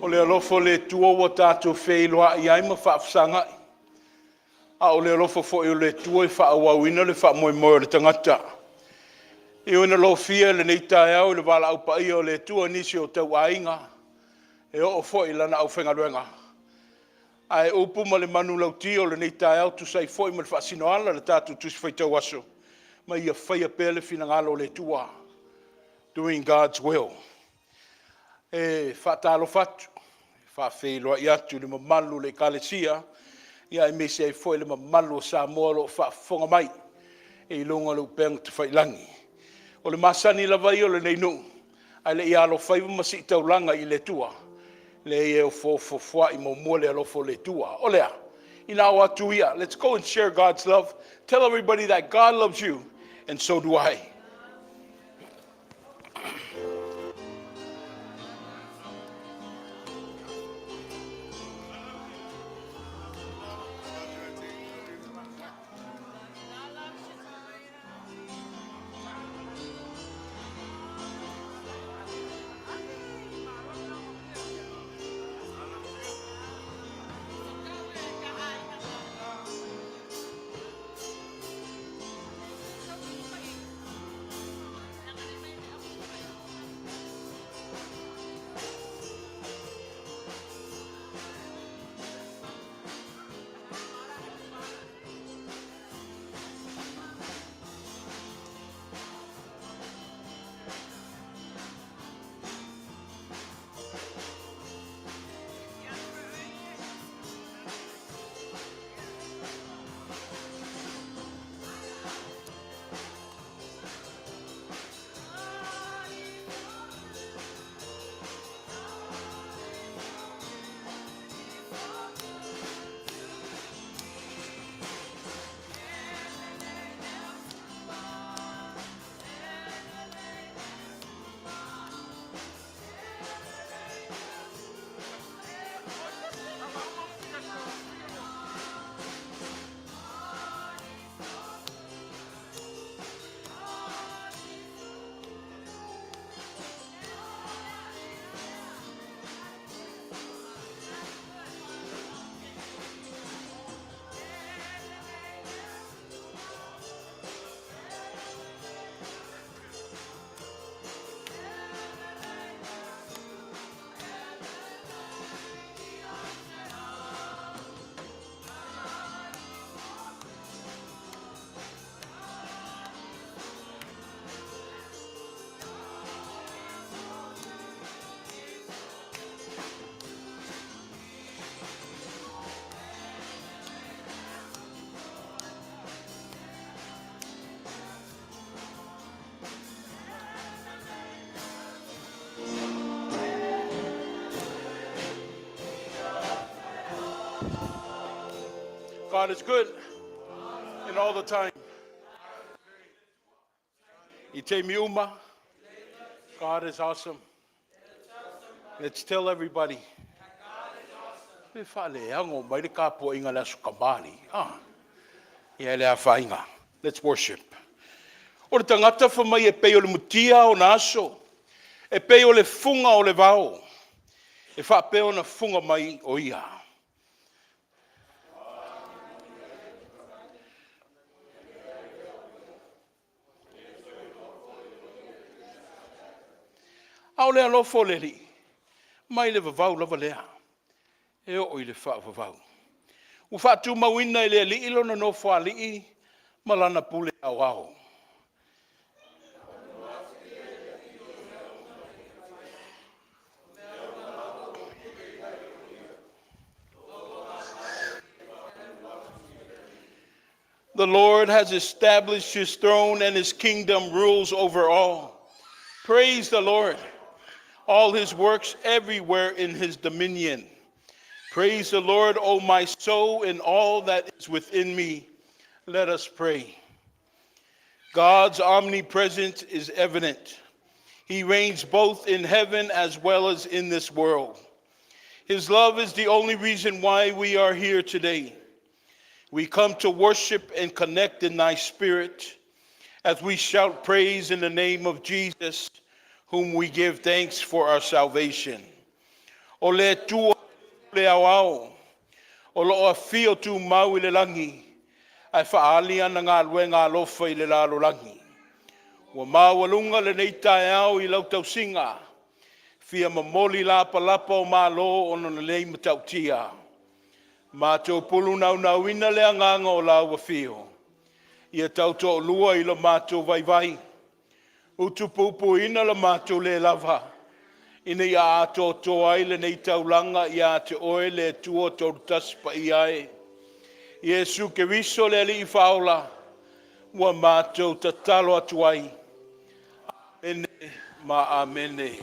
O le alofa o le Atua ua tatou feiloai ai ma faafesagai, a o le alofa foi o le Atua e faaauauina le faamoemoe o le tagata. E ui ina lofia i lenei taeao i le valaau paia o le Atua i nisi o tauaiga e oo foi i Lana aufaigaluega, ae o upu ma le manulauti o lenei taeao e tusa ai foi ma le faasinoala i le tatou Tusi Faitau Aso, ma ia faia pea le finagalo o le Atua, doing God's will. E faatalofa atu, e faafeiloai atu i le mamalu o le Ekalesia aemaise ai foi le mamalu o Samoa o lo o faafofoga mai i luga o le upega tafailagi. O le masani lava ia o lenei nuu, a o le i alofaiva ma sii taulaga i le Atua, e leai e ofoofofoai muamua le alofa o le Atua. O le a? Ina o atu ia, let's go and share God's love. Tell everybody that God loves you and so do I. God is good and all the time. I taimi uma, God is awesome. Let's tell everybody. Pe faaleago mai le tapuaiga i le Aso Kamali'i. Ah, ia le afaina. Let's worship. O le tagata fai mai e pei o le mutia ona aso, e pei o le fuga o le vao, e faapea ona fuga mai o ia. A o le alofa o le Alii, mai le vavau lava lea e oo i le faavavau. Ua faatumauina e le Alii lona nofoalii ma lana pule aoao. The Lord has established his throne and his kingdom rules over all. Praise the Lord. All his works everywhere in his dominion. Praise the Lord, O my soul, and all that is within me. Let us pray. God's omnipresence is evident. He reigns both in heaven as well as in this world. His love is the only reason why we are here today. We come to worship and connect in thy spirit as we shout praise in the name of Jesus, whom we give thanks for our salvation. O le Atua le aoao o lo o afio tumau i le lagi ae faaali ana galuega alofa i le lalolagi. Ua maualuga lenei taeao i lau tausiga, e fia momoli lapalapa o malo ona o lenei matautia. Matou pulu naunauina le agaga o lau Afio, ia tautoalua i lo matou vaivai, utupupuina lo matou le lava, ina ia atoatoa ai lenei taulaga ia te Oe le Atua Toatasi Paia e. Iesu Keriso le Alii Faaola, ua matou tatalo atu ai. Amene ma Amene.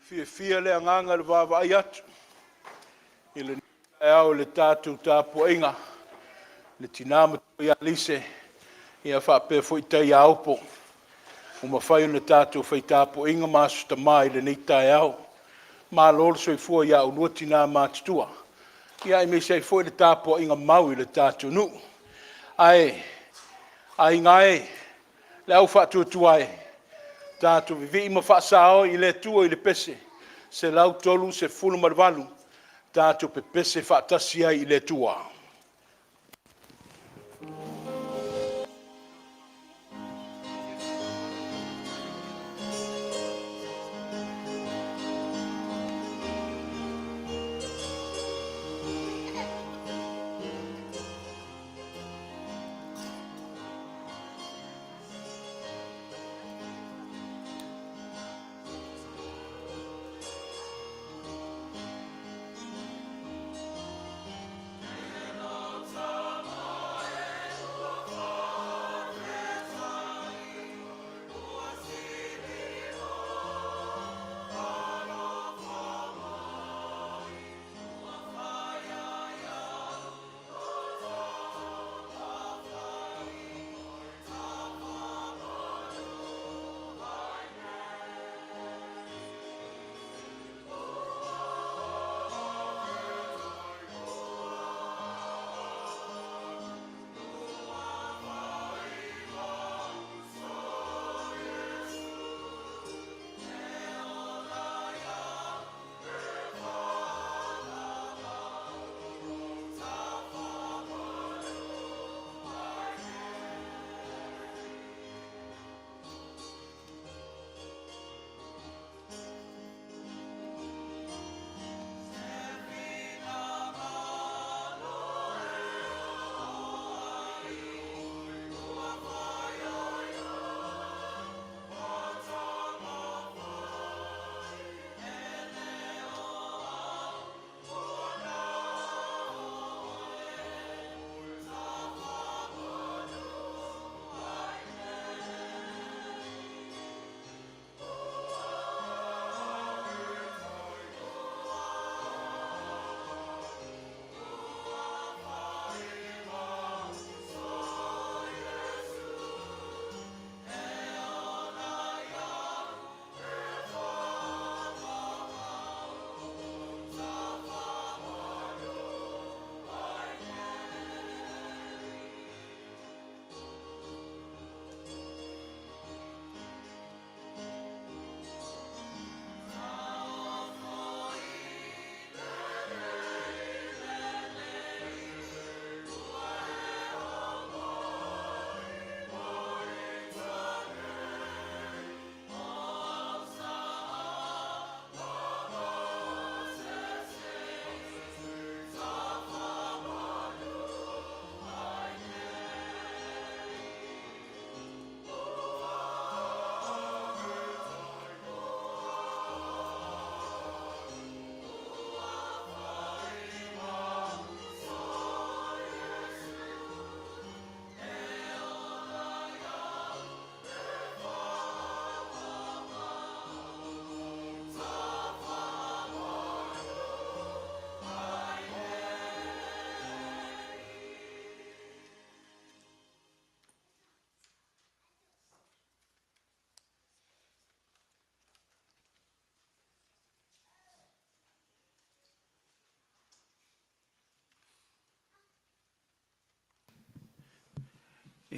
Fiafia le agaga i le vaavaai atu i lenei taeao i le tatou tapuaiga i le tina matua ia Lise faapea foi Taiaopo ua mafai ona tatou fai tapuaiga ma Aso Tama i lenei taeao. Malo le soifua ia oulua tina matutua, aemaise ai foi le tapuaiga mau i le tatou nuu. Ae aiga e, le au faatuatua e, tatou vivii ma faasao i le Atua i le pese 138, tatou pepese faatasi ai i le Atua.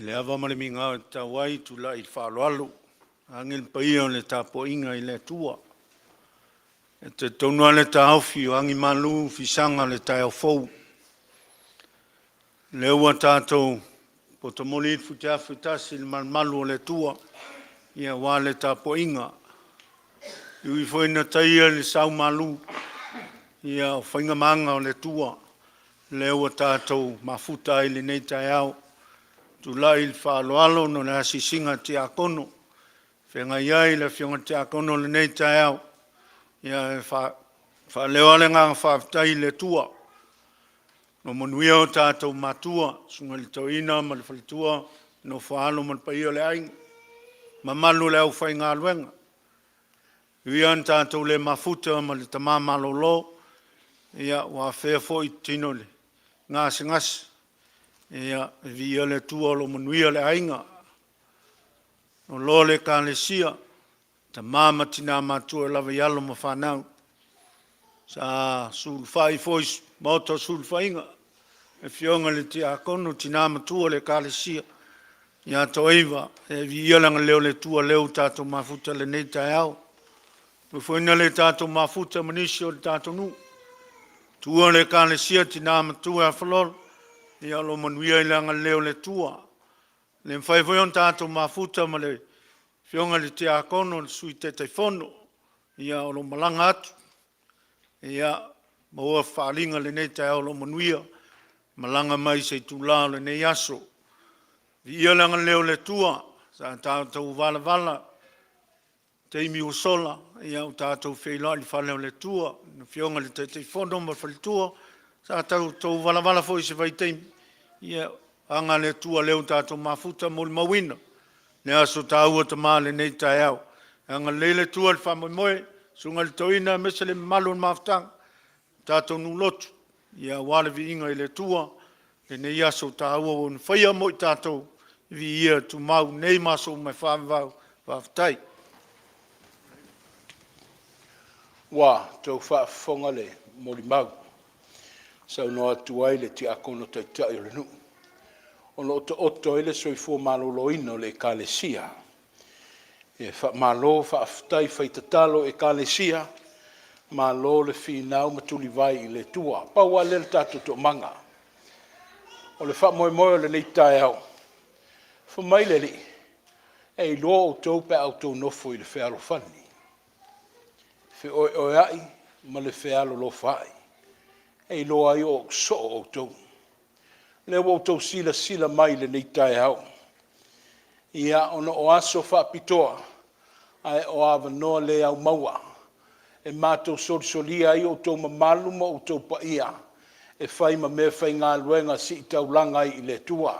I le ava ma le migao e tatau ai, tulai i le faaaloalo, vaeane le paia o le tapuaiga i le Atua. E talitonu lava le taofi, o a ni malu fisaga o le taeao fou. O lea ua tatou poto moli le futiafu e tasi i le malumalu o le Atua aua le tapuaiga. E ui foi ina taia i le sau malu, ia o faiga ma aga o le Atua lea ua tatou mafuta ai i lenei taeao. Tulai i le faaaloalo ona o le asiasiga a le Tiakono ua feagai ai le Afioga i le Tiakono i lenei taeao. Ia e faaleo lava le agaga faafetai i le Atua ua manuia o tatou matua, Susuga i le Toeaina ma le Faletua, le nofo a alo ma le paia o le aiga, mamalu o le aufaigaluega. E ui lava ina tatou le mafuta ma le tama malolo, ia ua afea foi tino i le gasegase, ia viia le Atua o lo o manuia le aiga, loaloa le Ekalesia, tama ma tina matutua e lava i alo ma fanau. Sa sulufai foi i maota o sulufaiga le Afioga i le Tiakono, tina matua o le Ekalesia ia Toaiva, ia viia le agalelei o le Atua o lea ua tatou mafuta i lenei taeao. E ui foi ina le tatou mafuta ma nisi o le tatou nuu, tuua le Ekalesia Tina Matua ia Falolo, ia o lo o manuia i le agalelei o le Atua. E le mafai foi ona tatou mafuta ma le Afioga i le Tiakono le Sui Taitaifono, ia o lo o malaga atu. Ia maua faaaliga i lenei taeao o lo o manuia malaga mai i se itula o lenei aso. Viia le agalelei o le Atua sa tatou valavala i taimi ua sola, ia ua tatou feiloai i le fale o le Atua i le Afioga i le Taitaifono ma le faletua, sa tatou valavala foi i se vaitaimi, ia o aga a le Atua lea ua tatou mafuta e molimauina le aso taua tama lenei taeao. Ia agalelei le Atua i le faamoemoe, susuga i le Toeaina aemaise le mamalu o le mafutaga, le tatou nuu lotu aua le viiga i le Atua i lenei aso taua ua ia faia mo i tatou, viia tumau nei ma aso uma e faavavau. Faafetai. Ua outou faafofoga le molimau, na saunoa atu ai le Tiakono Taitai o le nuu, o lo o taoto ai le soifua maloloina o le Ekalesia. E faamalo faafetai fai tatalo Ekalesia, malo le finau ma tulivae i le Atua. Pau lava lea o le tatou toomaga. O le faamoemoe o lenei taeao, fai mai le Alii, e iloa outou pe a outou nofo i le fealofani, feoeoeai ma le fealolofaai, e iloa ai o ou soo outou. O lea ua outou silasila mai i lenei taeao, ia ona o aso faapitoa, ae o avanoa le au maua e matou te solisolia ai outou mamalu ma outou paia e fai ma meafaigaluega e sii taulaga ai i le Atua.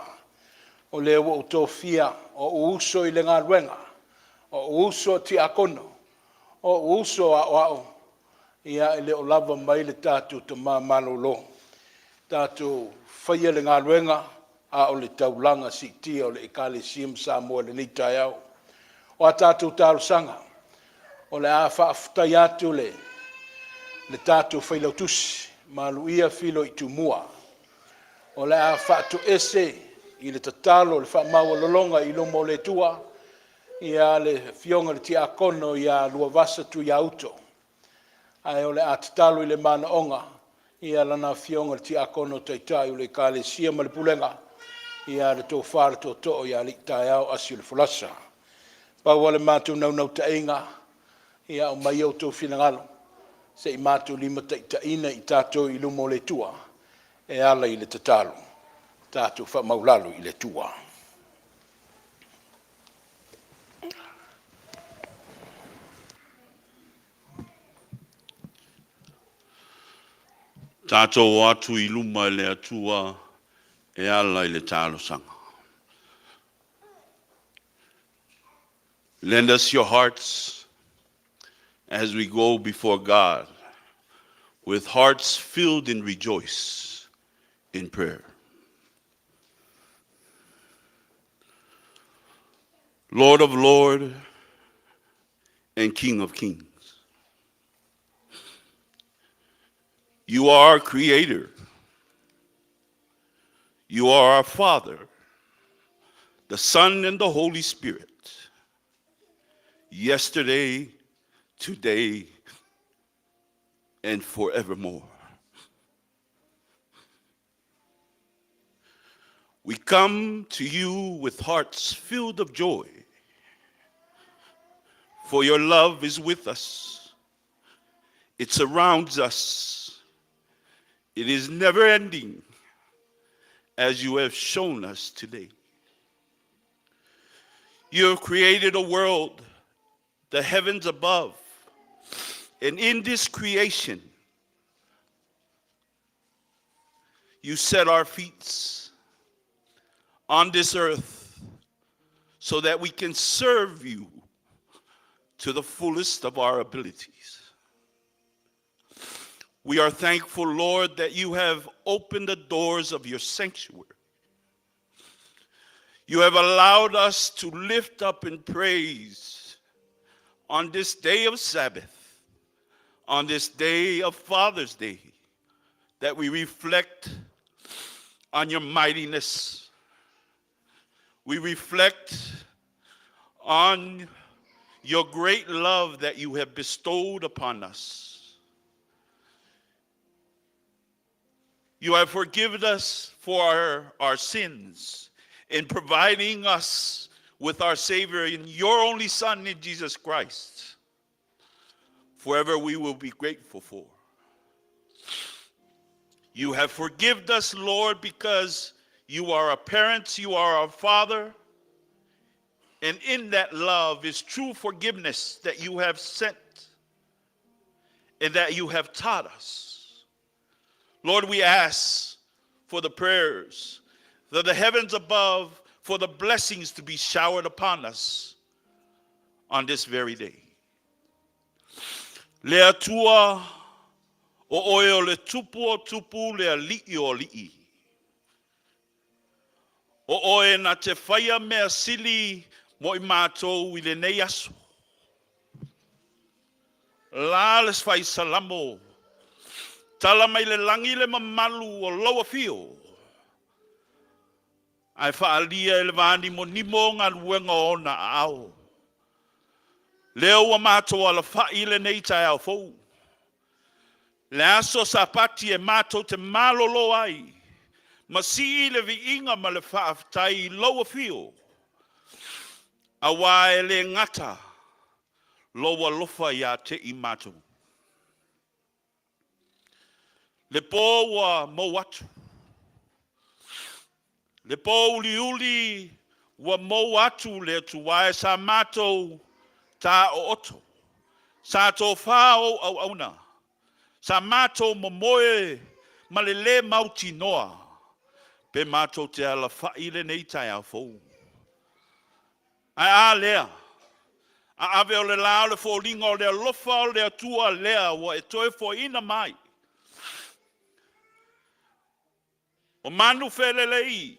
O lea ua ou tofia ou uso i le galuega, o ou uso a tiakono, o ou uso aoao, ia e le o lava mai le tatou tama malolo, tatou faia le galuega a o le taulaga siitia o le Ekalesia ma Samoa i lenei taeao. O a tatou talosaga, o le a faafetaia atu le tatou Failautusi, Maluia Filo i Tumua, o le a faatoese i le tatalo i le faamaualaloga i luma o le Atua le afioga i le Tiakono ia Luavasa Tuiauto, ae o le a tatalo i le manaoga lana afioga i le Tiakono Taitai o le Ekalesia ma le Pulega, le Tofa i le Tootoo ia Alii Taeao Asi o le Folasa. Pau lava le matou naunautaiga, ia aumai outou finagalo se i matou limataitaiina i tatou i luma o le Atua e ala i le tatalo. Tatou faamaualalo i le Atua. Tatou o atu i luma i le Atua e ala i le talosaga. Lend us your hearts as we go before God with hearts filled and rejoice in prayer. Lord of Lords and King of Kings, you are our creator. You are our Father. the Son, and the Holy Spirit, yesterday, today, and forevermore. We come to you with hearts filled of joy, for your love is with us. It surrounds us. It is never ending, as you have shown us today. You have created a world, the heavens above, and in this creation, you set our feet on this earth so that we can serve you to the fullest of our abilities. We are thankful, Lord, that you have opened the doors of your sanctuary. You have allowed us to lift up in praise on this day of Sabbath, on this day of Father's Day, that we reflect on your mightiness. We reflect on your great love that you have bestowed upon us. You have forgiven us for our sins in providing us with our Savior in your only Son, in Jesus Christ. Forever we will be grateful for. You have forgiven us, Lord, because you are our parents, you are our Father. And in that love is true forgiveness that you have sent and that you have taught us. Lord, we ask for the prayers, that the heavens above, for the blessings to be showered upon us on this very day. Le Atua o oe o le tupu o tupu le ali'i o ali'i. O oe na te whaia mea sili mo i mātou i le nei aso. La le whai salamo. Tala mai le langi le mamalu o lau afio. Ae faaalia e le vanimoniMo galuega o ona aao. Lea ua matou alafa'i i lenei taeao fou. Le aso Sapati e matou te malolo ai, ma sii le viiga ma le faafetai i lou afio, auā e le gata lou alofa iā te i matou. Le pō ua mou atu. Le pō uliuli ua mou atu le Atua e sa matou tāooto. Sa tofā ou auauna. Sa matou momoe ma le lē mautinoa pe matou te alafa'i i lenei taeao fou. Ae a lea? A ave o le la o le foliga o le alofa o le Atua lea ua e toe foaiina mai. O manu felelei,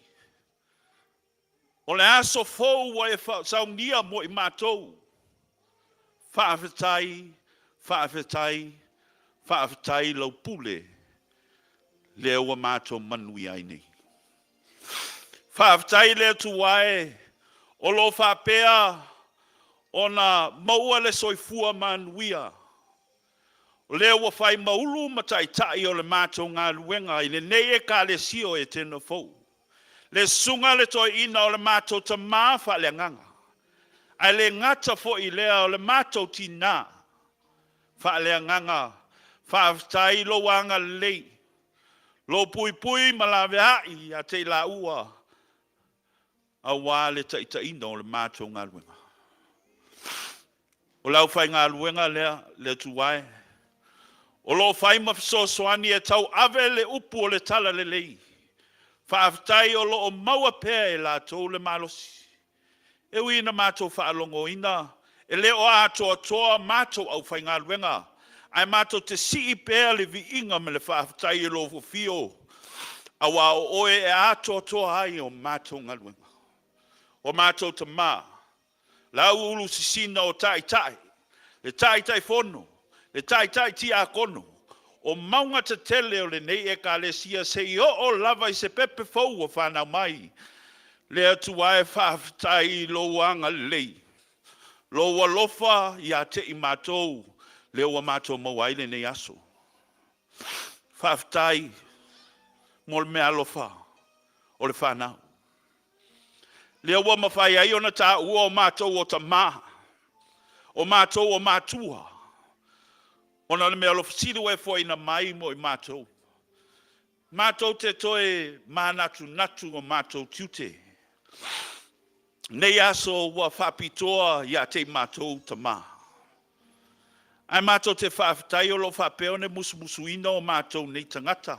o le aso fou ua e saunia mo i matou. Faafetai, faafetai, faafetai lau pule lea ua matou manuia ai nei. Faafetai le Atua e, o lo o faapea ona maua le soifua manuia. O lea ua fai ma ulu ma taitai o le matou galuega i lenei Ekalesia o Etena Fou. Le susuga a le toeaina o le matou tamā faaleagaga, ae le gata foi i lea o le matou tinā faaleagaga. Faafetai i lou agalelei, lou puipui ma laveai ia te i laua aua le taitaiina o le matou galuega. O le aufaigaluega lea, le Atua e, o lo o fai ma fesoasoani e tauave le upu o le talalelei. Faafetai o lo o maua pea e latou le malosi. E ui ina matou faalogoina, e le o atoatoa matou aufaigaluega, ae matou te sii pea le viiga ma le faafetai i lou afio, auā o oe e atoatoa ai o matou galuega. O matou tamā, le auulu sisina o taitai, le Taitaifono, le taitai tiakono, o mauga tetele o lenei Ekalesia seia oo lava i se pepe fou ua fanau mai. Le Atua e, faafetai i lou agalelei, lou alofa ia te i matou, lea ua matou maua ai lenei aso. Faafetai mo le meaalofa o le fanau. Lea ua mafai ai ona taua o matou o tama, o matou o matua, ona o le meaalofa sili ua e foaina mai mo i matou. Matou te toe manatunatu i o matou tiute. Nei aso ua faapitoa ia te i matou tama. Ae matou te faafetai o lo o faapea ona musumusuina o matou nei tagata,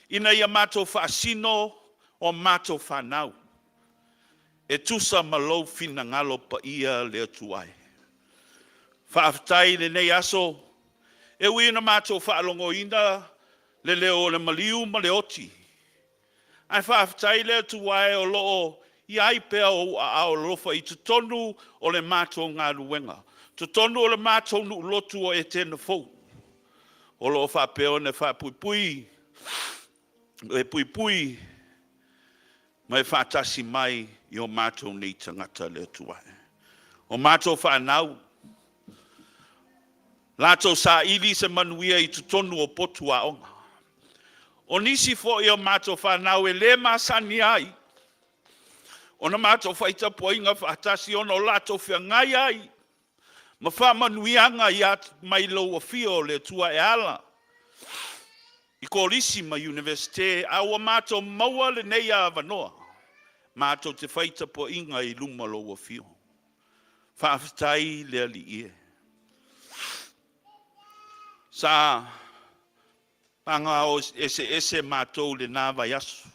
ina ia matou faasino o matou fanau, e tusa ma lou finagalo paia le Atua e. Faafetai i lenei aso, e ui ina matou faalogoina le leo o le maliu ma le oti, ae faafetai le Atua e o lo o i ai pea ou aao alofa i totonu o le matou galuega, totonu o le matou nuu lotu o Etena Fou, o lo o faapea ona faapuipui, e puipui ma e faatasi mai i o matou nei tagata le Atua e. O matou fanau, latou saili se manuia i totonu o potu aoga. O nisi foi o matou fanau e le masani ai ona matou fai tapuaiga faatasi ona o latou feagai ai ma faamanuiaga mai lou afio o le Atua e ala i kolisi ma Iunivesite, a ua matou maua lenei avanoa matou te fai tapuaiga i luma o lou afio. Faafetai le Alii e. Sa paga eseese matou i lena vaiaso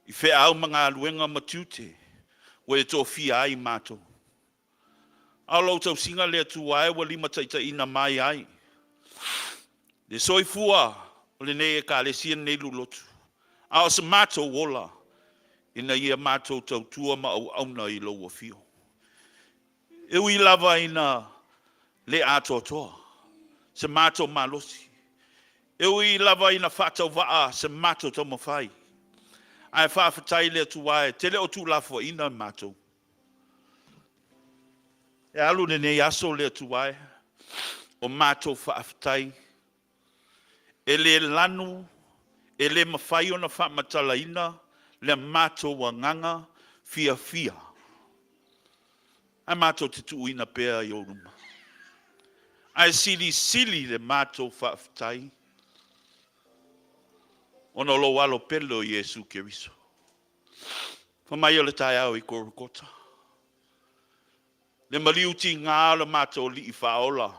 i feau ma galuega ma tiute ua e tofia ai matou. A o lou tausiga le Atua e ua limataitaiina mai ai le soifua o lenei Ekalesia, lenei nuu lotu, a o se matou ola ina ia matou tautua ma auauna i lou afio. E ui lava ina le atoatoa se matou malosi, e ui lava ina faatauvaa se matou taumafai, ae faafetai i le Atua e te le o tuulafoaiina matou. E alu lenei aso le Atua e, o matou faafetai, e le lanu, e le mafai ona faamatalaina le matou agaga fiafia, ae matou te tuuina pea i ou luma. Ae silisili le matou faafetai ona o lou alo pele o Iesu Keriso. Fai mai o le taeao i Korekota, le maliu tiga o le matou Alii Faaola,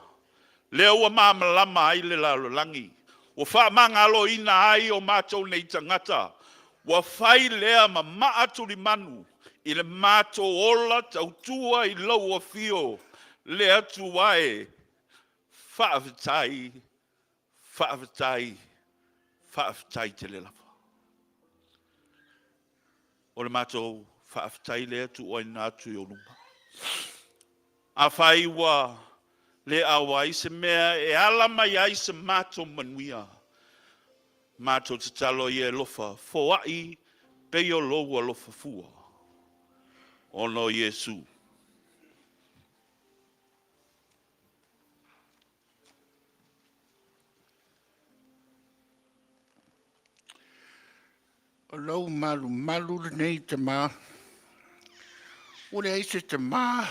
lea ua malamalama ai le lalolagi, ua faamagaloina ai o matou nei tagata, ua fai lea ma maa tulimanu i le matou ola tautua i lou afio le Atua e. Faafetai, faafetai, faafetai tele lava. O le matou faafetai lea e tuuaina atu i ou luma. Afai ua le auai se mea e ala mai ai se matou manuia, matou tatalo ia e alofa, foai pei o lou alofa fua, ona o Iesu. O lou malumalu lenei tama, ua leai se tama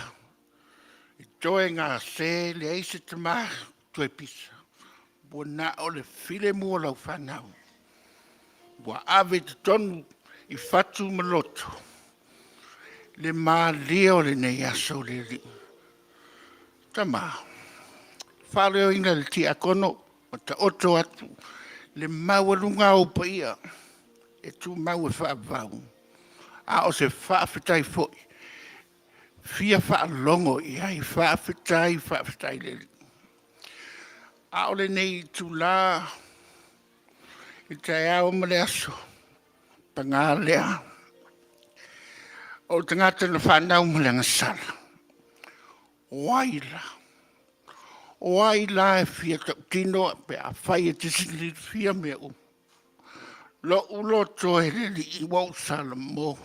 e toe gase, leai se tama toe pisa, ua na o le filemu o lau fanau ua ave i totonu i fatu ma loto le malie o lenei aso le Alii. Tama, faaleoina e le tiakono ua taoto atu le maualuga o ou paia e tumau e faavavau, a o se faafetai foi e fia faalogo i ai. Faafetai faafetai i le Alii. A o lenei itula i le taeao ma le aso, paga lea, o le tagata na fanau ma le agasala, o ai la? O ai la e fia tautino pe afai e te silafia mea uma? Lo'u loto e le Alii ua ou salamo,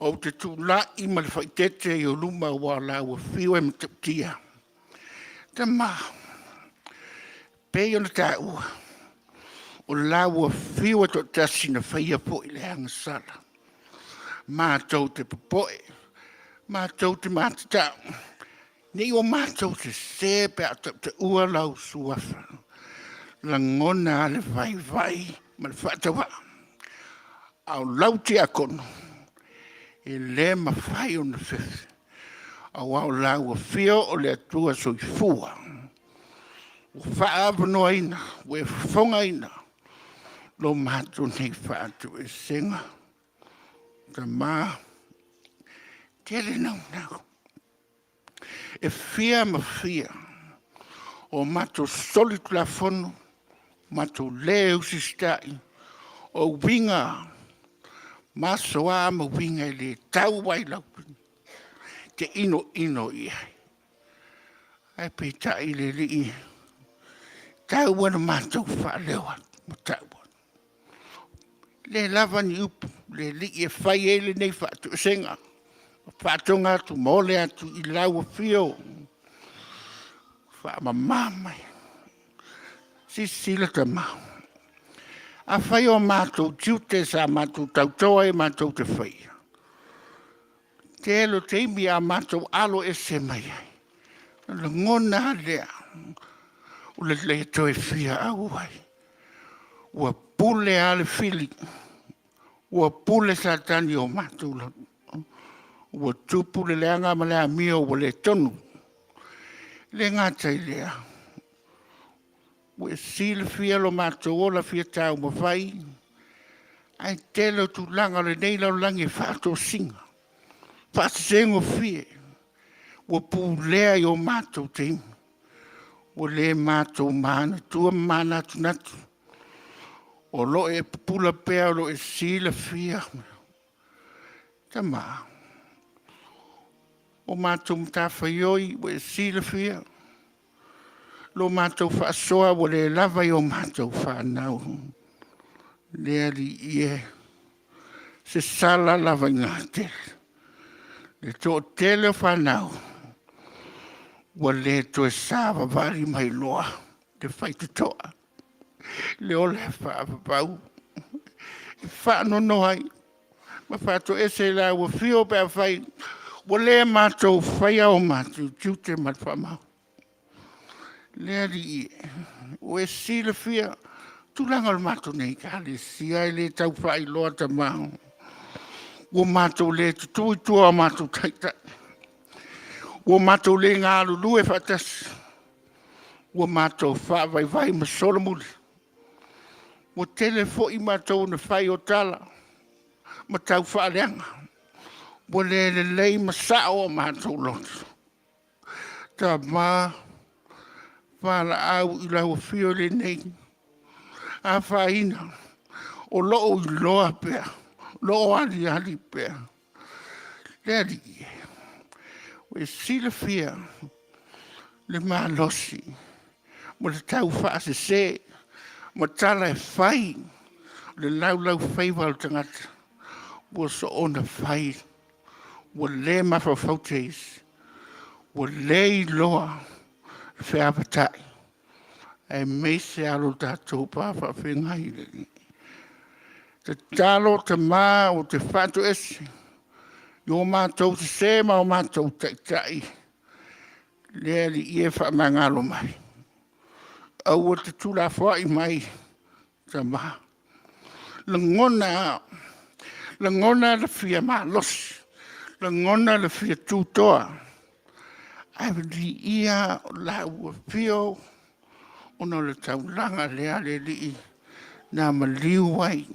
ou te tula'i ma le faaeteete i ou luma aua o lau afio e matautia. Tama, pei ona taua, o lau afio e toatasi na faia foi le agasala. Matou te popoe, matou te matatau, ne i o matou sese pe a tautaua lau suafa. Lagona lava le vaivai ma le faatauvaa, a o lau tiakono, e le mafai ona fefe, aua o lau afio o le Atua Soifua ua faaavanoaina, ua e fofogaina lo matou nei faatoesega. Tama, e tele naunau, e fia ma fia o matou solitulafono, matou le usiusitai, o uiga ma aso a ma uiga e le tau ai lau te inoino i ai. Ae peitai le Alii, e tau lava ina matou faaleo atu ma tau atu, e le lava ni upu le Alii e fai ai lenei faatoesega ma faatoga atu ma ole atu i lau Afio faamama mai. Silasila Tama, afai o matou tiute sa matou tauto ai matou te faia, tele o taimi a matou aloese mai ai, ona lagona lava lea o le le toe fia auai. Ua pule lava le fili, ua pule Satani i o matou lagona, ua tupu le leaga ma le amio ua le tonu. E le gata i lea, ua e silafia lo matou ola fia taumafai, ae tele o tulaga o lenei lalolagi e faatosina, faasesegofie, ua pulea i o matou taimi, ua le matou manatua ma manatunatu o lo o e pupula pea, o lo o e silafia. Tama, o matou matafaioi ua e silafia, lo matou faasoa ua le lava i o matou fanau. Le Alii e, sasala lava i gatele le toatele o fanau ua le toe savavali mai loa le faitotoa le ola e faavavau, e faanoanoa ai ma faatoese i lau afio pe afai ua le matou faia o matou tiute ma le faamaoni. Le Alii e, ua e silafia tulaga o le matou nei Ekalesia, e le tau faailoa tama, ua matou le tutu i tua o matou taitai, ua matou le galulue faatasi, ua matou faavaivai ma solomuli. Ua tele foi matou na fai o tala ma tau faaleaga, ua le lelei ma sao o matou loto. Tama, valaau i lau Afio lenei afaina o lou iloa pea, o lo o aliali pea. Le Alii, ua e silafia le malosi ma le taufaasese ma tala e fai i le laulaufaiva o le tagata ua soona fai ua le mafaufau teisi, ua le iloa feavatai aemaise lava lo tatou va faafeagai le Alii. Tatalo tama ou te faatoese i o matou sese ma o matou taitai, le Alii e faamagalo mai, aua e te tuulafoai mai Tama. Lagona lava, lagona le fia malosi, lagona le fia tutoa, ae viia lau Afio ona o le taulaga lea le Alii na maliu ai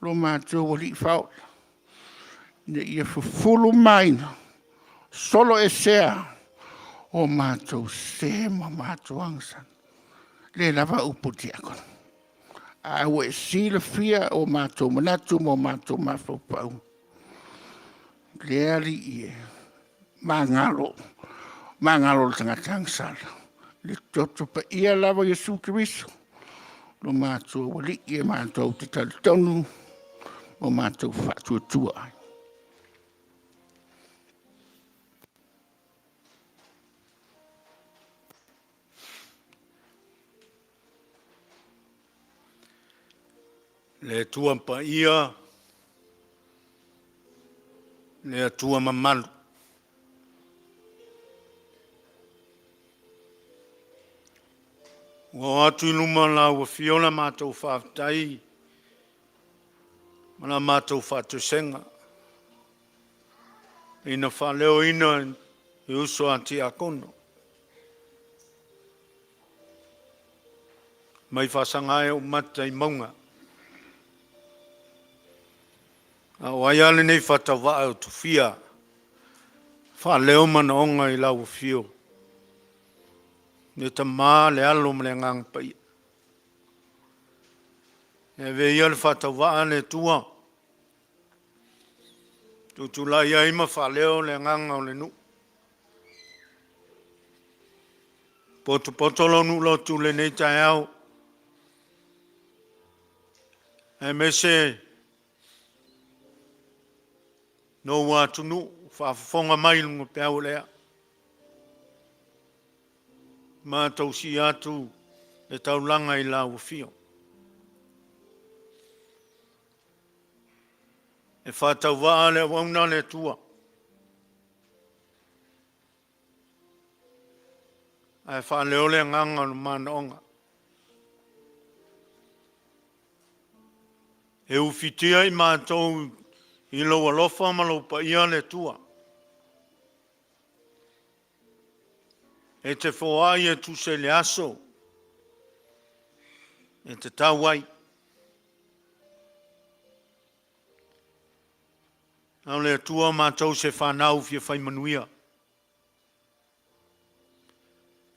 lo matou Alii Faaola ina ia fufulu maina, soloesea o matou sese ma matou agasala. E le lava upu a le tiakono, ae ua e silafia o matou manatu ma o matou mafaufau. Le Alii e, magalo, magalo le tagata agasala i le toto paia lava o Iesu Keriso. Lo matou Alii e matou te talitonu ma matou faatuatua ai. Le Atua Paia, le Atua mamalu. Ua oo atu i luma o lau afio la matou faafetai ma la matou faatoesega ina faaleoina e uso a tiakono mai faasaga e ou mata i mauga. A o ai lava lenei faatauvaa e utufia faaleo manaoga i lau afio le Tama, le Alo ma le Agaga Paia. E avea ia le faatauvaa le Atua, tutulai ai ma faaleo le agaga o le nuu. Potopoto lou nuu lotu i lenei taeao, aemaise nou atunuu faafofoga mai i luga peau o lea. Matou sii atu le taulaga i lau afio. E faatauvaa le auauna a le Atua, ae faaleo le agaga o le manaoga. E ufitia i matou i lou alofa ma lou paia le Atua. E te foai e tusa i le aso e tatau ai. A o le Atua matou se fanau fia fai manuia.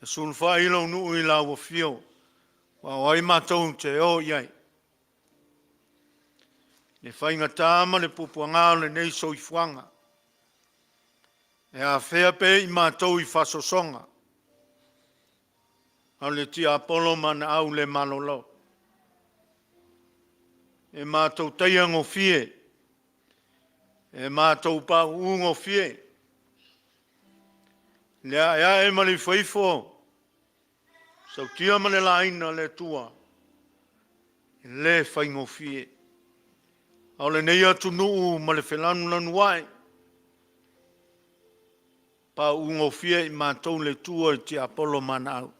E sulufai lou nuu i lau afio, aua o ai matou te o i ai? Le faigata ma le puapuaga o lenei soifuaga, e afea pea i matou i faasosoga, a o le tiapolo ma ana au le malolo. E matou taia gofie, e matou pauu gofie, le aeae ma le ifoifo, sautia ma le laina le Atua, e le faigofie. A o lenei atunuu ma le felanulanuai, pauu gofie i matou le Atua i tiapolo ma ana au.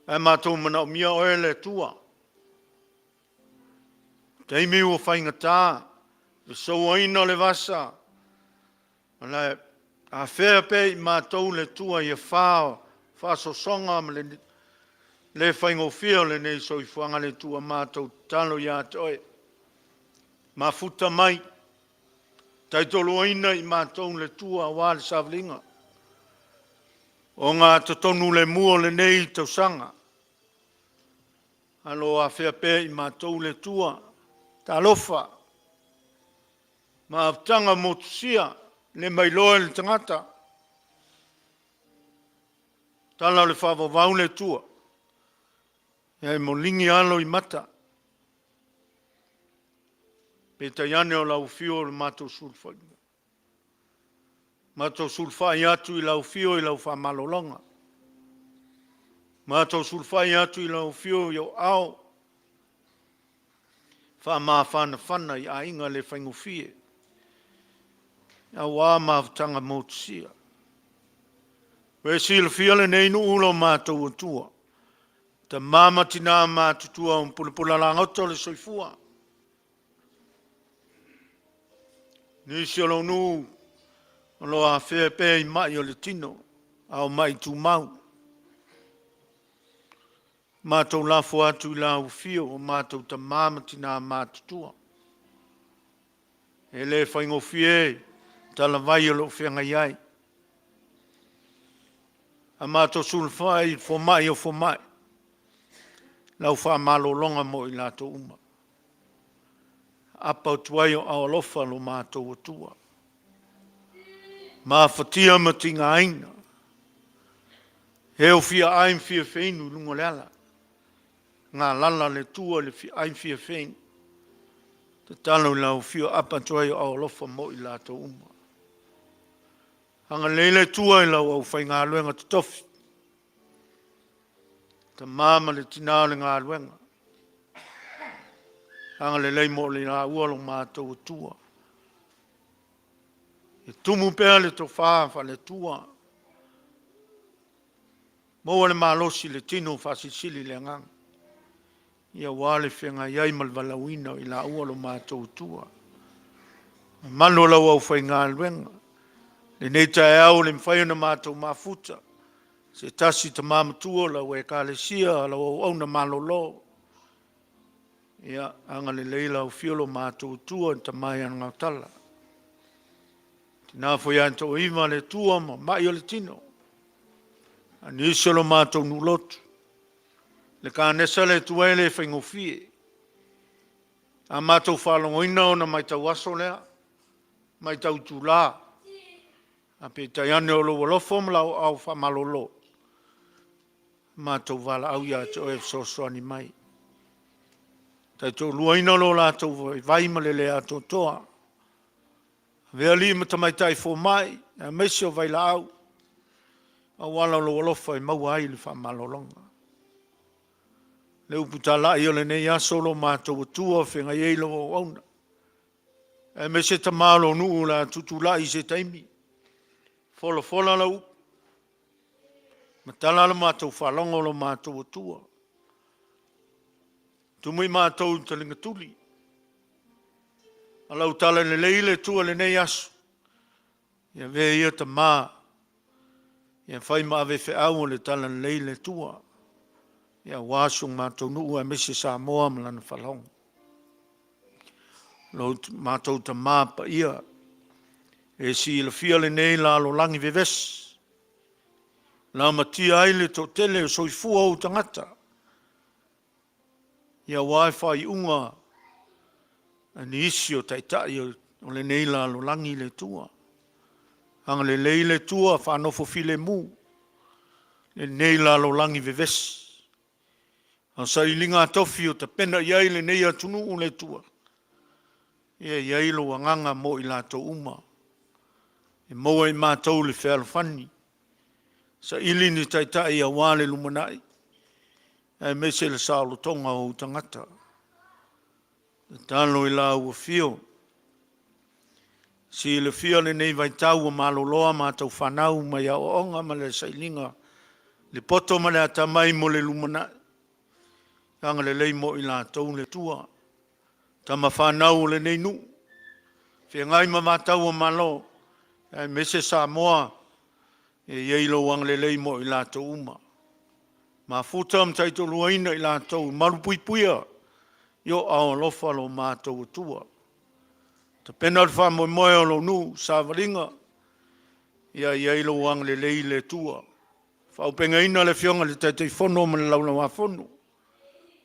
Ae matou manaomia oe le Atua. Taimi ua faigata, le souaina o le vasa, o le afea pea i matou le Atua ia fa faasosoga ma le le faigofie o lenei soifuaga le Atua matou tatalo ia te oe. Mafuta mai, taitoluaina i matou le Atua aua le savaliga o gatotonu le mua o lenei tausaga. Alo afea pea i matou le Atua, talofa, mafutaga motusia, le mailoa e le tagata, tala o le faavavau le Atua, e moligi alo i mata. Peitai ane o lau afio o le matou sulufaiga. Matou sulufai atu i lau afio i lau faamalologa. Matou sulufai atu i lau afio i ou ao faamafanafana i aiga le faigofie, aua mafutaga motusia. Ua e silafia lenei nuu lo matou Atua, tama ma tina matutua ma pulapula lagota o le soifua. Nisi o lou nuu o lo o afea pea i mai o le tino, a o mai tumau. Matou lafo atu i lau afio o matou tama ma tina matutua. E le faigofie talavai o lo o feagai ai. A matou sulufai i fomai o fomai, lau faamalologa mo i latou uma. Apa atu ai o ao alofa lo matou Atua. Mafatia ma tigaina, e o fia ai ma fia feinu i luga o le ala. Galala le Atua i le ai fia fein. Tatalo i lau afio apa atu ai o au alofa mo i latou uma. Agalelei le Atua i lau aufaigaluega totofi, tama ma le tina o le galuega. Agalelei mo le laua lo matou Atua. E tumu pea le tofa faale-Atua, maua le malosi i le tino, faasilisili le agaga, ia aua le feagai ai ma le valaauina o i laua lo matou Atua. Mamalu o lau aufaigaluega, lenei taeao le mafai ona matou mafuta, se tasi tama matua o lau ekalesia, lau auauna malolo. Ia agalelei lau afio lo matou Atua i le tama ia Gautala. Tina foi ia toaiva le Atua ma mai o le tino. A nisi o lo matou nulotu, le kanesa le Atua e le faigofie. A matou faalogoina ona matau aso lea, matau itula, a peitai ane o lou alofa ma lau au faamalolo, matou valaau ia te oe e fesoasoani mai. Taitoaluaina lo latou vaivai ma le le atoatoa. Avea alii ma tamaitai fomai, aemaise o vailaau, auala o lou alofa e maua ai le faamalologa. Le upu talai o lenei aso lo matou Atua feagai ai lau auauna, aemaise tama o lou nuu o le a tutulai i se taimi, folafola lau upu, matala la matou faalogo lo matou Atua. Tumu i matou i taligatuli, a lau tala lelei le Atua i lenei aso, ia avea ia tama, ia fai ma ave feau o le tala lelei le Atua, ia aua si o matou nuu aemaise Samoa ma lana faalogo. Lo matou tama paia, e silafia lenei lalolagi vevesi, lamatia ai le toatele o soifua ou tagata, ia aua e faaiuga a nisi o taitai o lenei lalolagi le Atua. Agalelei le Atua faanofo filemu lenei lalolagi vevesi. A o sailiga tofi o tapena i ai lenei atunuu le Atua, ia i ai lou agaga mo i latou uma, e maua e i matou le fealofani, saili ni taitai aua le lumanai, aemaise le saolotoga o ou tagata. Tatalo i lau afio, silafia lenei vaitau ua maloloa matou fanau mai aoaoga ma le sailiga le poto ma le atamai mo le lumanai. Agalelei mo i latou le Atua, tama fanau o lenei nuu, feagai ma vatau o Malo, aemaise Samoa, e i ai lou agalelei mo i latou uma. Mafuta ma taitoaluaina i latou, malupuipuia i o aao alofa lo matou Atua. Tapena le faamoemoe o lou nuu savaliga, ia i ai lou agalelei le Atua. Faaauupegaina le Afioga i le Taitaifono ma le Laulau-a-Fono,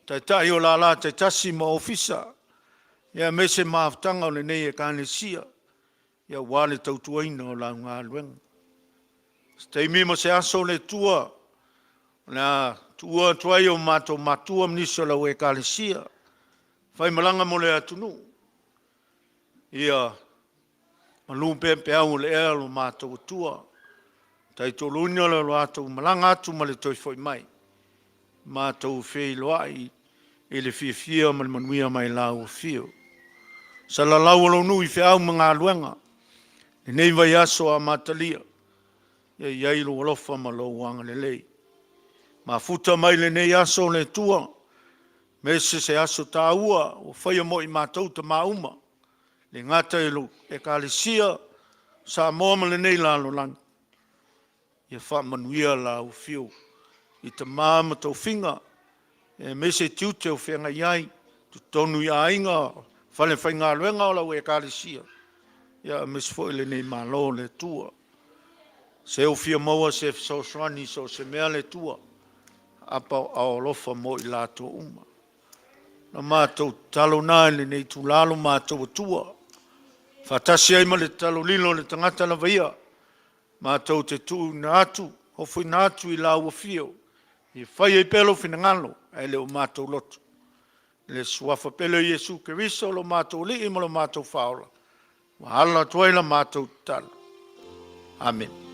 Taitai o lala taitasi ma Ofisa, aemaise mafutaga o lenei Ekalesia, aua le tautuaina o lau galuega. Se taimi ma se aso o le Atua o le a tuua atu ai o matou matua ma nisi o lau Ekalesia, faimalaga mo le atunuu. Ia malu pea peau o le ea lo matou Atua, taitoaluaina le latou malaga atu ma le toe foi mai, matou feiloai i le fiafia ma le manuia mai lau afio. Salalau o lou nuu i feau ma galuega, lenei vaiaso amatalia, ia i ai lou alofa ma lou agalelei. Mafuta mai lenei aso le Atua, aemaise se aso taua ua faia mo i matou tama uma, e le gata i le Ekalesia Samoa ma lenei lalolagi, ia faamanuia lau afio i tama ma tofiga, aemaise tiute o feagai ai totonu i aiga, falefaigaluega o lau Ekalesia, aemaise foi lenei Malo o le Atua. Se ua fia maua se fesoasoani i so o se mea le Atua, apa o aao alofa mo i latou uma. Na matou tatalo na i lenei itula lo matou Atua, faatasi ai ma le tatalo lilo a le tagata lava ia, matou te tuuina atu, ofoina atu i lau afio. Ia fai ai pea lou finagalo, ae le o matou loto. I le Suafa pele o Iesu Keriso lo matou Alii ma lo matou Faaola, ua ala atu ai la matou tatalo. Amene.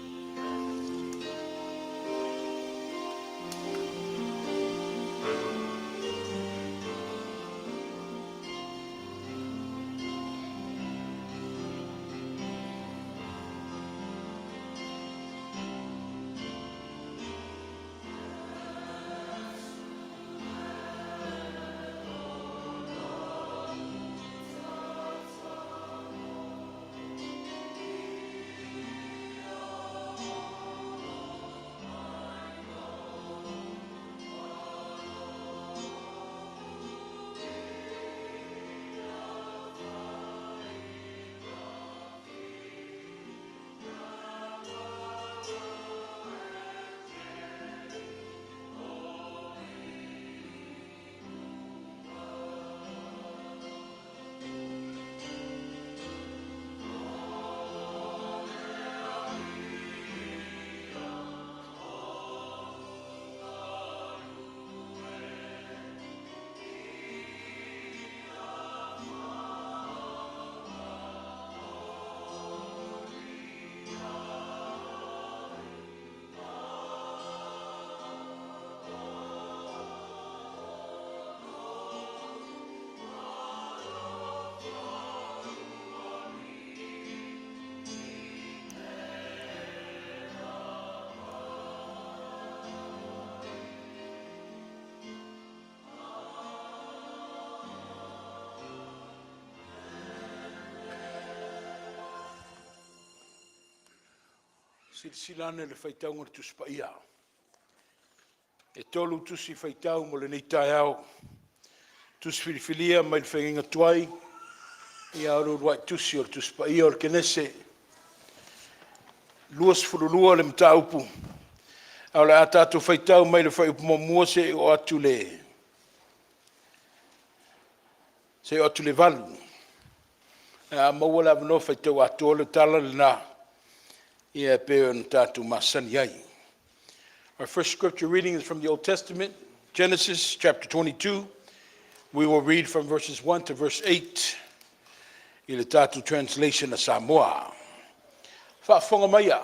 Silasila ane i le faitauga a le Tusi Paia. E tolu tusi faitau mo lenei taeao. Tusi filifilia mai le feagaiga tuai, ia o le uluai tusi o le Tusi Paia o le Kenese 22 le mataupu, ae o le a tatou faitau mai le fuaiupu muamua seia oo atu i le 8. Ae a maua le avanoa, faitau atoa le tala lena e pei ona tatou masani ai. Our first scripture reading is from the Old Testament, Genesis chapter 22. We will read from verses 1 to verse 8 i le tatou translation a Samoa. Faafofoga maia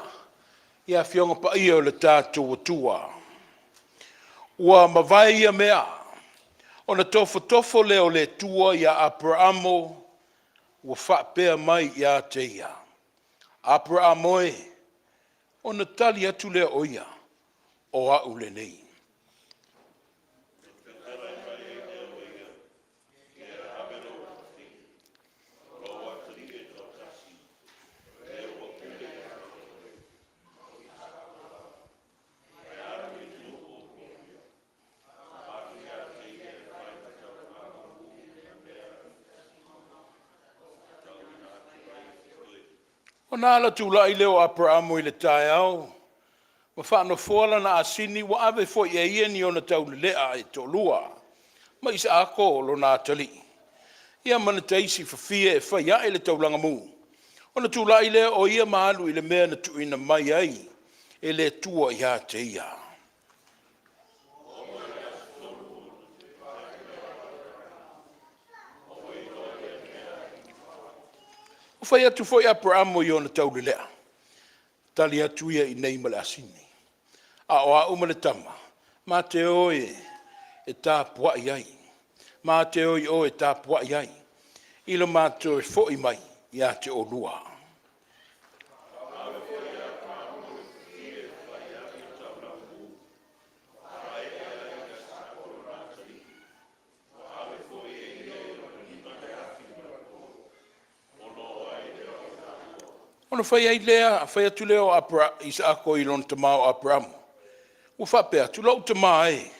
ia Afioga Paia o le tatou Atua. Ua mavae ia mea, ona tofotofo lea o le Atua ia Aperamo ua faapea mai ia te ia, Aperamo e, ona tali atu lea o ia, O au lenei. Ona ala tulai lea o Aperamo i le taeao ma faanofoa lana asini ua ave foi e ia ni ona taulelea e toalua ma Isaako lona atalii, ia ma na teisi fafie e fai ae le taulaga mu, ona tulai lea o ia ma alu i le mea na tuuina mai ai e le Atua ia te ia. Ua fai atu foi Aperamo i ona taulelea, tali atu ia i inei ma le asini, a o au ma le tama, ma te o e tapuai ai, ma te o i o e tapuai ai, i lo matou toe foi mai ia te oulua. Ona fai atu lea o Isaako i lona tama o Aperamo, ua faapea atu, Lou tama e.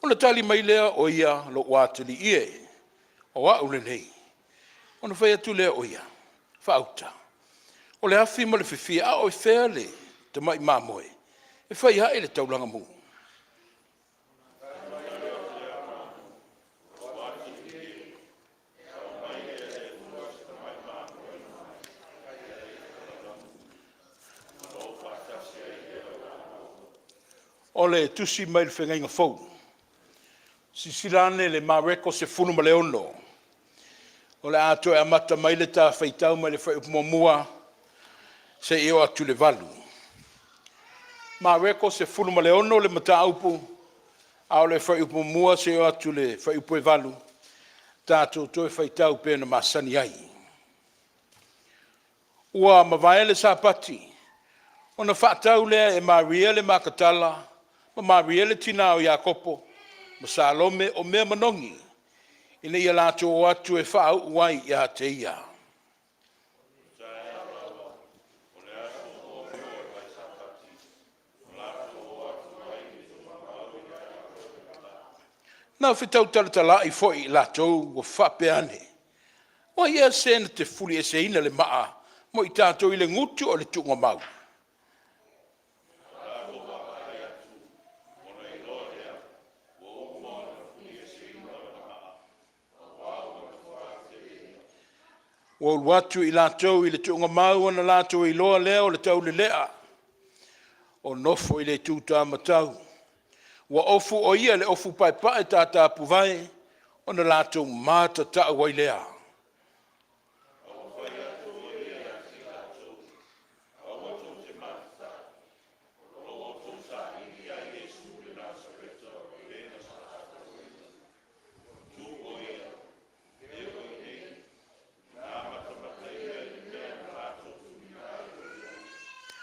Ona tali mai lea o ia, Lou atalii e, o au lenei. Ona fai atu lea o ia, Faauta, o le afi ma le fafie, a o fea le tamai mamoe e fai ae le taulaga mu? O le tusi mai le Feagaiga Fou. Silasila ane i le Mareko 16. O le a toe amata mai le ta faitau mai le fuaiupu muamua seia oo atu i le 8. Mareko 16 le mataupu, a o le fuaiupu muamua seia oo atu i le fuaiupu e 8, tatou toe faitau pei ona masani ai. Ua mavae le Sapati, ona faatau lea e Maria le Makatala ma Maria le tina o Iakopo ma Salome o mea manogi, ina ia latou o atu e faauu ai ia te ia. Na fetautalatala'i foi i latou ua faapea ane, O ai ea se na te fulieseina le maa mo i tatou i le gutu o le tuugamau? Ua ulu atu i latou i le tuugamau ona latou iloa lea o le taulelea o nofo i le itu tuamatau, ua ofu o ia i le ofu paepae tatapuvae, ona latou matatau ai lea.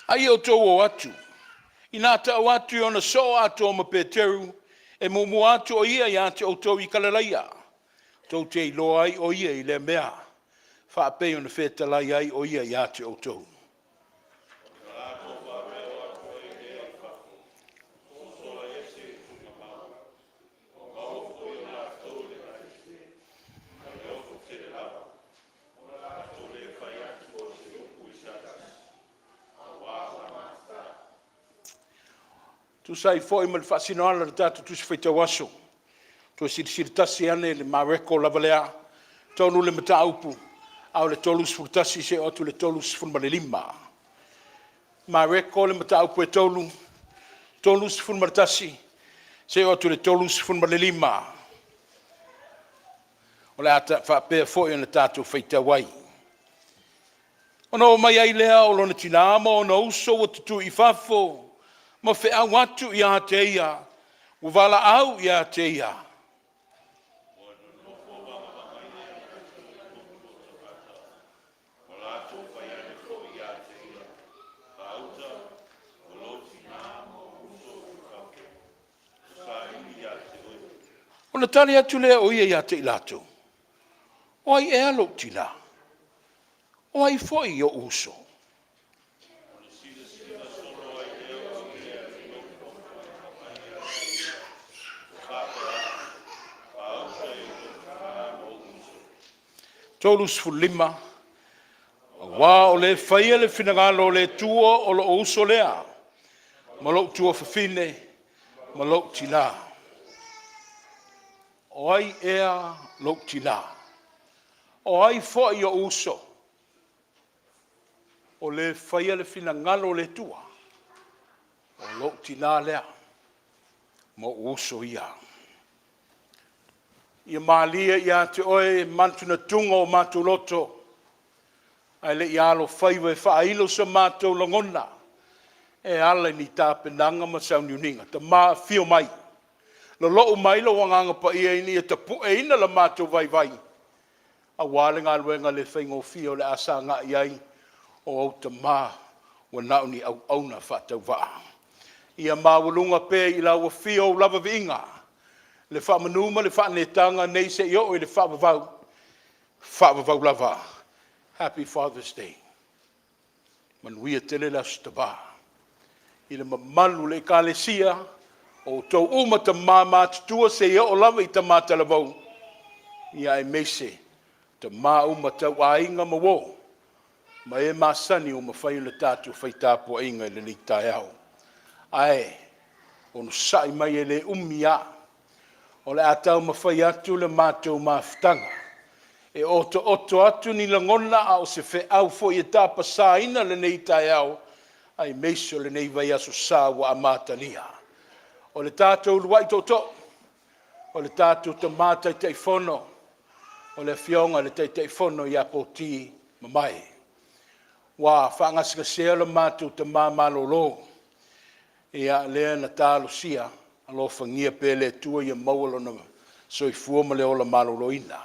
A ia outou o atu, ina tau atu i ona soo atoa ma Peteru, e muamua atu o ia ia te outou i Galilea, tou te iloa ai o ia i lea mea, faapei ona fetalai ai o ia ia te outou. Tusa ai foi ma le faasinoala o le tatou Tusi Faitau Aso, toe silasila tasi ane i le Mareko lava lea, 3 le mataupu, a o le 31 seia oo atu i le 35. Mareko le mataupu e 3, 31 seia oo atu i le 35. O le a faapea foi ona tatou faitau ai. Ona oo mai ai lea o lona tina ma ona uso ua tutui i fafo ma feau atu ia te ia, ua valaau ia te ia. Ona tali atu lea o ia ia te i latou, O ai ea lou tina? O ai foi ou uso? 35, aua o le e faia le finagalo o le Atua o lou uso lea, ma lou tuafafine, ma lou tina. O ai ea lou tina? O ai foi ou uso? O le e faia le finagalo o le Atua, o lou tina lea ma ou uso ia. Ia malie ia te oe manatunatuga o matou loto, ae le i alofaiva e faailo so matou lagona e ala i ni tapenaga ma sauniuniga. Tama, afio mai, lolou mai lou Agaga Paia ina ia tapueina la matou vaivai aua le galuega le faigofie o le a sagai ai o ou tama ua na o ni auauna faatauvaa. Ia maualuga pea i lau afio ou lava viiga, le faamanu ma le faaneetaga nei seia oo i le faavavau, faavavau lava. Happy Father's Day. Manuia tele le Aso Tama i le mamalu o le Ekalesia, o outou uma tama matutua seia oo lava i tama talavou, aemaise tama uma tau aiga ma uo ma e masani ua mafai ona tatou fai tapuaiga i lenei taeao. Ae onosai mai e le umi lava, o le a taumafai atu le matou mafutaga e otooto atu ni lagona a o se feau foi e tapasaina lenei taeao aemaise o lenei vaiaso sa ua amatalia. O le tatou uluai tootoo, o le tatou tama Taitaifono, o le Afioga i le Taitaifono ia Poti Mamae. Ua faagasegasea lo matou tama malolo, ia lea na talosia, alofagia pea e le Atua ia maua lona soifua ma le ola maloloina.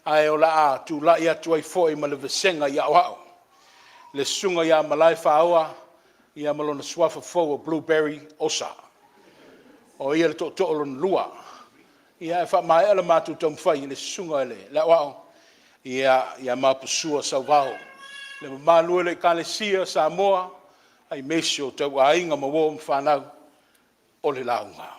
Ae o le a tulai atu ai foi ma le vasega i Aoao, le susuga ia Malaefaoa ia ma lona suafa fou o Blueberry Osa. O ia le tootoo lona lua. Ia ae faamaea le matou taumafai i le susuga i le Aoao ia Maposua Sauvao. Le mamalu e o le Ekalesia Samoa, aemaise o outou aiga ma uo ma fanau, o le lauga.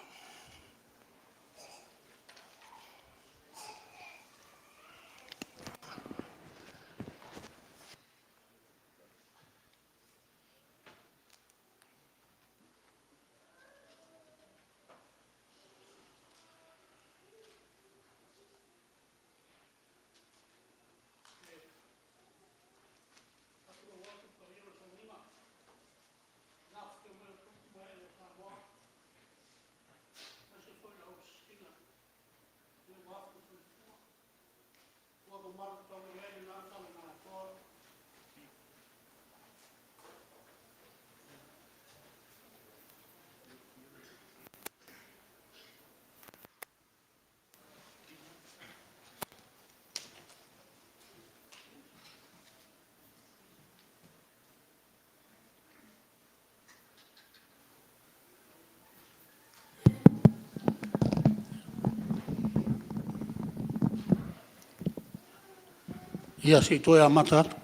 Ia se i toe amata atu.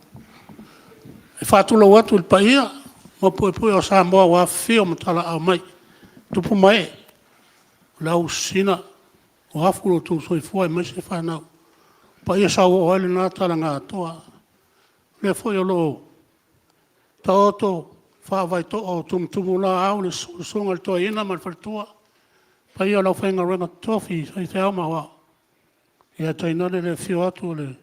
E faatulou atu i le paia mapuepue o Samoa ua afifio ma talaaao mai, tupu ma ee, o le au sisina ua afu lo outou soifua aemaise fanau. O paia sauoo ai lena tala na atoa. O lea foi o lo o taoto faavae toa o tumutumu laau le susuga i le Toeaina ma le faletua, le paia o le aufaigaluega totofi i faifeau ma aoao, ae tainane le afio atu o le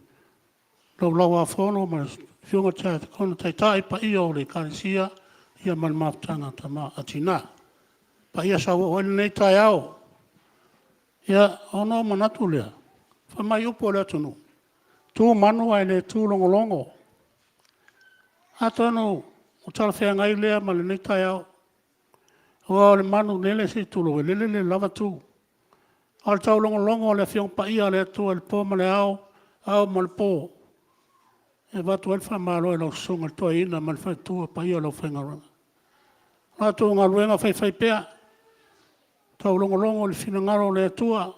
Laulau-a-Fono ma le Afioga i le Tiakono Taitai, paia o le Ekalesia ma le mafutaga a tina. O paia sauoo ai lenei taeao. Ia, ona ou manatu lea, fai mai upu o le atunuu, e tu manu ae le tu logologo. Atonu ua talafeagai lea ma lenei taeao, aua o le manulele se i tulou, e lele le lava tu. A o le taulogologo a le Afioga Paia a le Atua i le po ma le ao, ao ma le po, e avatu ai le faamalo i lau Susuga i le Toeaina ma le faletua, le paia o le aufaigaluega. O la outou galuega faifaipea, taulogologo i le finagalo o le Atua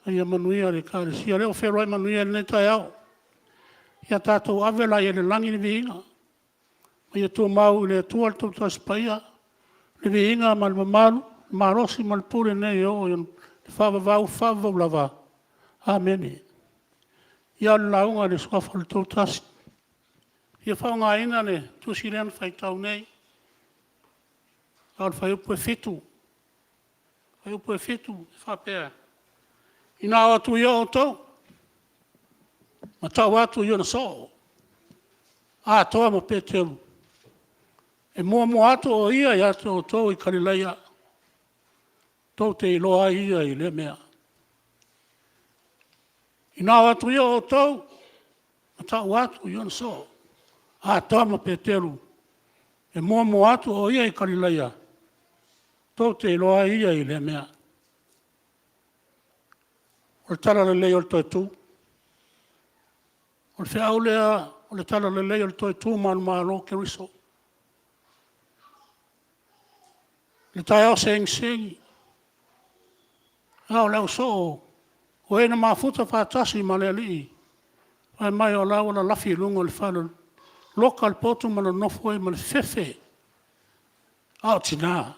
ina ia manuia le Ekalesia. O lea ua feiloai manuia i lenei taeao. Ia tatou ave la i ai i le lagi le viiga, a ia tumau i le Atua le Tausi Paia le viiga ma le mamalu, le malosi ma le pule nei e oo i le faavavau, faavavau lava. Amene. Ia, o le lauga i le Suafa o le Toetasi, e fia faaaogaina le tusi lea na faitau nei, a o le fuaiupu e 7. O le fuaiupu e 7 e faapea; “Ina o atu ia outou ma tau atu i ona soo, Atoa ma Peteru, e muamua atu o ia ia te outou i Kalilaia, tou te iloa ai ia i lea mea. Ina o atu ia outou ma tau atu i ona soo, Atoa ma Peteru, e muamua atu o ia i Kalilaia, tou te iloa ai ia i lea mea.” O le talalelei o le toe tu. O le feau lea o le talalelei o le toe tu manumalo o Keriso. I le taeao segisegi a o le ausoo o e na mafuta faatasi ma le Alii, fai mai o la e ua lalafi i luga o le fale, loka le potu ma nonofo ai ma le fefe, a o tina.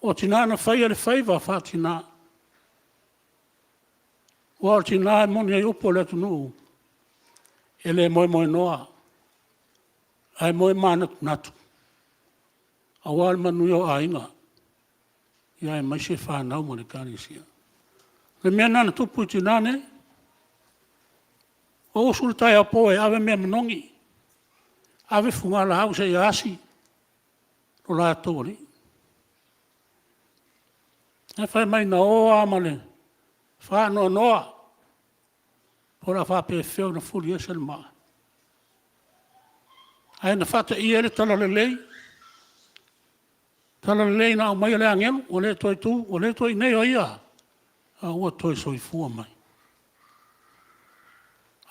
O tina na faia le faiva faa-tina, aua o tina e moni ai upu a le atunuu, e le moemoenoa ae moe manatunatu aua le manuia o aiga, aemaise fanau ma le Ekalesia. O le mea lena na tupu i tina nei, ua usu le taeao po e ave mea manogi, ave fugalaau seia asi lo latou alii. Ae fai mai na o lava ma le faanoanoa, po o le a faapefea ona fuli ese le maa. Ae na faateia ai le talalelei, talalelei na aumai e le agelu ua le toe tu, ua le toe i inei o ia, a ua toe soifua mai.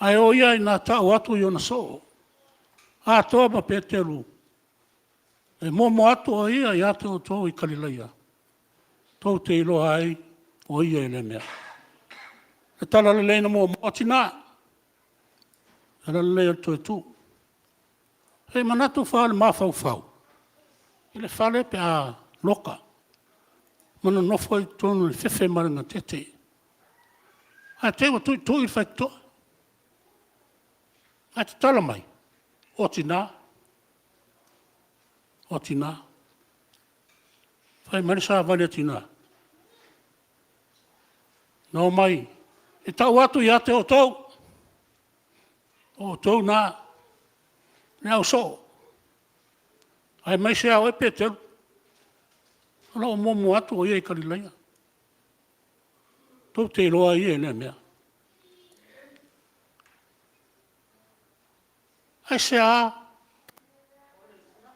Ae o ia ina tau atu i ona soo, Atoa ma Peteru, e muamua atu o ia ia te outou i Kalilaia, tou te iloa ai o ia i lea mea. O le talalelei na muamua, tina, talalelei o le toe tu. E manatu faale-mafaufau i le fale pe a loka ma nonofo ai i totonu i le fefe ma le gatete, ae te i ua tuitui le faitotoa ae tatala mai, o tina, o tina. Fai mai le savali a tina, na omai e tau atu ia te outou, o outou na, le au soo, aemaise lava oe Peteru, o lo o muamua atu o ia i Kalilaia, tou te iloa ai ia i lea mea. Aisea?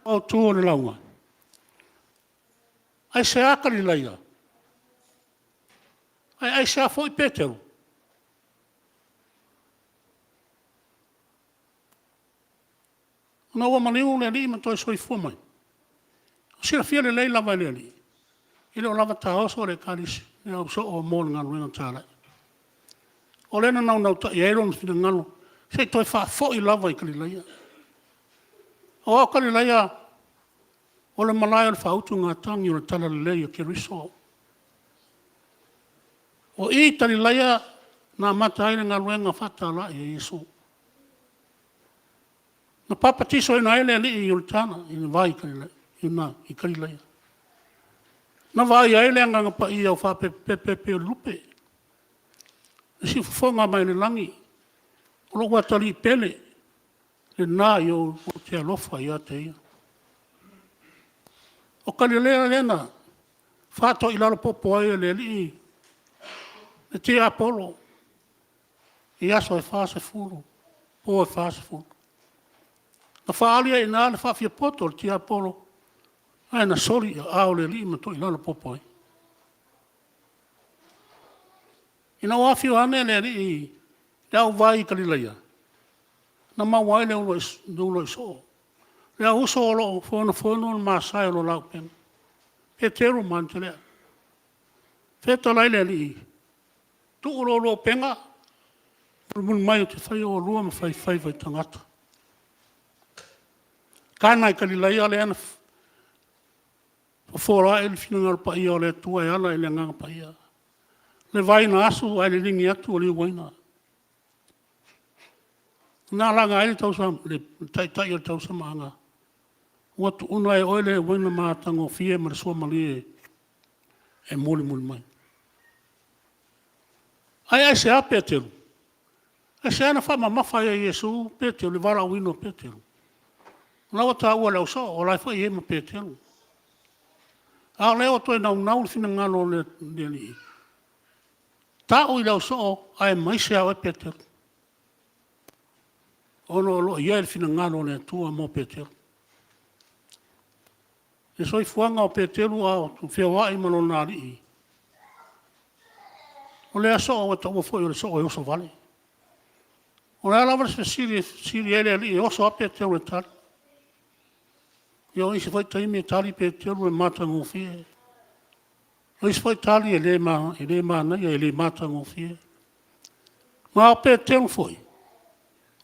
Autu o le lauga, aisea Kalilaia? Ae aisea foi Peteru? Ina ua maliu le Alii ma toe soifua mai, e silafia lelei lava e le Alii, e le o lava taoso le Ekalesia, le au soo mo le galuega talai. O lea na naunautai ai lona finagalo, se i toe faafoi lava i Kalilaia. Aua o Kalilaia o le malae o le faautugatagi o le Talalelei a Keriso. O i i Kalilaia na amata ai le galuega faatalai a Iesu. Na papatisoaina ai le alii i Ioritana i le vai i Kalilaia. Na vaaia ai le Agaga Paia o faapepepepe pei o le lupe i le siufofoga mai le lagi, o lou atalii pele lena ou te alofa ia te ia. O Kalilaia lea na faatoilalo popo ai e le Alii le tiapolo i aso e 40, po e 40. Na faaali ai i ina le faafiapoto a le tiapolo ae na soli i aao o le Alii ma toilalo popo ai. Ina ua afio ane le Alii i le auvai i Kalilaia, na maua ai le uluai soo, le au uso o lo o fonofono le masae o le la auupega, Peteru ma Anetelea. Fetalai le Alii, tuu la oulua upega, mulimuli mai ou te faia oulua ma faifaiva i tagata. Kana i Kalilaia lea na fofo ae le finagalo paia o le Atua e ala i le Agaga Paia, le vai na asu ae liligi atu ua liuaina. Na laga ai le taitai o le tausamaaga, ua tuua e oe le uaina matagofie ma le suamalie e mulimuli mai. Ae aisea Peteru? Aisea na faamamafa ai e Iesu Peteru i le valaauina o Peteru? O la ua taua e le ausoo o la foi e i ai ma Peteru. A o lea ua toe naunau le finagalo o le Alii, tau i le ausoo aemaise lava oe Peteru, ona o lo o i ai le finagalo o le Atua mo Peteru. Le soifuaga o Peteru a o feoai ma lona Alii, o lea soo ua taua foi o le soo e oso vale. O le a lava le fesili e fesili ai le Alii, e oso lava Peteru e tali. Ia o isi foi taimi e tali Peteru e matagofie, o isi foi tali e le manaia e le matagofie. Ma o Peteru foi,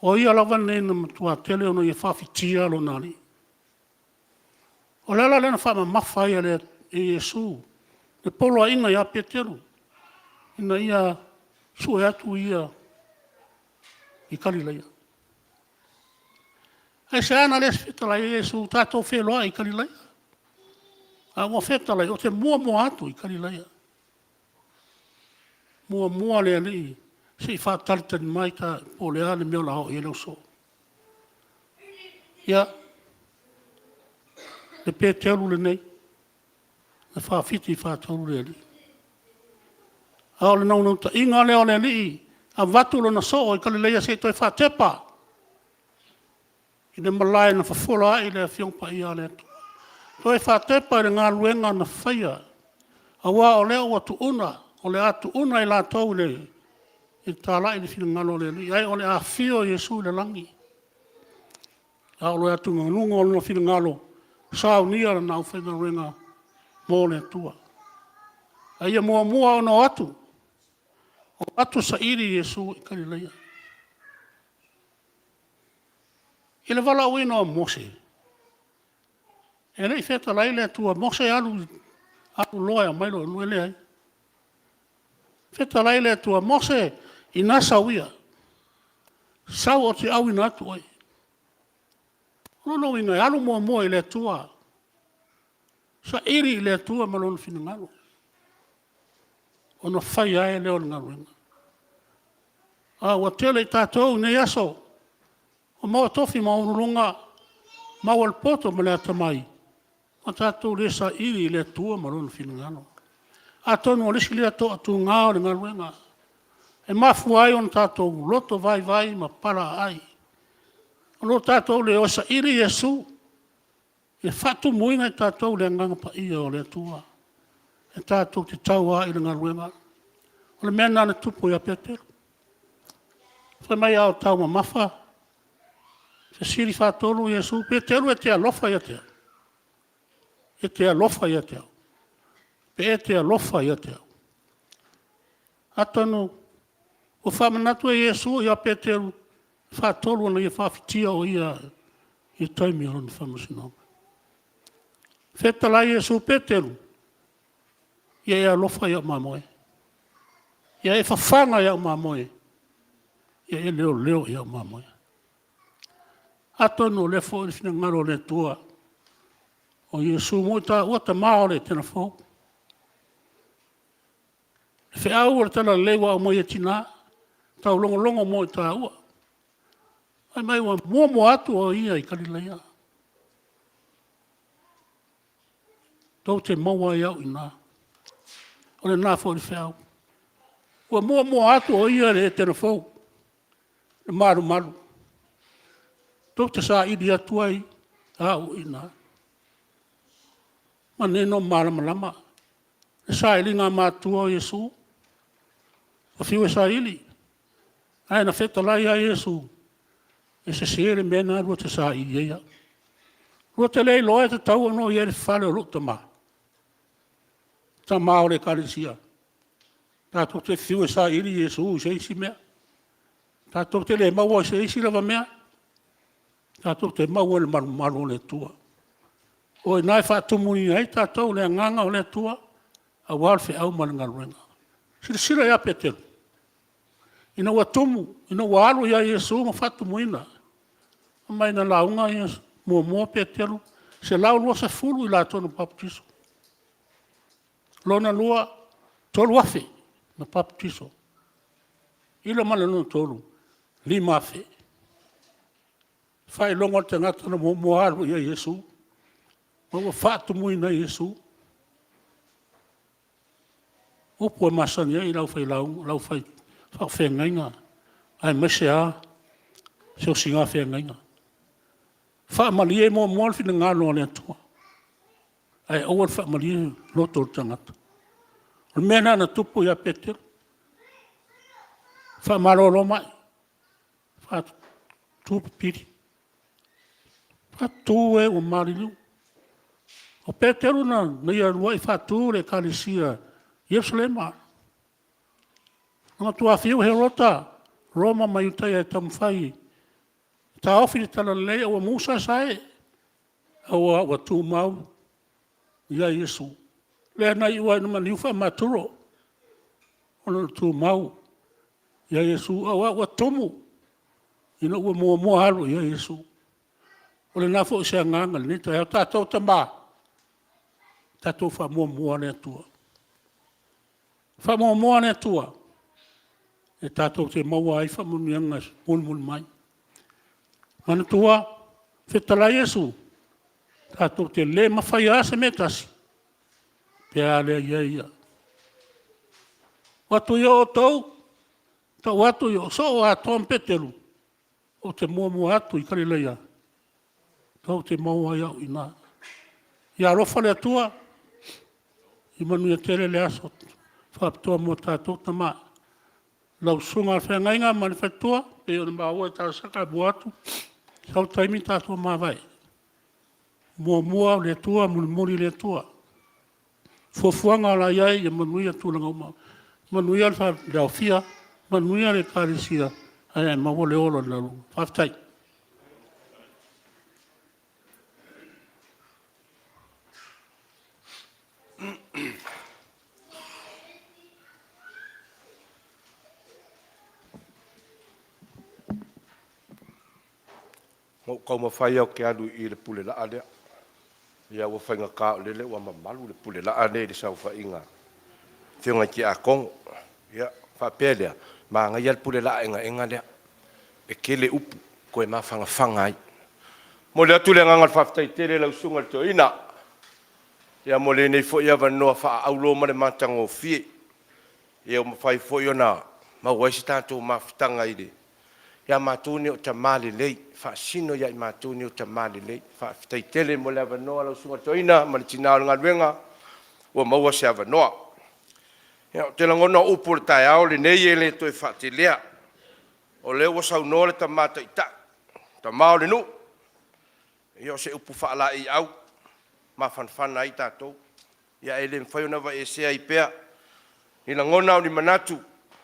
o ia lava lenei na matua tele ona ia faafitia lona Alii. O le ala lea na faamamafa ai e Iesu le poloaiga ia Peteru, ina ia sue atu ia i Kalilaia. Aisea na le fetalai ai Iesu, tatou feiloai i Kalilaia? A ua fetalai, ou te muamua atu i Kalilaia. Muamua le Alii se i faatalitali mai po o le a le mea o le a oo i ai le ausoo. Ia, le Peteru lenei, na faafiti faatolu le Alii. A o le naunautaiga lea o le Alii, avatu lona soo i Kalileia se i toe faatepa i le malae na fofola ai le Afioga Paia a le Atua. Toe faatepa i le galuega na faia, aua o lea ua tuuna, o le a tuuna i latou i le talai le finagalo o le Alii, ae o le a afio Iesu i le lagi. A o le atugaluga o lona finagalo, saunia lana aufaigaluega mo le Atua. A ia muamua ona o atu, o atu saili Iesu i Kalileia. I le valaauina o Mose, e le i fetalai le Atua, Mose alu loa e aumai lou nuu, e leai. Fetalai le Atua, Mose ina sau ia, sau ou te auina atu oe. O lona uiga e alu muamua i le Atua, saili i le Atua ma Lona finagalo, ona faia ai lea o le galuega. Ae ua tele i tatou i nei aso ua maua tofi maualuluga, maua le poto ma le atamai, ua tatou le saili i le Atua ma Lona finagalo. Atonu o le isi lea toatuga o le galuega e mafua ai ona tatou loto vaivai ma palaaai, o lo tatou le o e saili Iesu e faatumuina i tatou i le Agaga Paia o le Atua, e tatou te taua ai i le galuega. O le mea lena na tupu ia Petelo, fai mai a o taumamafa, fesili faatolu Iesu, Petelo e te alofa ia te au? E te alofa ia te au? Pe e te alofa ia te au? Atonu ua faamanatu e Iesu ia Petelo, e faatolu ona ia faafitia o Ia i le taimi o lona faamasinoga. Fetalai Iesu, Petelo, ia e alofa i au mamoe, ia e fafaga i au mamoe, ia e leoleo i au mamoe. Atonu o lea foi le finagalo o le Atua, o Iesu ua taua o le Tama o le Etena Fou. Le feau o le Talalelei ua aumai e tina, taulogologo mo i taua, fai mai ua muamua atu o Ia i Kalileia, tou te maua ai au i ina. O lena foi le feau, ua muamua atu o Ia i le Etena Fou, le malumalu, tou te saili atu ai Au i ina. Manino ma malamalama le sailiga a matua o Iesu, na fiu e saili, ae na fetalai lava Iesu, e sese le mea lena lua te saili ai au. Lua te le iloa e tatau ona ou i ai i le fale o lou Tama? Tama o le Ekalesia. Tatou te fiu e saili Iesu i se isi mea, tatou te le maua i se isi lava mea, tatou te maua i le malumalu o le Atua. O i ina e faatumuina ai tatou i le Agaga o le Atua aua le feau ma le galuega. Silasila ia Petelo, ina ua tumu, ina ua alu ia Iesu ma faatumuina, fai mai na lauga muamua Petelo, e 120 i latou na papatiso. Lona lua, 3,000 na papatiso. I le ma le lona tolu, 5,000. Faailoga o le tagata na muamua alu i ai i Iesu ma ua faatumuina e Iesu. O upu e masani ai le au faafeagaiga aemaise lava siosiga feagaiga. Faamalie muamua le finagalo o le Atua, ae aua le faamalie le loto o le tagata. O le mea lena na tupu ia Petelo, faamalolo mai, faatu pipili, faatu e ua maliliu. O Petelo na ia uluai faatu le Ekalesia i Ierusalema. Na matua afio Herota, Roma ma Iutaia e taumafai e taofi le Talalelei ae ua musa sae, aua ua tumau i ai Iesu. Lea na iu ai ina maliu faamaturo ona o le tumau ia Iesu aua ua tumu ina ua muamua alu i ai Iesu. O lena foi se agaga i lenei taeao, tatou tama, tatou faamuamua le Atua. Faamuamua le Atua e tatou te maua ai faamanuiaga e mulimuli mai. Manatua, fetalai Iesu, tatou te le mafaia lava se mea e tasi pe a leai ai Ia. O atu ia outou, tau atu, o soo o Atoa ma Peteru, ou te muamua atu i Kalileia, tou te maua ai au i ina. Ia alofa le Atua, ia manuia tele le aso faapitoa mo tatou tama. Lau susuga i le feagaiga ma le faletua, e pei ona maua i talosaga e mua atu, sau le taimi tatou mavae. Muamua le Atua mulimuli le Atua. O fuafuaga o le a i ai ia manuia tulaga uma, manuia le aofia, manuia le Ekalesia, ae maua le ola o le lauloga. Faafetai. Na ou taumafai lava ou te alu i le Pule Laa lea, ia ua faigata o lele ua mamalu le Pule Laa lea i le saofaiga a Afioga i Tiakono. Ia, faapea lea, manaia lava le Pule Laa egaega lea, e tele upu, toe mafanafana ai. E momoli atu le agaga o le faafetai tele i lau Susuga i le Toeaina, ia mo lenei foi avanoa faaauro ma le matagofie, ia ua mafai foi ona maua ai se tatou mafutaga ia matou nei o tama lelei, e faasino ia i matou nei o tama lelei. Faafetai tele mo le avanoa lau Susuga i le Toeaina ma le tina o le galuega ua maua se avanoa. Ia, ou te lagona o upu o le taeao lenei e le toe faateleina, o lea ua saunoa le Tama Taitai, le Tama o le nuu, ia o se upu faalaeiau e mafanafana ai tatou, ae le mafai ona aveesea ai pea ni lagona a o ni manatu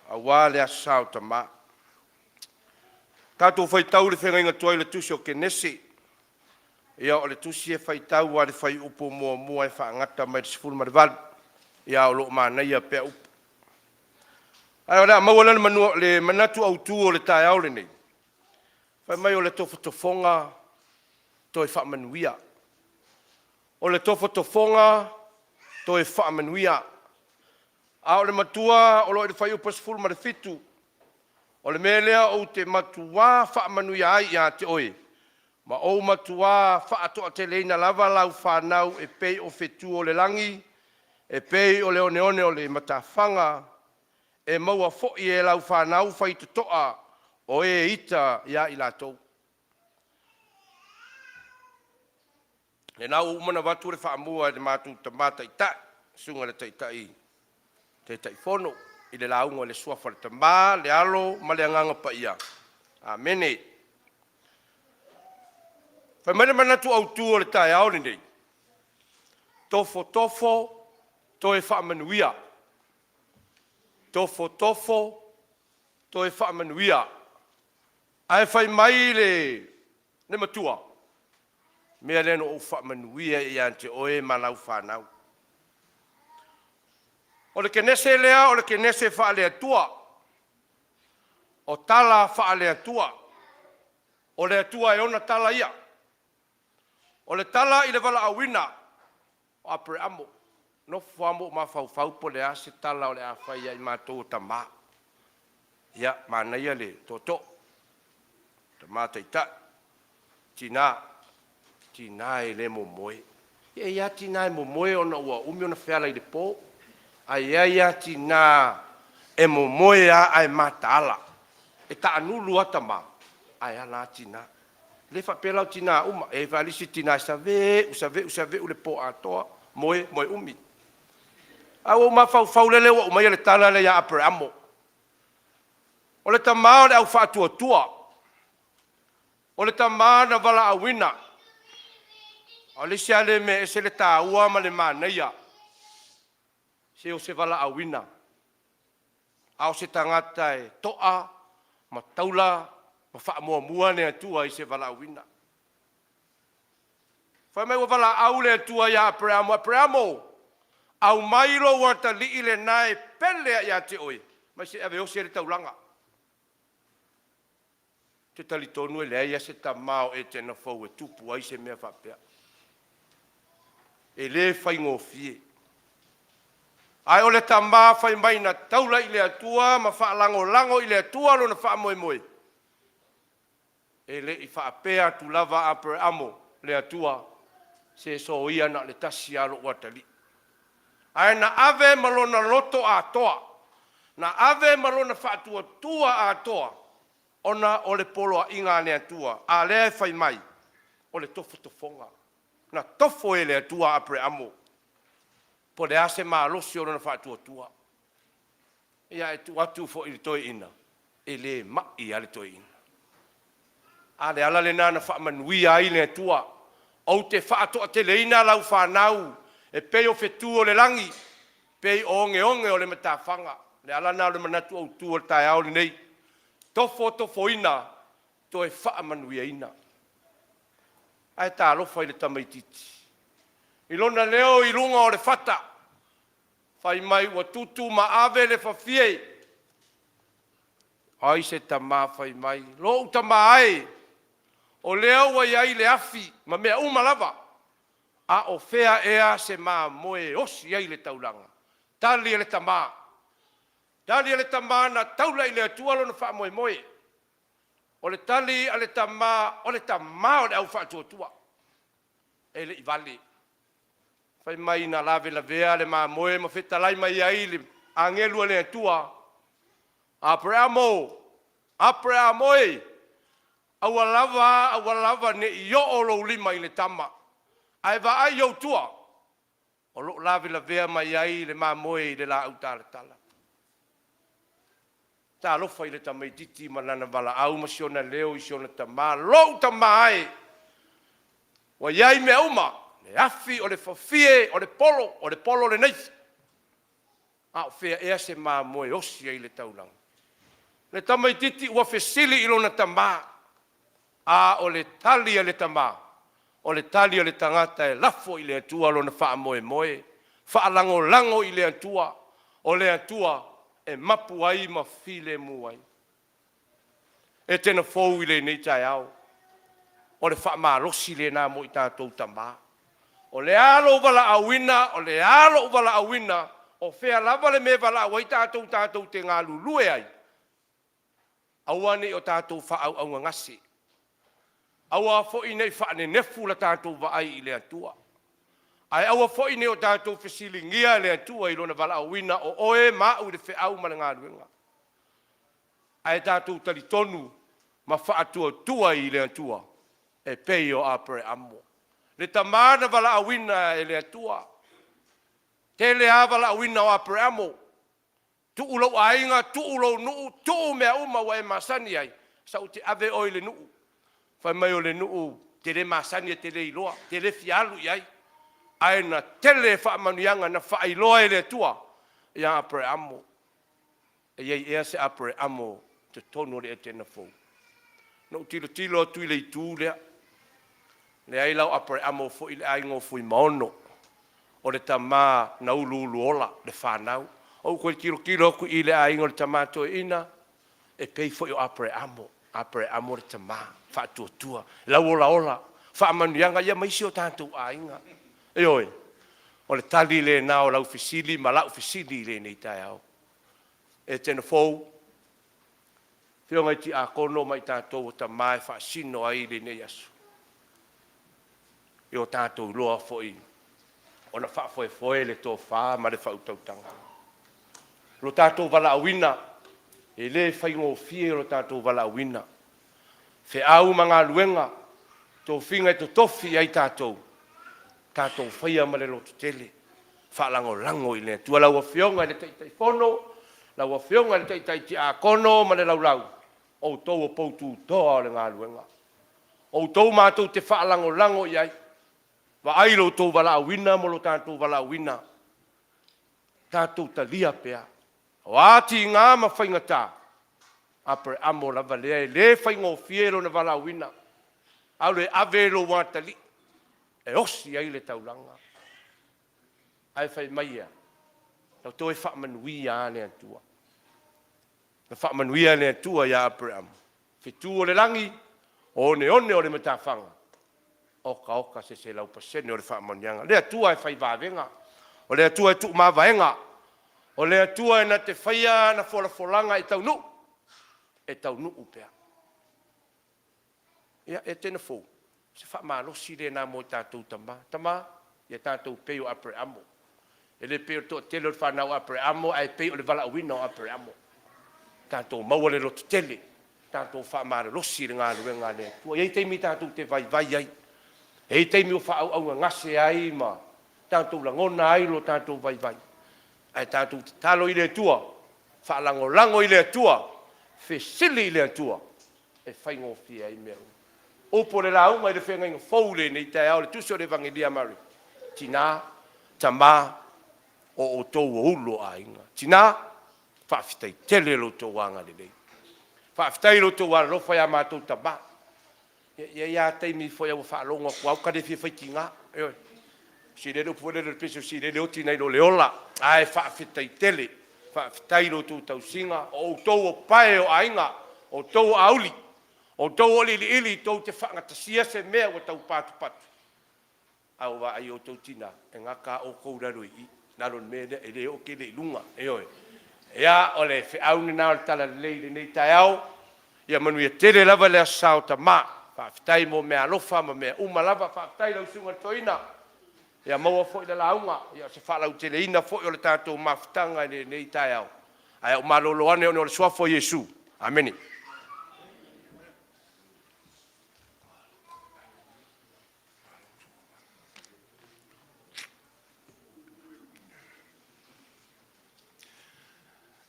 aua le Aso Sa o Tama. Tatou faitau i le feagaiga tuai i le Tusi o Kenese, ia o le tusi e faitau lava i le fuaiupu 1 e faagata mai i le 18, ae o lo o manaia pea upu. Ae o le a maua lea le manatu autu o le taeao lenei, fai mai o le tofotofoga toe faamanuia. O le tofotofoga toe faamanuia. A o le matua o lo o i le fuaiupu e 17, o le mea lea ou te matua faamanuia ai ia te oe, ma ou matua faatoateleina lava lau fanau e pei o fetu o le lagi, e pei o le oneone o le matafaga, e maua foi e lau fanau faitotoa o e ita ia i latou. Lena ua uma ona avatu le faamua e le matou Tama Taitai, le Susuga i le Taitai Taitaifono i le lauga i le Suafa o le Tama, le Alo ma le Agaga Paia. Amene. Fai mai le manatu autu o le taeao lenei, tofotofo toe faamanuia. Tofotofo toe faamanuia. Ae fai mai le matua, o le mea lea na ou faamanuia ai ia te oe ma lau fanau. O le Kenese lea o le Kenese faale-Atua, o tala faale-Atua, o le Atua e ona tala ia. O le tala i le valaauina o Aperamo, nofo lava ma ou mafaufau po o le a se tala o le a fai ia i matou o tama. Ia, manaia le tootoo, tama taitai, tina, tina e le momoe. E i ai lava tina e momoe ona ua umi ona feala i le po, ae i ai lava tina e momoe lava ae mataala. E taanulu lava tama, ae ala lava tina. E le faapea la o tina uma, e i ai foi lava isi tina e saveu, saveu, saveu le po atoa, moe, moe umi. Ae ua ou mafaufau lele ua aumaia le tala lea ia Aperamo. O le tama o le au faatuatua, o le tama na valaauina. A o le isi lava lea mea e ese le taua ma le manaia, se o se valaauina, a o se tagata e to'a ma taula ma faamuamua le Atua i se valaauina. Fai mai ua valaau le Atua ia Aperamo, Aperamo, aumai lou atalii lena e pele lava ia te oe, mai se i ave e osi ai le taulaga. Ou te talitonu e leai lava se tama o Etena fou e tupu ai se mea faapea. E le faigofie. Ae o le tama fai mai na taula i le Atua ma faalagolago i le Atua lona faamoemoe, e le i faapea atu lava Aperamo, le Atua, se soia na o le tasi lava lou atalii. Ae na ave ma lona loto atoa. Na ave ma lona faatuatua atoa ona o le poloaiga a le Atua, a lea e fai mai, o le tofotofoga. Na tofo e le Atua a Apereamo, po o le a se malosi o lona faatuatua. Ia ae tuu atu foi i le toeaina, e le mai lava le toeaina. A le ala lena na faamanuia ai le Atua, ou te faatoateleina lau fanau e pei o fetu o le lagi, pei o ogeoge o le matafaga. O le ala lena o le manatu autu o le taeao lenei, tofotofoina, toe faamanuiaina. Ae talofa i le tamaitiiti i lona leo i luga o le fata, fai mai ua tutu ma ave le fafie. O ai se tama fai mai, lou tama e, o lea ua i ai le afi ma mea uma lava, a o fea ea se mamoe e osi ai le taulaga? Tali a le tama, tali a le tama na taula i le Atua lona faamoemoe. O le tali a le tama, o le tama o le au faatuatua, e le i vale. Fai mai na lavelavea le mamoe ma fetalai mai ai le agelu a le Atua, Apereamo, Apereamo e, aua lava, aua lava ne i oo lou lima i le tama, ae vaai i ou tua, o lo o lavelavea mai ai le mamoe i le laau talatala. Talofa i le tamaitiiti ma lana valaau ma si ona leo i si ona tama, lou tama e, ua i ai mea uma, le afi, o le fafie, o le polo, o le polo le naifi, a o fea ea se mamoe e osi ai le taulaga? Le tamaitiiti ua fesili i lona tama, a o le tali a le tama, o le tali a le tagata e lafo i le Atua lona faamoemoe, faalagolago i le Atua, o le Atua e mapu ai ma filemu ai. Etena fou i lenei taeao, o le faamalosi lena mo i tatou tama. O le a lou valaauina, o le a lou valaauina, o fea lava le mea e valaau ai tatou tatou te galulue ai, aua ne i o tatou faaauaugagase, aua foi ne i faanenefu la tatou vaai i le Atua, ae aua foi ne i o tatou fesiligia le Atua i Lona valaauina o oe ma au i le feau ma le galuega. Ae tatou talitonu ma faatuatua i le Atua e pei o Apereamo, le tama na valaauina e le Atua. Tele lava valaauina o Apereamo, tuu lou aiga, tuu lou nuu, tuu mea uma ua e masani ai, sau te ave oe i le nuu. Fai mai o le nuu e te le masani e te le iloa, e te le fia alu i ai. Ae na tele faamanuiaga na faailoa e le Atua ia Apereamo. E i ai ea se Apereamo i totonu o le Etena fou? Na ou tilotilo atu i le itu lea, leai la o Apereamo foi le aiga o Fuimaono, o le tama na uluuluola le fanau. Ou toe tilotilo atu i le aiga o le tama toeaina, e pei foi o Apereamo, Apereamo le tama faatuatua, lauolaola, faamanuiaga ia ma isi o tatou aiga. Ioe, o le tali lena o lau fesili ma lau fesili i lenei taeao. Etena fou, afioga i tiakono ma i tatou o tama e faasino ai lenei aso, i o tatou iloa foi ona faafoefoe le tofa ma le faautautaga. Lo tatou valaauina, e le faigofie lo tatou valaauina. Feau ma galuega, tofiga e totofi i ai tatou, tatou faia ma le lototele, faalagolago i le Atua. Lau Afioga i le Taitaifono, lau Afioga i le Taitai Tiakono ma le laulau, o outou o poututoa o le galuega. O outou matou te faalagolago i ai, vaai lo outou valaauina ma lo tatou valaauina, tatou talia pea. O a tiga ma faigata, Aperamo lava lea, e le faigofie lona valaauina, alu e ave lou atalii e osi ai le taulaga. Ae fai mai e a? Na toe faamanuia lava le Atua. Na faamanuia le Atua ia Aperamo, fetu o le lagi, o oneone o le matafaga, oka oka se 100% o le faamanuiaga. O le Atua e fai vavega, o le Atua e tuumavaega, o le Atua e na te faia ana folafolaga e taunuu, e taunuu pea. Ia, Etena fou, o se faamalosi lena mo tatou tama. Tama, ia tatou pei o Aperamo. E le pei o le toatele o le fanau a Apereamo, ae pei o le valaauina o Apereamo. Tatou maua le lototele, tatou faamalolosi i le galuega a le Atua. E i ai taimi tatou te vaivai ai, e i ai taimi ua faaauaugagase ai ma tatou lagona ai lo tatou vaivai, ae tatou tatalo i le Atua, faalagolago i le Atua, fesili i le Atua e faigofie ai mea uma. Upu o le lauga i le feagaiga fou i lenei taeao, le tusi o le Evagelia a Mariko, Tina, tama, o outou o ulu o aiga. Tina, faafetai tele i lo outou agalelei. Faafetai i lo outou alolofa ia matou tama. E i ai lava taimi foi a ua faalogo atu lava ua ta le fia faitiga. Ioe. O le upu foi lele o le pese o le silele e oti nai lo le ola. Ae faafetai tele, faafetai i lo outou tausiga, o outou o pae o aiga, o outou o auli, o outou o iliili tou te faagatasia se mea ua tau patupatu, a ua vaai o outou tina, e gata lava outou i lalo i i, lalo i le mea lea, e le oo tele i luga. Ioe. Ia, o le feau lena o le Talalelei i lenei taeao, ia manuia tele lava le Aso Sa o Tama. Faafetai mo meaalofa ma mea uma lava. Faafetai i lau Susuga i le Toeaina, ia maua foi le lauga, ia o se faalauteleina foi o le tatou mafutaga i lenei taeao. Ae ou malolo ane ona o le Suafa o Iesu. Amene.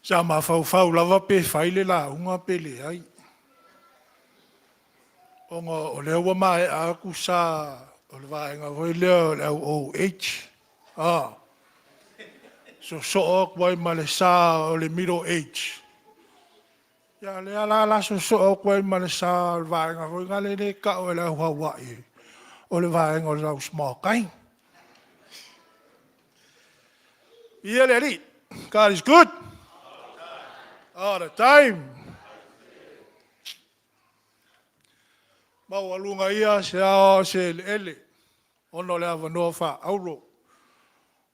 Sa mafaufau lava pe fai le lauga pe leai, ona o lea ua maea atu sa o le vaega foi lea o le au old age, sosoo atu ai ma le sa o le middle age, a o lea la o le a sosoo atu ai ma le sa o le vaega foi lea e tau e le au Hawaii o le vaega o le au small time. Viia le Alii, God is good all the time. Maualuga ia se ao a o se eleele ona o le avanoa faaauro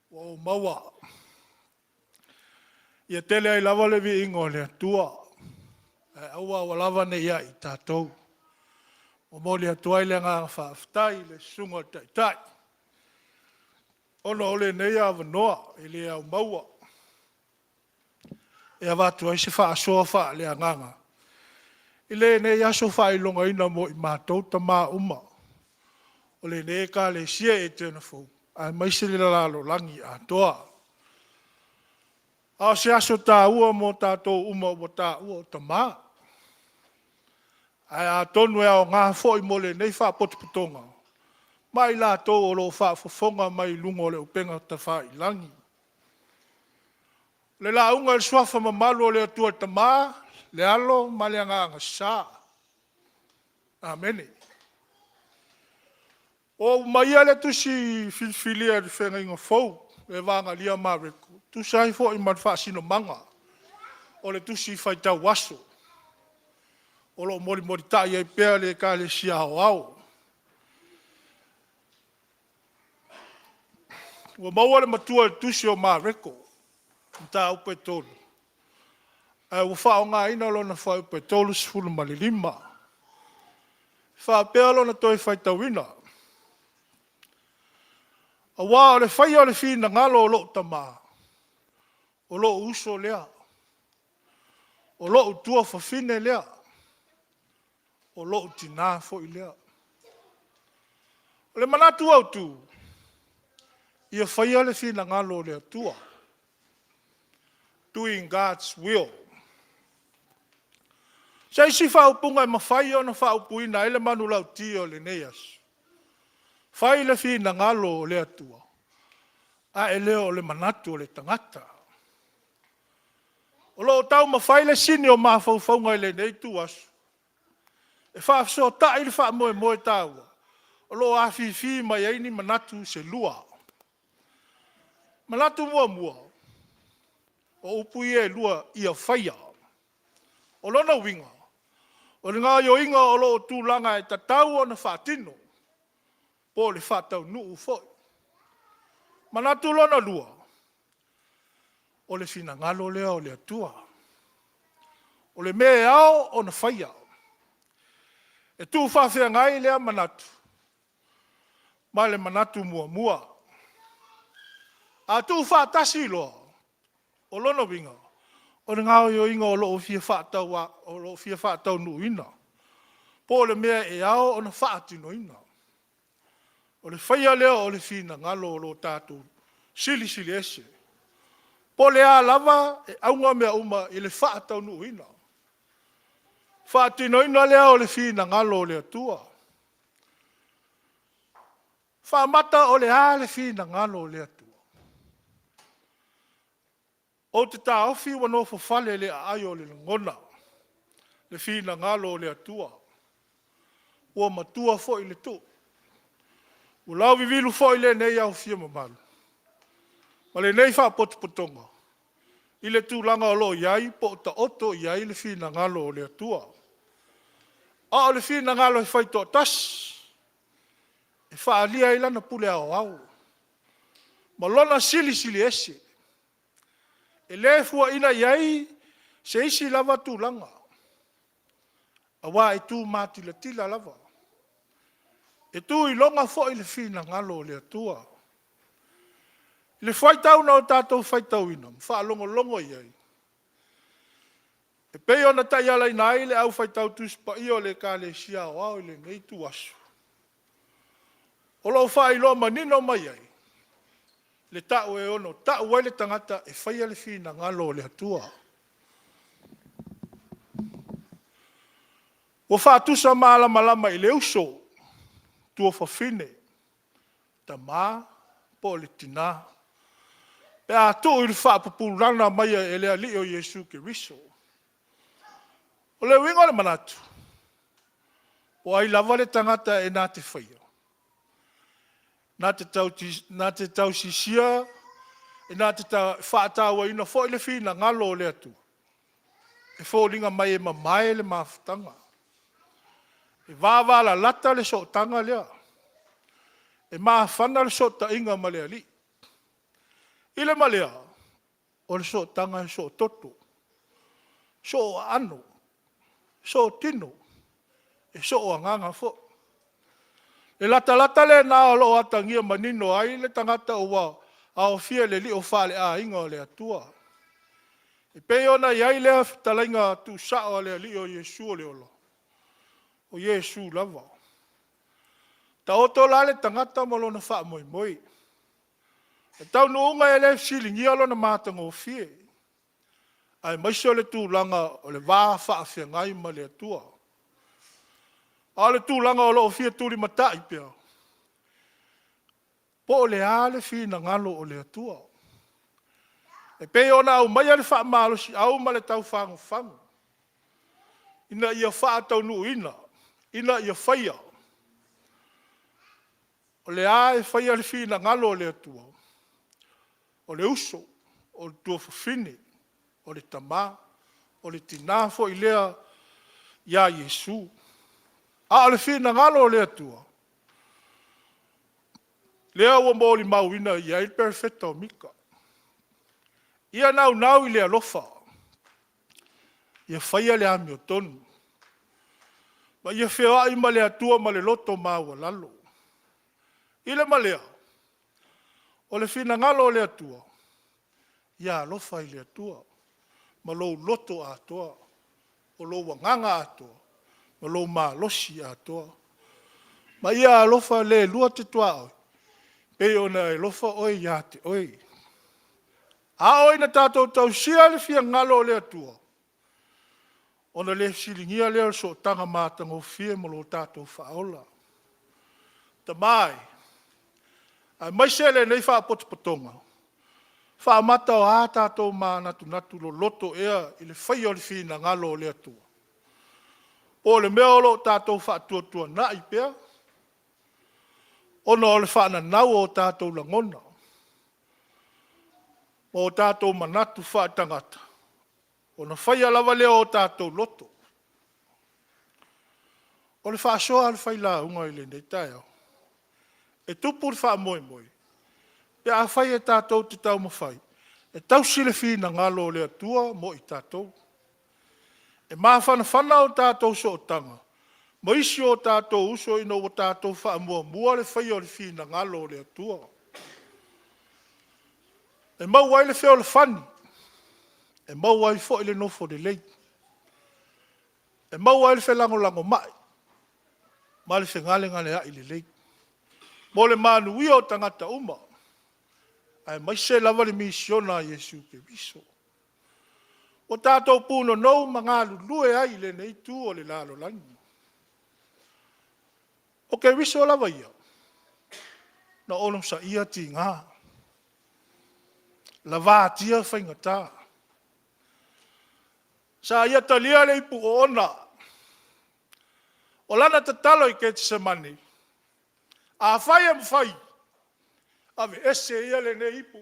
ua ou maua. Ia tele ai lava le viiga o le Atua, ae aua aua lava ne i ia i tatou. Momoli atu ai le agaga faafetai i le Susuga i le Taitai ona o lenei avanoa e le au maua e avatu ai se faasoa faaleagaga i lenei aso faailogaina mo i matou tama uma o lenei Ekalesia Etena Fou aemaise le lalolagi atoa. A o se aso taua mo tatou uma ua taua o tama. Ae atonu e aoga foi mo lenei faapotopotoga ma i latou o lo o faafofoga mai i luga o le upega tafailagi. O le lauga i le suafa mamalu o le Atua le Tama, le Alo ma le Agaga Sa. Amene. Ua ou aumaia le tusi filifilia e le Feagaiga Fou le Evagalia a Mareko e tusa ai foi ma le faasinomaga o le tusi faitau aso o lo o molimolitai ai pea le Ekalesia Aoao. Ua maua le matua i le tusi o Mareko mataupu e 3 ae ua faaaogaina lona fuaiupu e 35. E faapea lona toe faitauina; aua o le faia o le finagalo o lou Tama, o lou uso lea, o lou tuafafine lea, o lou tina foi lea. O le manatu autu, ia faia le finagalo o le Atua. Doing God's will. O se isi faaupuga e mafai ona faaupuina ai le manulauti o lenei aso, fai le finagalo o le Atua, ae le o le manatu o le tagata. O lo o taumafai le sini o mafaufauga i lenei ituaso e faafesootai le faamoemoe taua o lo o afifi mai ai ni manatu se lua. Manatu muamua, o upu ia e lua, ia faia. O lona uiga, o le gaoioiga o lo o tulaga e tatau ona faatino po o le faataunuu foi. Manatu lona lua, o le finagalo lea o le Atua. O le mea e ao ona faia. E tuufaafeagai lea manatu ma le manatu muamua. A tuufaatasi loa, o lona uiga, o le gaoioiga o lo o fia faataunuuina, po o le mea e ao ona faatinoina. O le faia lea o le finagalo o lo tatou Silisili Ese. Po o le a lava, e auga mea uma i le faataunuuina. Faatinoina lea o le finagalo o le Atua. Faamata o le a le finagalo o le Atua? Ou te taofi ua nofofale i aai o le lagona le finagalo o le Atua. Ua matua foi le tuu, ua lauvivilu foi lenei aofia mamalu ma lenei faapotopotoga i le tulaga o lo o i ai po o taoto i ai le finagalo o le Atua. A o le finagalo e faitoatasi, e faaalia ai lana pule aoao ma lona Silisili Ese. E le fuaina i ai se isi lava tulaga, aua e tumatilatila lava. E tuiloga foi le finagalo o le Atua. I le fuaitau na tatou faitauina ma faalogologo i ai, e pei ona taialaina ai le au faitau Tusi Paia o le Ekalesia Aoao i lenei ituaso, o lo o faailoa manino mai ai le ta'u e ono ta'u ai le tagata e faia le finagalo o le Atua. Ua faatusa malamalama i le uso, tuafafine, tama po o le tina pe a tuu i le faapupulaga mai e le Alii o Iesu Keriso. O le uiga o le manatu, po o ai lava le tagata e na te faia, na te tausisia, na te faatauaina foi le finagalo o le Atua, e foliga mai e mamae le mafutaga. E vavalalata le sootaga lea, e mafana le sootaiga ma le Alii. I le ma lea, o le sootaga e soototo, sooaano, sootino, e sooagaga foi. Le latalata lena o lo o atagia manino ai le tagata ua aofia i le lio faaleaiga o le Atua. E pei ona i ai lea fetalaiga tuusao a le Alii o Iesu o le ola, o Iesu lava. Taoto la le tagata ma lona faamoemoe. O le taunuuga e le fesiligia lona matagofie, aemaise o le tulaga o le va faafeagai ma le Atua. A o le tulaga o lo o fia tulimatai pea, po o le a le finagalo o le Atua. E pei ona aumaia le faamalosiau ma le taufagufagu ina ia faataunuuina, ina ia faia. O le a e faia le finagalo o le Atua? O le uso, o le tuafafine, o le tama, o le tina foi lea ia Iesu. A o le finagalo o le Atua, lea ua molimauina e i ai le Perofeta o Mika, ia naunau i le alofa, ia faia le amiotonu, ma ia feoai ma le Atua ma le loto maualalo. I le ma lea, o le finagalo o le Atua, ia alofa i le Atua ma lou loto atoa, o lou agaga atoa, ma lou malosi atoa. Ma ia alofa le lua te tuaoi, pei ona e alofa oe ia te oe. A oo ina tatou tausia le finagalo o le Atua, ona le fesiligia lea o le sootaga matagofie ma lo tatou Faaola. Tama e, aemaise lenei faapotopotoga, faamata o a tatou manatunatu loloto ea i le faia o le finagalo o le Atua? Po o le mea o lo o tatou faatuatuanai pea ona o le faananau o tatou lagona ma o tatou manatu faaletagata, ona faia lava lea o tatou loto. O le faasoa a le failauga i lenei taeao, e tupu le faamoemoe pe afai e tatou te taumafai e tausi le finagalo o le Atua mo i tatou. E mafanafana o tatou sootaga ma isi o tatou uso ina ua tatou faamuamua le faia o le finagalo o le Atua. E maua ai le fealofani, e maua ai foi le nofo lelei, e maua ai le felagolagomai ma le fegalegaleai lelei mo le manuia o tagata uma, aemaise lava le misiona a Iesu Keriso. Ua tatou punonou ma galulue ai i lenei itu o le lalolagi. O Keriso lava ia, na onosaia tiga, lavatia faigata, sa ia talia le ipu oona. O lana tatalo i Ketisemane, afai e mafai, aveese ia lenei ipu,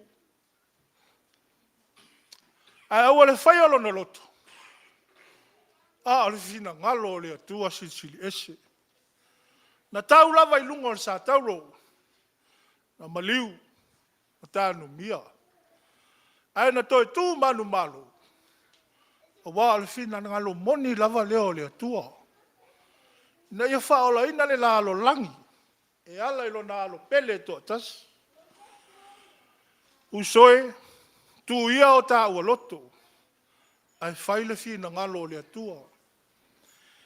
ae aua le faia lona loto, a o le finagalo o le Atua Silisili Ese. Na tau lava i luga o le satauro, na maliu ma tanumia, ae na toe tu manumalo, aua o le finagalo moni lava lea o le Atua, ina ia faaolaina le lalolagi e ala i Lona Alo pele e toatasi. Uso e, tuu ia o taua loto, ae fai le finagalo o le Atua.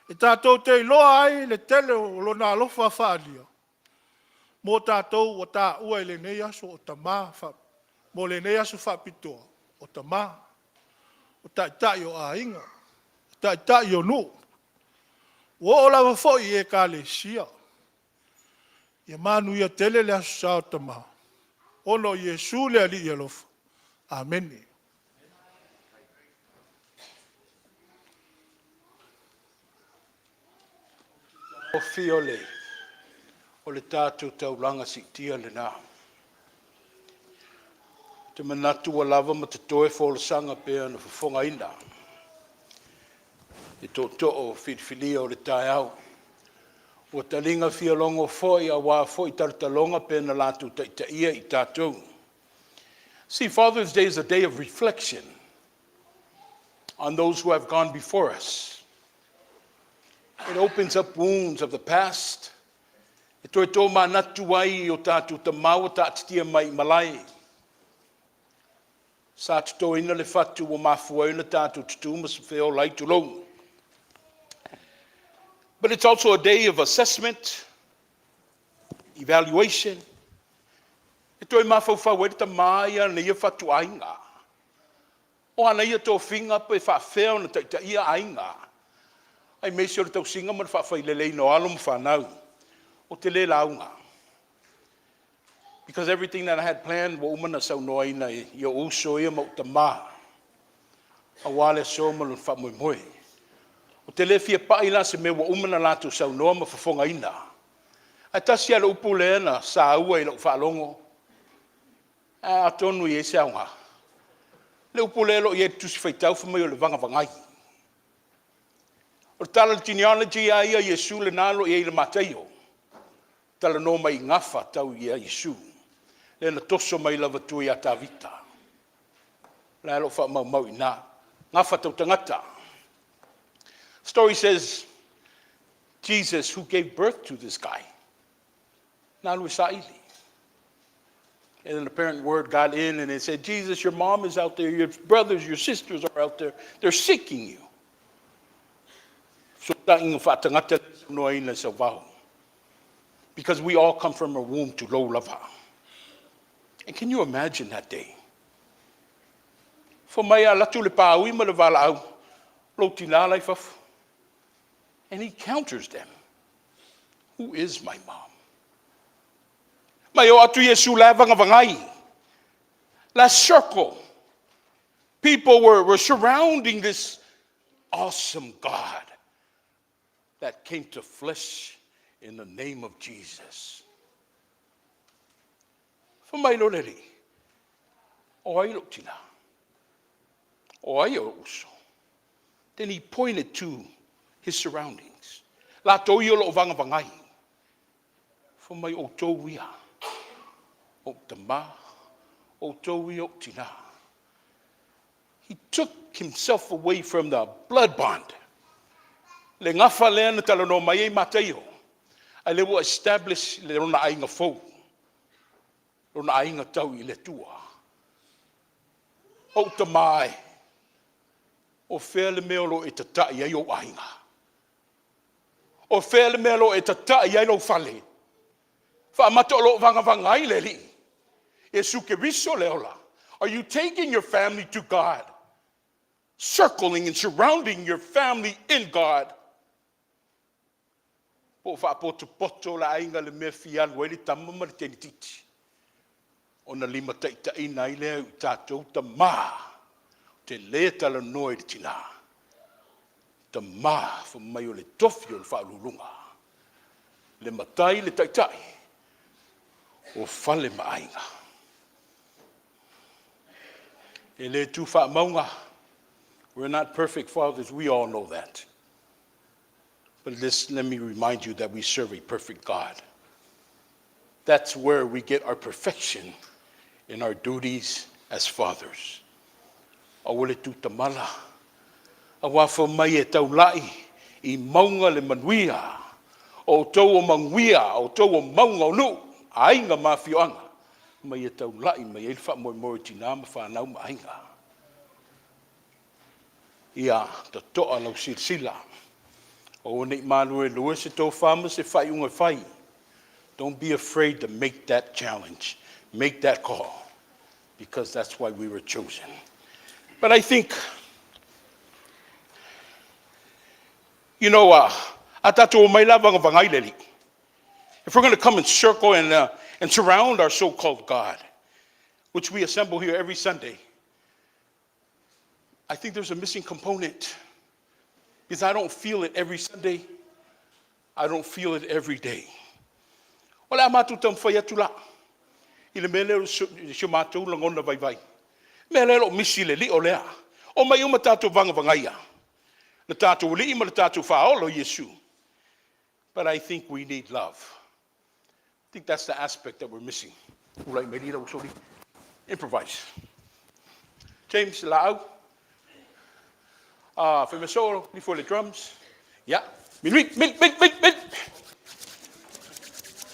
E tatou te iloa ai le tele o Lona alofa faaalia mo tatou ua taua i lenei aso o tama, mo lenei aso faapitoa, o tama, o taitai o aiga, o taitai o nuu, ua oo lava foi i ekalesia. Ia manuia tele le Aso Sa o Tama, ona o Iesu le Alii alofa. Amene. O le tatou taulaga siitia lena. Ou te manatu ua lava ma totoe folasaga pei ona fofogaina e tootoo filifilia o le taeao. Ua taliga fialogo foi aua foi talotaloga pei ona latou taitaia i tatou. See, Father's Day is a day of reflection on those who have gone before us. It opens up wounds of the past. E toe tōmanatu ai o tatou tama ua taatitia mai i malae. Sa totoina le fatu ua mafua ai ona tatou tutū ma feola ai, tulou. But it's also a day of assessment, evaluation. E toe mafaufau ai le tama ia na ia fatuaiga. O ana ia tofiga pe faafefea ona taitaia aiga, aemaise o le tausiga ma le faafaileleina o alo ma fanau. Ou te le lauga, because everything that I had planned ua uma ona saunoaina i ou uso ia ma ou tama, aua le aso ma lona faamoemoe. Ou te le fia pai la i se mea ua uma ona latou saunoa ma fofogaina. Ae tasi lava le upu lea na saua i lau faalogo, ae atonu e i ai se aoga. Le upu lea o lo o i ai i le Tusi Faitau fai mai o le vagavagai. O le tala o le genealogy lava ia a Iesu lena o lo o i ai i le Mataio, talanoa mai i gafa tau ia Iesu, lea na toso mai lava tua ia Tavita. O la e o lo o faamaumau i ina, gafa tau tagata. Story says, Jesus who gave birth to this guy, na alu e saili. And then apparent word got in and it said, Jesus, your mom is out there, your brothers, your sisters are out there. They're seeking you. Fesootaiga faatagata saunoaina e sauvao. Because we all come from a womb to low lava. And can you imagine that day? Fai mai alu atu le paui ma le valaau, lou tina la i fafo. And he counters them. Who is my mom? Mai o atu Iesu la e vagavagai. La circle. People were surrounding this awesome God that came to flesh in the name of Jesus. Fai mai lo le alii, o ai lou tina? O ai ou uso? Then he pointed to his surroundings. Latou ia o lo o vagavagai. Fai mai outou ia, o tama, outou ia o tina. He took himself away from the blood bond. Le gafa lea na talanoa mai ai Mataio. Ae le ua establish le lona aiga fou. Lona aiga tau i le Atua. Ou tamā e, o fea le mea o lo o e tatai ai ou aiga? O fea le mea o lo o e tatai ai lou fale? Faamata o lo o vagavaga ai le Alii? Iesu Keriso le ola. Are you taking your family to God? Circling and surrounding your family in God? Po o faapotopoto le aiga i le mea e fia alu ai le tama ma le teinititi, ona limataitaiina ai lea o i tatou tamā, ou te le talanoa i le tinā, tamā fai mai o le tofi o le faauluuluga, le matai, le taitai o fale ma aiga. E le tu faamauga, we're not perfect fathers, we all know that. But this, let me remind you that we serve a perfect God. That's where we get our perfection in our duties as fathers. Aua le tutamala, aua fai mai e taulai i mauga le manuia, o outou o manuia, o outou o mauga o nuu, aiga ma afioaga, mai e taulai mai ai le faamoemoe o tina ma fanau ma aiga. Ia totoa lau silasila, aua ne i maluelue se tofa ma se faaiuga e fai. Don't be afraid to make that challenge, make that call, because that's why we were chosen. But I think, a tatou omai la vagavagai le Alii. If we're going to come and circle and surround our so-called God, which we assemble here every Sunday, I think there's a missing component. Because I don't feel it every Sunday. I don't feel it every day. O le a matou taumafai atu la i le mea lea o si o matou lagona vaivai. Mea lea o lo o misi le lio lea. Omai uma tatou vagavagaia le tatou Alii ma le tatou Faaola o Iesu. But I think we need love. I think that's the aspect that we're missing. Tulai mai lila usoli. Improvise. James laau. Fai ni for the drums. Yeah. Mil, mil, mil, mil, mil.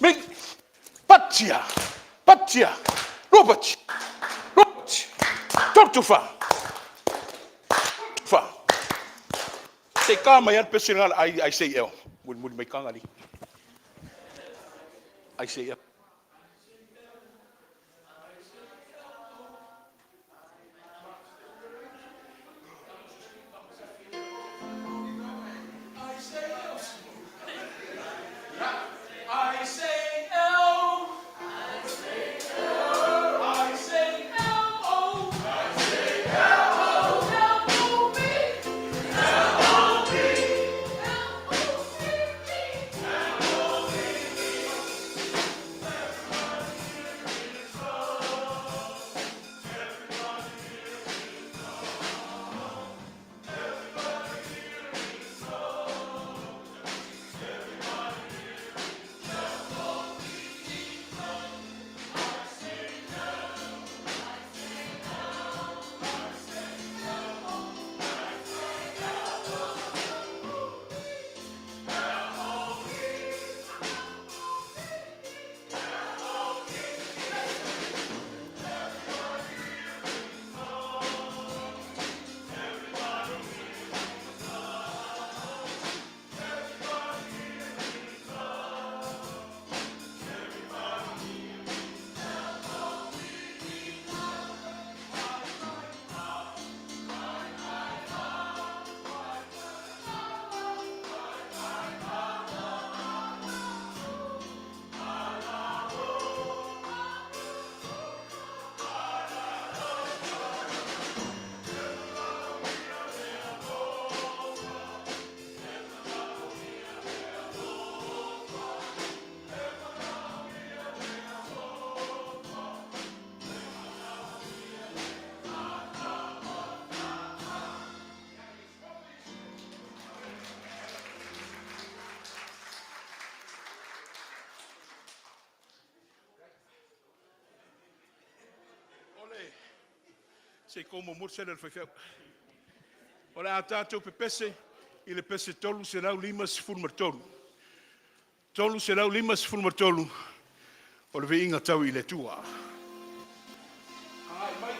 Mil. Patia. Patia. Lua patia. Lua patia. Tolu tufa. Tufa. Se ka mai al pese ngala ai ai sei eo. Muli muli mai kanga li. Ai sei eo. I say L. I say L. I say L O. I say L O. L O B. L O B. L O C P. L O C P. Everybody here is love. Everybody here is love. Everybody here is love. Everybody here is I say no. I say no. I say no. I say L O B. L O B. L O B. Everybody here is love. Everybody here is love. Everybody here is love. Everybody here is L-O-V-E. I, I, I, I, I, I, Ole, se i kou muamua le sele a le faifeau. O le a tatou pepese i le pese 353. 353 o le viiga tau i le Atua. Agai mai.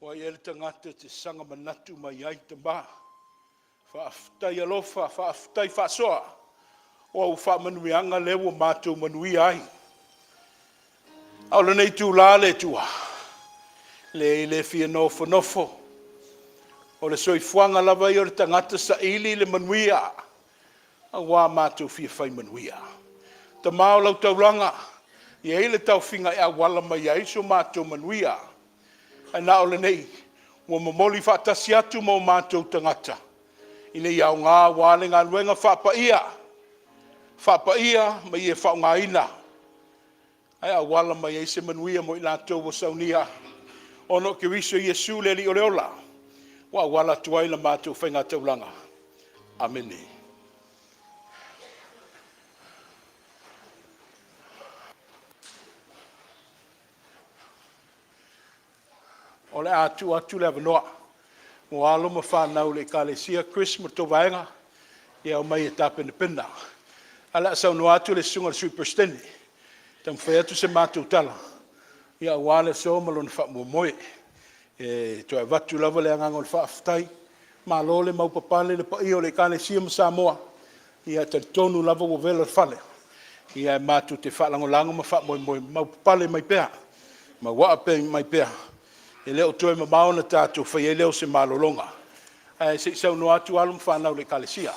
O ai ea le tagata e te saga manatu mai ai, Tama? Faafetai alofa, faafetai faasoa, o au faamanuiaga lea ua matou manuia ai. A o lenei itula le Atua, leai e le fia nofonofo, o le soifuaga lava ia o le tagata saili le manuia, aua matou fia fai manuia. Tama o lau taulaga, e i ai le taofiga e auala mai ai so matou manuia, ae na o lenei ua momoli faatasi atu ma o matou tagata, ina ia aoga aua le galuega faapaia, faapaia ma ia faaaogaina ae auala mai ai se manuia mo i latou ua saunia, ona o Keriso Iesu le Alii o le ola, ua auala atu ai la matou faigataulaga. Amene. O le a tuu atu le avanoa mo alo ma fanau a le Ekalesia Chris ma le tou vaega, ia omai e tapenapena. Ae o le a saunoa atu le Susuga i le Sui Peresetene e taumafai atu se matou tala aua le aso ma lona faamoemoe. E toe avatu lava le agaga o le faafetai, malo le maupapale i le paia o le Ekalesia ma Samoa, e talitonu lava ua vela le fale, ae matou te faalagolago ma faamoemoe, maupapale mai pea, maua mai pea, e le o toe mamao ona tatou faia ai lea o se malologa. Ae se i saunoa atu alo ma fanau a le Ekalesia.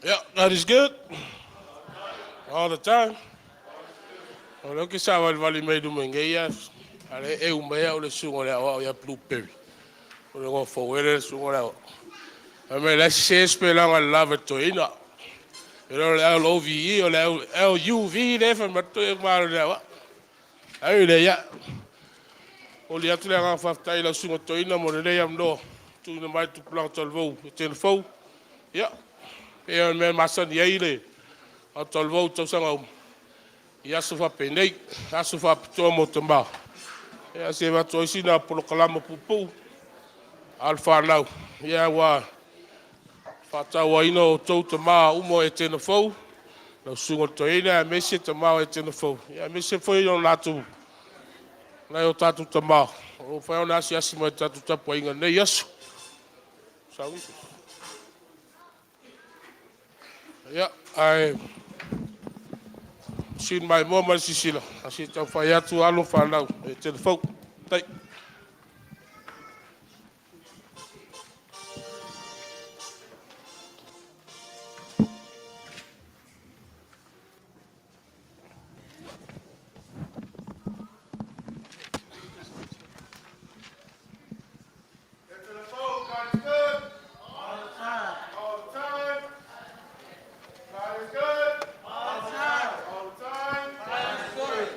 Yeah, God is good. All the time. O lea ou te savalivali mai luma i nei aso, a o lea e eu mai au le susuga i le aoao ia Blueberry. O le igoa fou ea lea o le susuga i le aoao. Fai mai o la e sese le sipelaga o le love e le toeaina. E le o le LOVE, o le LUV lea e fai mai le le aoao. Ae ui i lea, ia, momoli atu le agaga faafetai i lau susuga i le toeaina mo lenei avanoa ua tuuina mai i le tupulaga talavou Etena Fou. Ia, pei lava o le mea e masani ai le talavou i tausaga uma, i aso faapenei, aso faapitoa mo tama, ia se i avatu ai sina polokalama puupuu a le fanau, ia ua faatauaina outou tama uma o Etena Fou, lau susuga i le toeaina aemaise tama o Etena Fou, aemaise foi o latou nai o tatou tama o lo o mafai ona asiasi mai i le tatou tapuaiga i lenei aso. Ia, ae sili maimoa ma le sisila ae se i taumafai atu alo ma fanau a Etena Fou. Faafetai. God is good. All the time. All the time. God is good. All the time. All the time. God is good.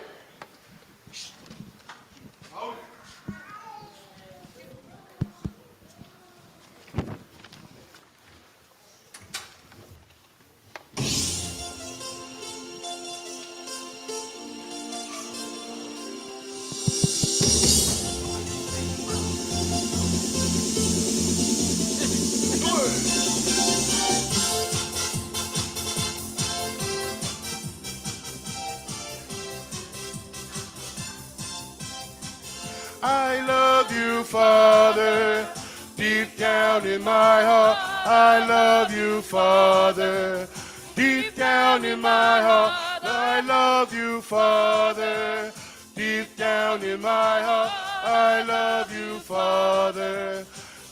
I love you, Father. Deep down in my heart, I love you, Father. Deep down in my heart, I love you, Father. Deep down in my heart, I love you, Father.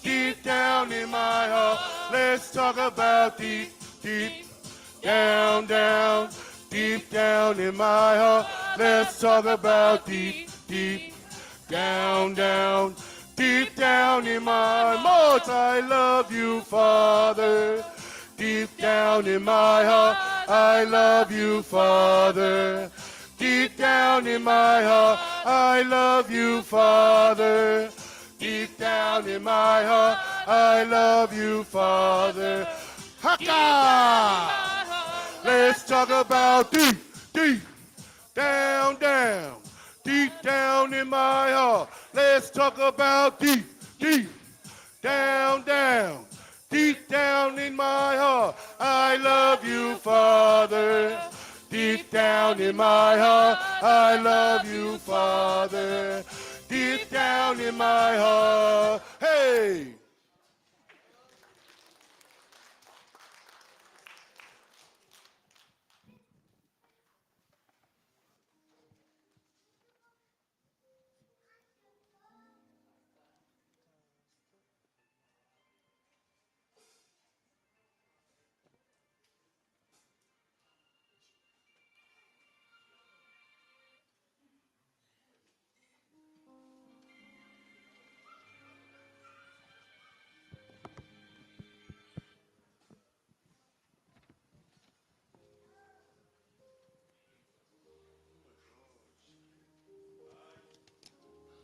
Deep down in my heart, let's talk about deep, deep, down, down, deep down in my heart. Let's talk about deep, deep, down, down, deep down in my heart. I love you, Father. Deep down in my heart, I love you, Father. Deep down in my heart, I love you, Father. Deep down in my heart, I love you, Father. Haka! Let's talk about deep, deep, down, down, deep down in my heart. Let's talk about deep, deep, down, down, deep down in my heart. I love you, Father. Deep down in my heart, I love you, Father. Deep down in my heart. Hey!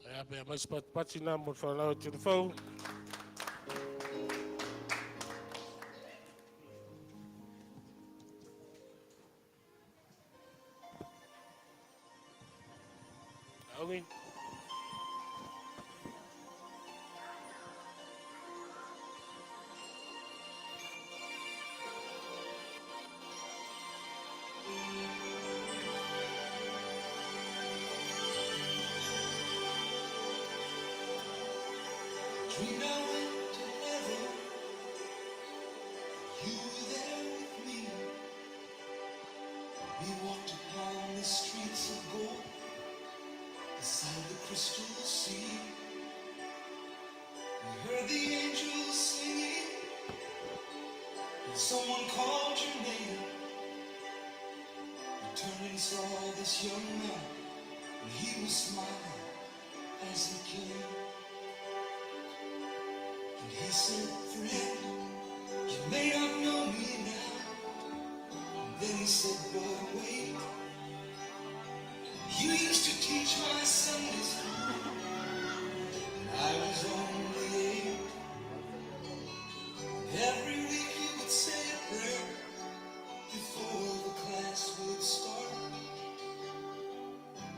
Ia, pe aumai se patipati lena mo le fanau e telefau. Augi. Dreamed I went to heaven, you were there with me. We walked upon the streets of gold, beside the crystal sea. We heard the angels singing, and someone called your name. We turned and saw this young man, and he was smiling as he came. And he said, "Friend, you may not know me now." And then he said, "But wait, you used to teach my Sunday school, and I was only 8. And every week you would say a prayer before the class would start.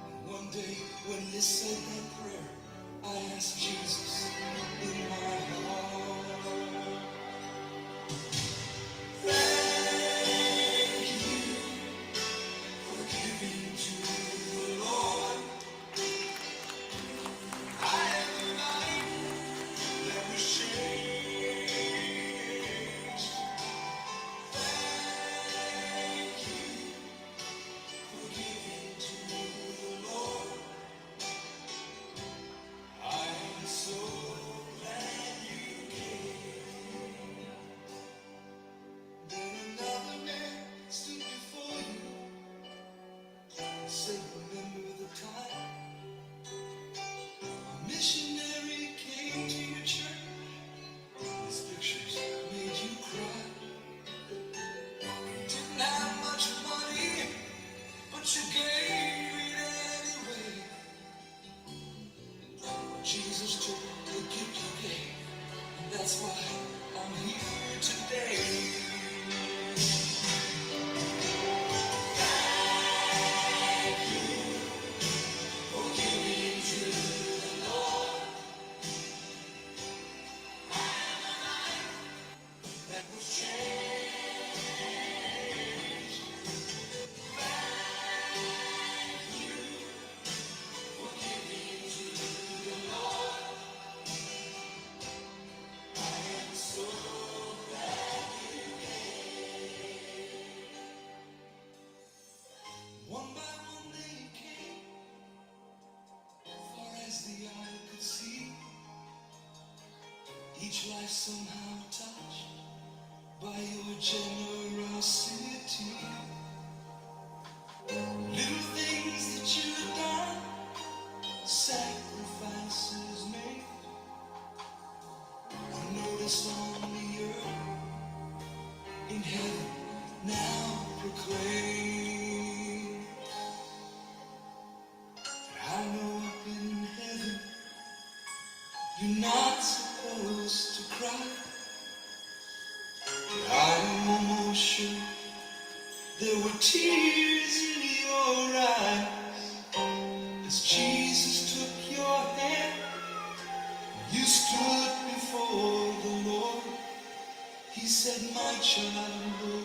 And one day when you said that prayer, I asked Jesus in my heart. Thank you for giving to the Lord. I have a life that was changed. Thank you for giving to the Lord. I'm so glad you came." Then another man stood before you and said, "Remember the time a missionary came to your church? His pictures made you cry. You didn't have much money, but you gave it anyway. Jesus took the gift you gave, and that's why I'm here today. Thank you for giving to the Lord. That was changed. Thank you for giving to the Lord. I am so glad you came." One by one they came, far as the eye could see. Each life somehow touched by your generosity. Little things that you had done, sacrifices made, unnoticed on the earth, in heaven now proclaimed. And I know up in heaven you're not supposed to cry, but I'm almost sure there were tears in your eyes as Jesus took your hand. You stood before the Lord. He said, "My child,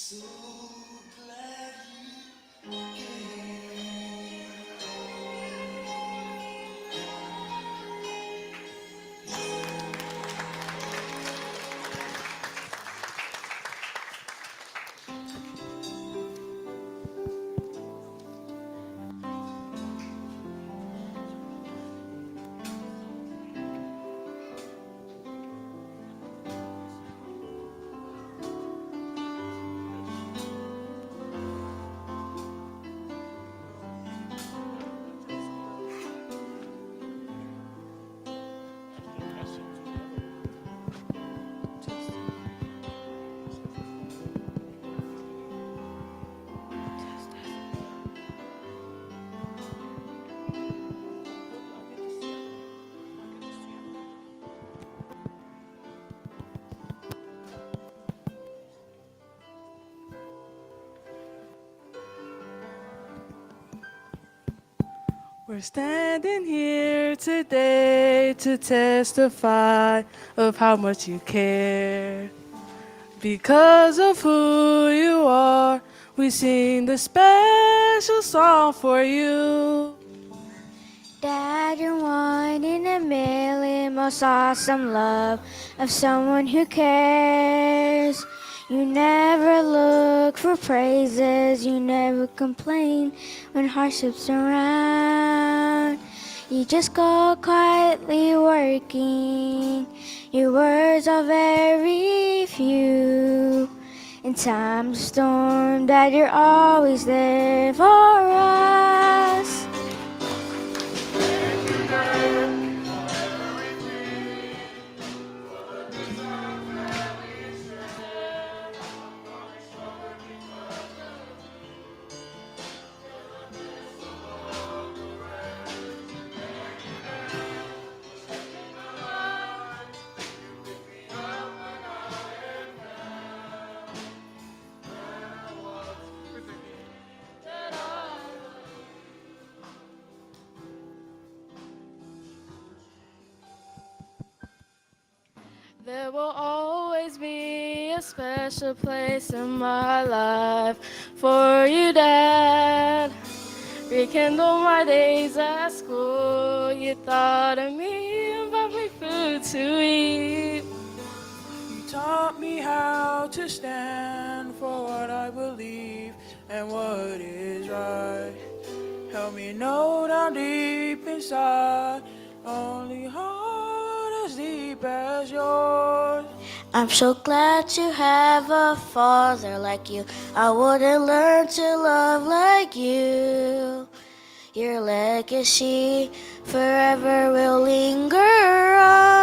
So glad you came. We're standing here today to testify of how much you care. Because of who you are, we sing the special song for you. Dad, you're one in a million, most awesome love of someone who cares. You never look for praises, you never complain when hardships around. You just go quietly working, your words are very few. In times of storm, Dad, you're always there for us. There will always be a special place in my life for you, Dad. Rekindle my days at school. You thought of me and bought me food to eat. You taught me how to stand for what I believe and what is right. Help me know down deep inside, only heart as deep as yours. I'm so glad to have a father like you. I wouldn't learn to love like you. Your legacy forever will linger on.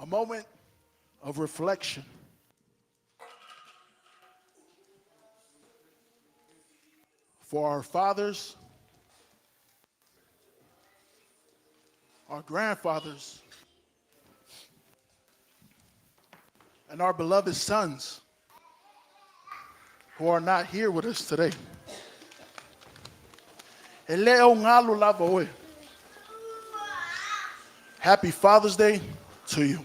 A moment of reflection. For our fathers, our grandfathers, and our beloved sons who are not here with us today. E le o ngalo lava oe. Happy Father's Day to you.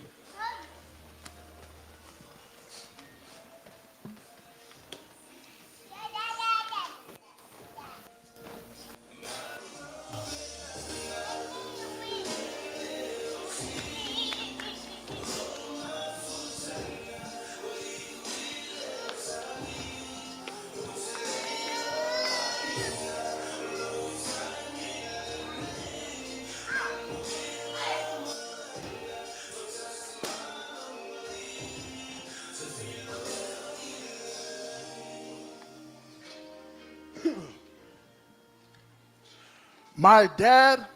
My dad,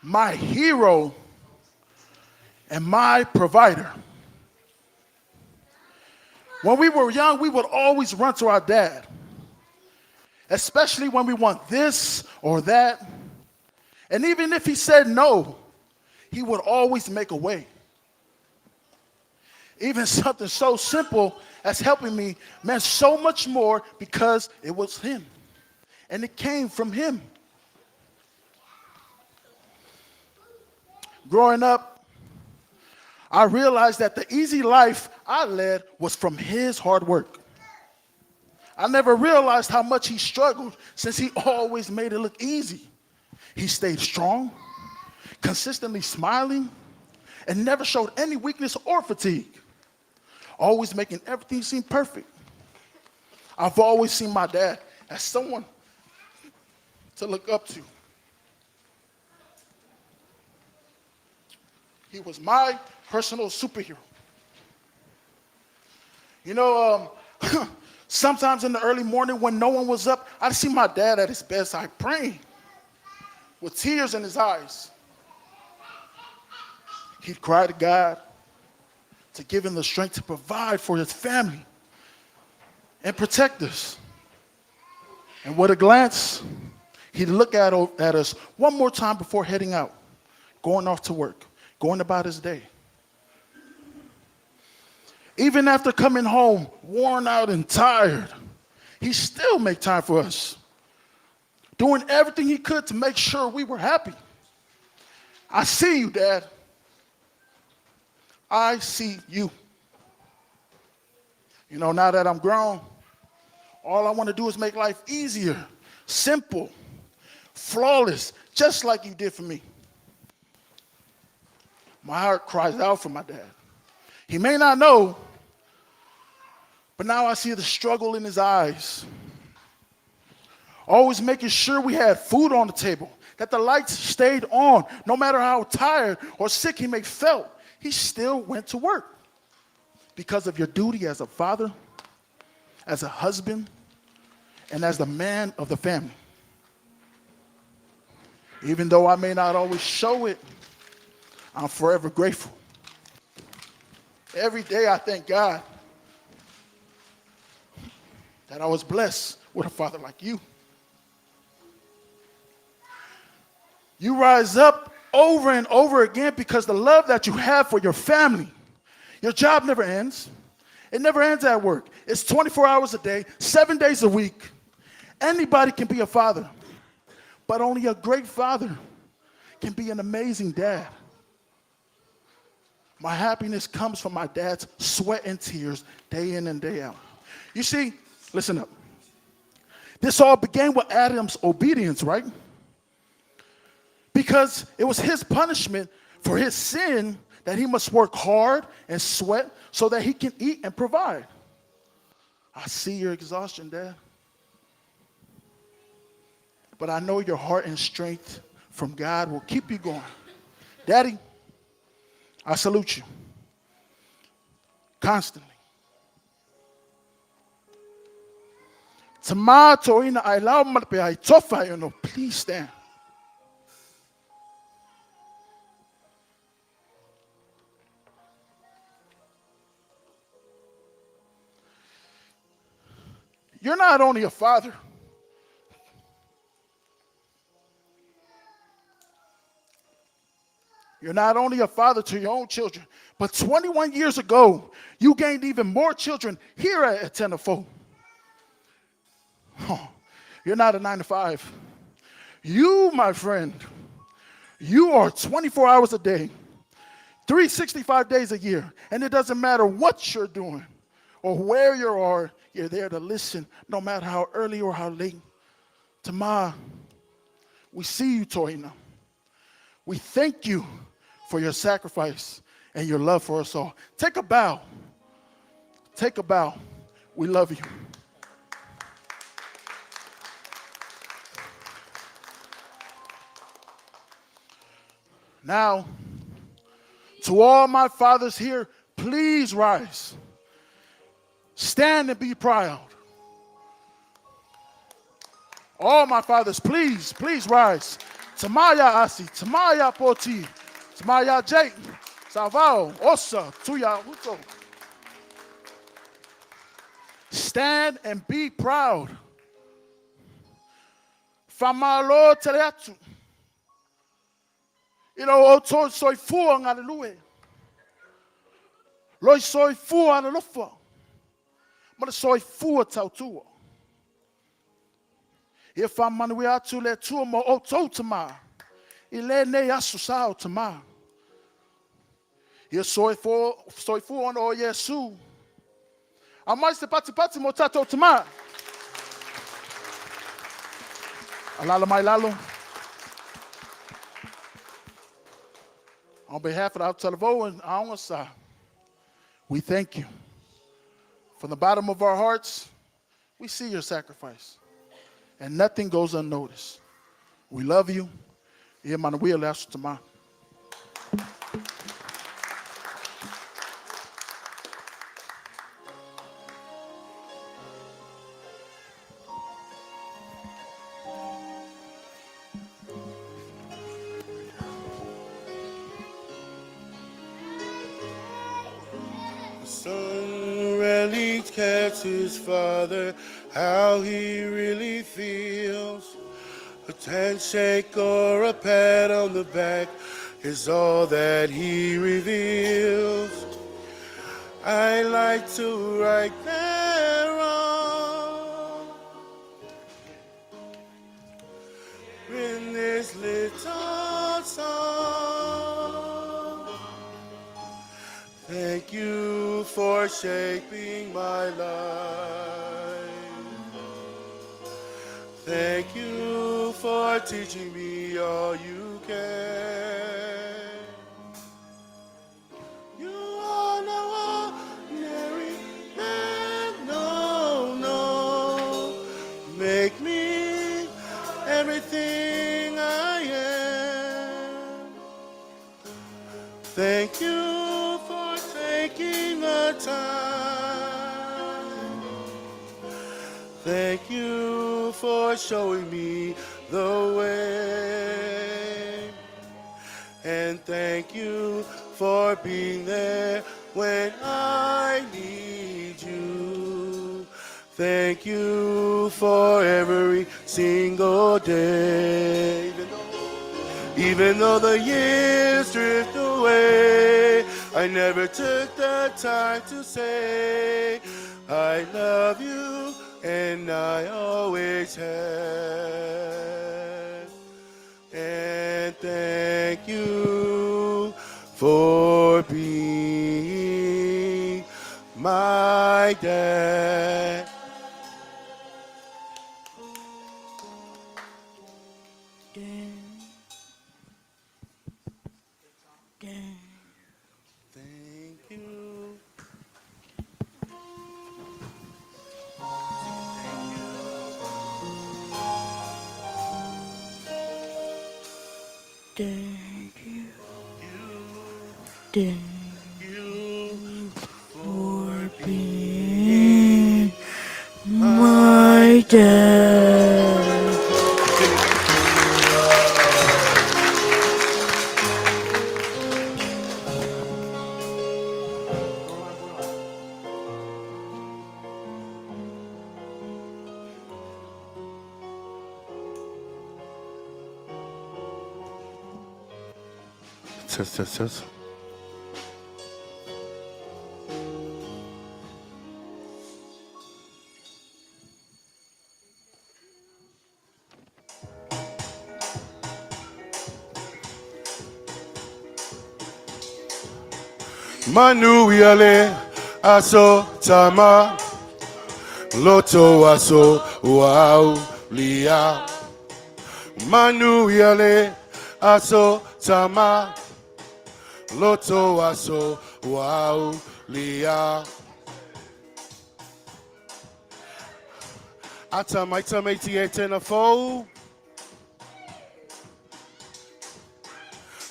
my hero, and my provider. When we were young, we would always run to our dad, especially when we want this or that. And even if he said no, he would always make a way. Even something so simple as helping me meant so much more because it was him. And it came from him. Growing up, I realized that the easy life I led was from his hard work. I never realized how much he struggled since he always made it look easy. He stayed strong, consistently smiling, and never showed any weakness or fatigue, always making everything seem perfect. I've always seen my dad as someone to look up to. He was my personal superhero. You know, sometimes in the early morning when no one was up, I'd see my dad at his bedside praying with tears in his eyes. He'd cry to God to give him the strength to provide for his family and protect us. And with a glance, he'd look at us one more time before heading out, going off to work, going about his day. Even after coming home, worn out and tired, he still made time for us, doing everything he could to make sure we were happy. I see you, Dad. I see you. You know, now that I'm grown, all I want to do is make life easier, simple, flawless, just like you did for me. My heart cries out for my dad. He may not know, but now I see the struggle in his eyes. Always making sure we had food on the table, that the lights stayed on, no matter how tired or sick he may felt, he still went to work. Because of your duty as a father, as a husband, and as the man of the family. Even though I may not always show it, I'm forever grateful. Every day I thank God that I was blessed with a father like you. You rise up over and over again because the love that you have for your family. Your job never ends. It never ends at work. It's 24 hours a day, 7 days a week. Anybody can be a father, but only a great father can be an amazing dad. My happiness comes from my dad's sweat and tears day in and day out. You see, listen up. This all began with Adam's obedience, right? Because it was his punishment for his sin that he must work hard and sweat so that he can eat and provide. I see your exhaustion, Dad. But I know your heart and strength from God will keep you going. Daddy, I salute you constantly. Please stand. You're not only a father. You're not only a father to your own children, but 21 years ago, you gained even more children here at Atenefo. Oh, you're not a 9-to-5. You, my friend, you are 24 hours a day, 365 days a year, and it doesn't matter what you're doing or where you are, you're there to listen, no matter how early or how late. Tama, we see you, Toina. We thank you for your sacrifice and your love for us all. Take a bow. Take a bow. We love you. Now, to all my fathers here, please rise. Stand and be proud. All my fathers, please, please rise. Tamaya Asi, Tamaya Poti, Tamaya Jake, Savao, Osa, Tuya Uto. Stand and be proud. Famalo teleatu. I lo o tō soifua ngā lelue. Loi soifua le lofa. Ma le soifua tautua. Ia whamanu atu le tua mo o tau tama. I le nei aso sao tama. Ia soifua ona o Iesu. A mai se pati pati mo tātou tama. Alala mai lalo. On behalf of the Autalavou and Aogasa, we thank you. From the bottom of our hearts, we see your sacrifice, and nothing goes unnoticed. We love you. Ia manuia le aso tama. The son rarely tells his father how he really feels. A handshake or a pat on the back is all that he reveals. I like to right that wrong in this little song. Thank you for shaping my life. Thank you for teaching me all you can. You are no ordinary man, no, no. Make me everything I am. Thank you for taking the time. Thank you for showing me the way. And thank you for being there when I need you. Thank you for every single day. Even though the years drift away, I never took the time to say I love you, and I always have. And thank you for being my dad. Thank you. Thank you. Thank you for being my dad. Test, test, test. Manuia le aso tama loto aso ua aulia. Manuia le aso tama loto aso ua aulia. Ata mai tamaiti e tena fou.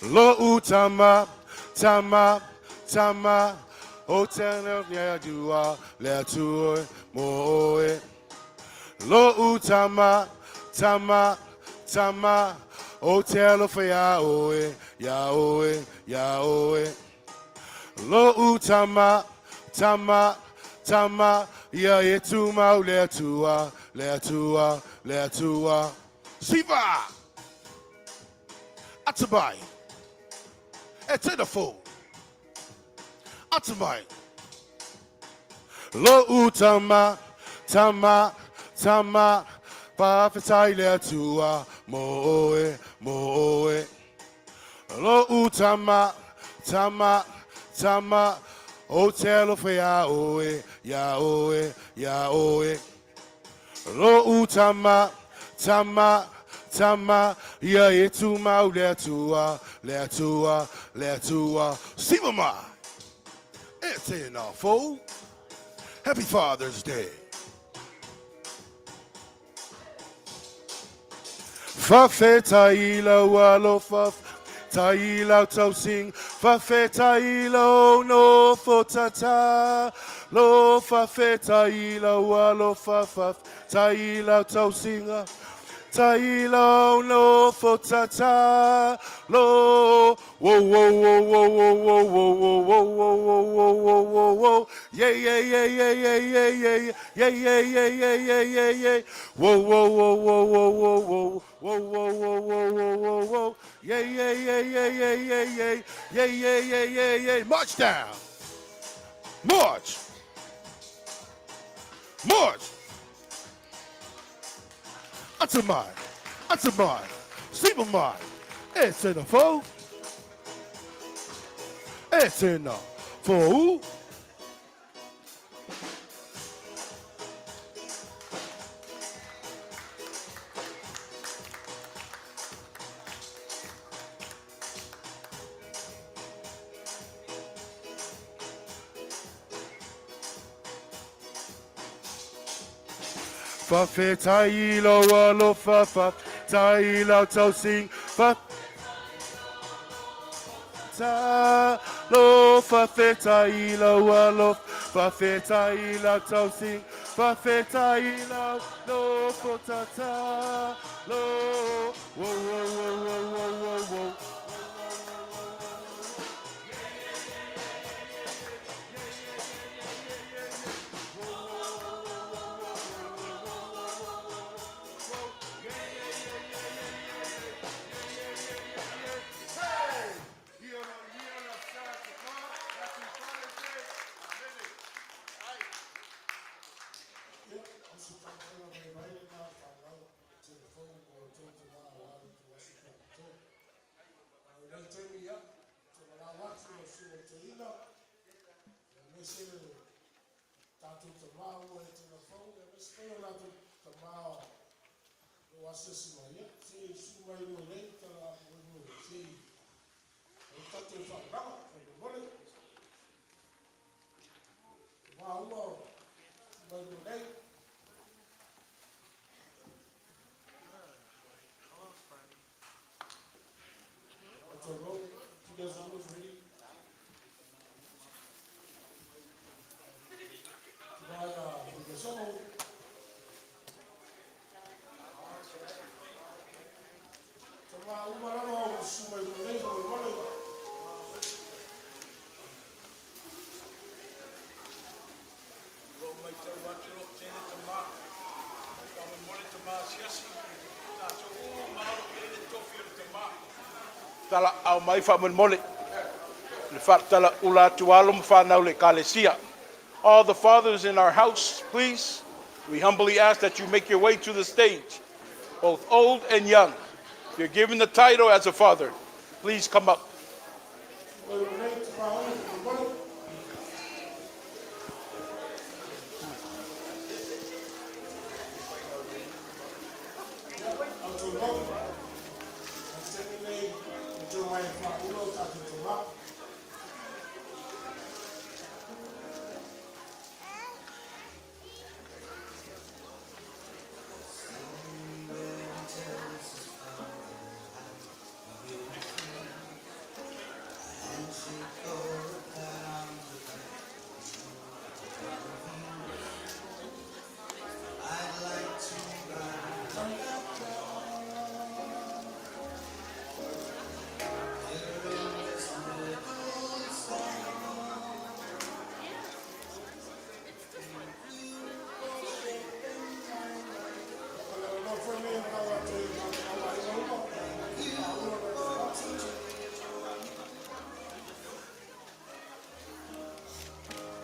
Lo'u tama, tama, tama, o tena ia dua, le atua mo oe. Lo'u tama, tama, tama, o te alofa ia oe, ia oe, ia oe. Lo'u tama, tama, tama, ia e tumau le Atua, le Atua, le Atua. Siva! Atamai! E tena fou! Atamai! Lo'u tama, tama, tama, faafetai le Atua mo oe, mo oe. Lo'u tama, tama, tama, o te alofa ia oe, ia oe, ia oe. Lo'u tama, tama, tama, ia e tumau le Atua, le Atua, le Atua. Siva mai! E tēnā fou. Happy Father's Day. Faafetai i lau alofa, faafetai i lau tausiga, faafetai i lou nofo tatalo, faafetai i lau alofa, faafetai i lau tausiga, faafetai i lau nofo tatalo. Whoa, whoa, whoa, whoa, whoa, whoa, whoa, whoa, whoa, whoa, whoa, whoa, whoa, whoa, whoa. Yeah, yeah, yeah, yeah, yeah, yeah, yeah, yeah, yeah, yeah, yeah, yeah, yeah, yeah. Whoa, whoa, whoa, whoa, whoa, whoa, whoa. Whoa, whoa, whoa, whoa, whoa, whoa, whoa. Yeah, yeah, yeah, yeah, yeah, yeah, yeah, yeah, yeah, yeah, yeah, yeah. March down. March. March. Atamai. Atamai. Siva mai. E tena fou. E tena fou. Faafetai i lou alofa, faafetai i lau tausiga, faafetai, faafetai i lou alofa, faafetai i lau tausiga, faafetai i lau nofo tatalo. Whoa, whoa, whoa, whoa, whoa, whoa, whoa. Tatou tama ua e tena fau, aemaise foi o latou tama o asiasi mai, ia, se i susu mai lua nei, tala lua, se i o tatou faaolaga, faamolemole. Tama uma o susu mai lua nei. Tatou you guys are almost ready. O lo o matau atu o lo o tele tama, faamolemole tama asiasi, tatou uma lava o lo o i ai le tofi o le tama. Talaaao mai faamolemole le faatalauula atu alo ma fanau le Ekalesia. All the fathers in our house, please, we humbly ask that you make your way to the stage, both old and young. If you're given the title as a father, please come up.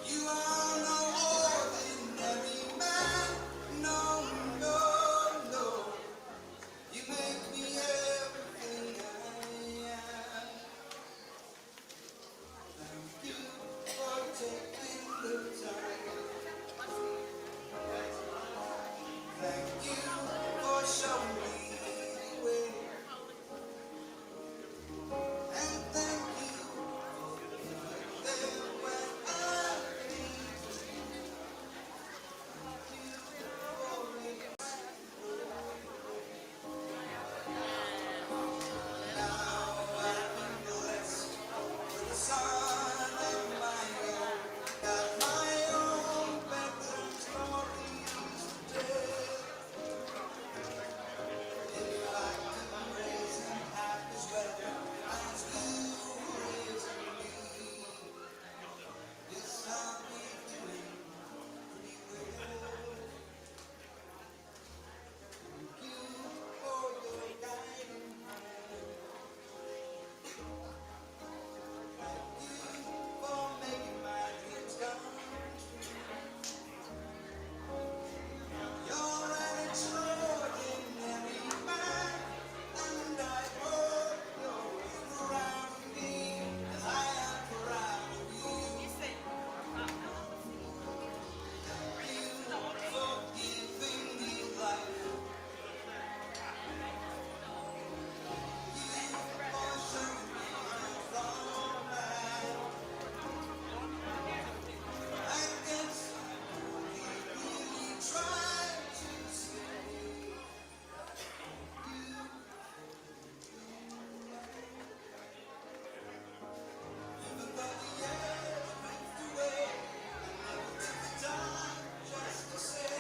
You are no ordinary man. No, no, no. You make me everything I am. Thank you for taking the time. Thank you for showing me the way. And thank you for being there when I need you. The son of my own, got my own bedroom stories to tell. If I could raise him half as well as you raised me, yes, I'll be doing pretty well. Thank you for your guiding hand. Thank you for making my dreams come true. You're an extraordinary man, and I hope you're as proud of me as I am proud of you. Thank you for giving me life. Thank you for showing me from right. I guess I only really tried to say you. Even though the years drift away, I never took the time just to say.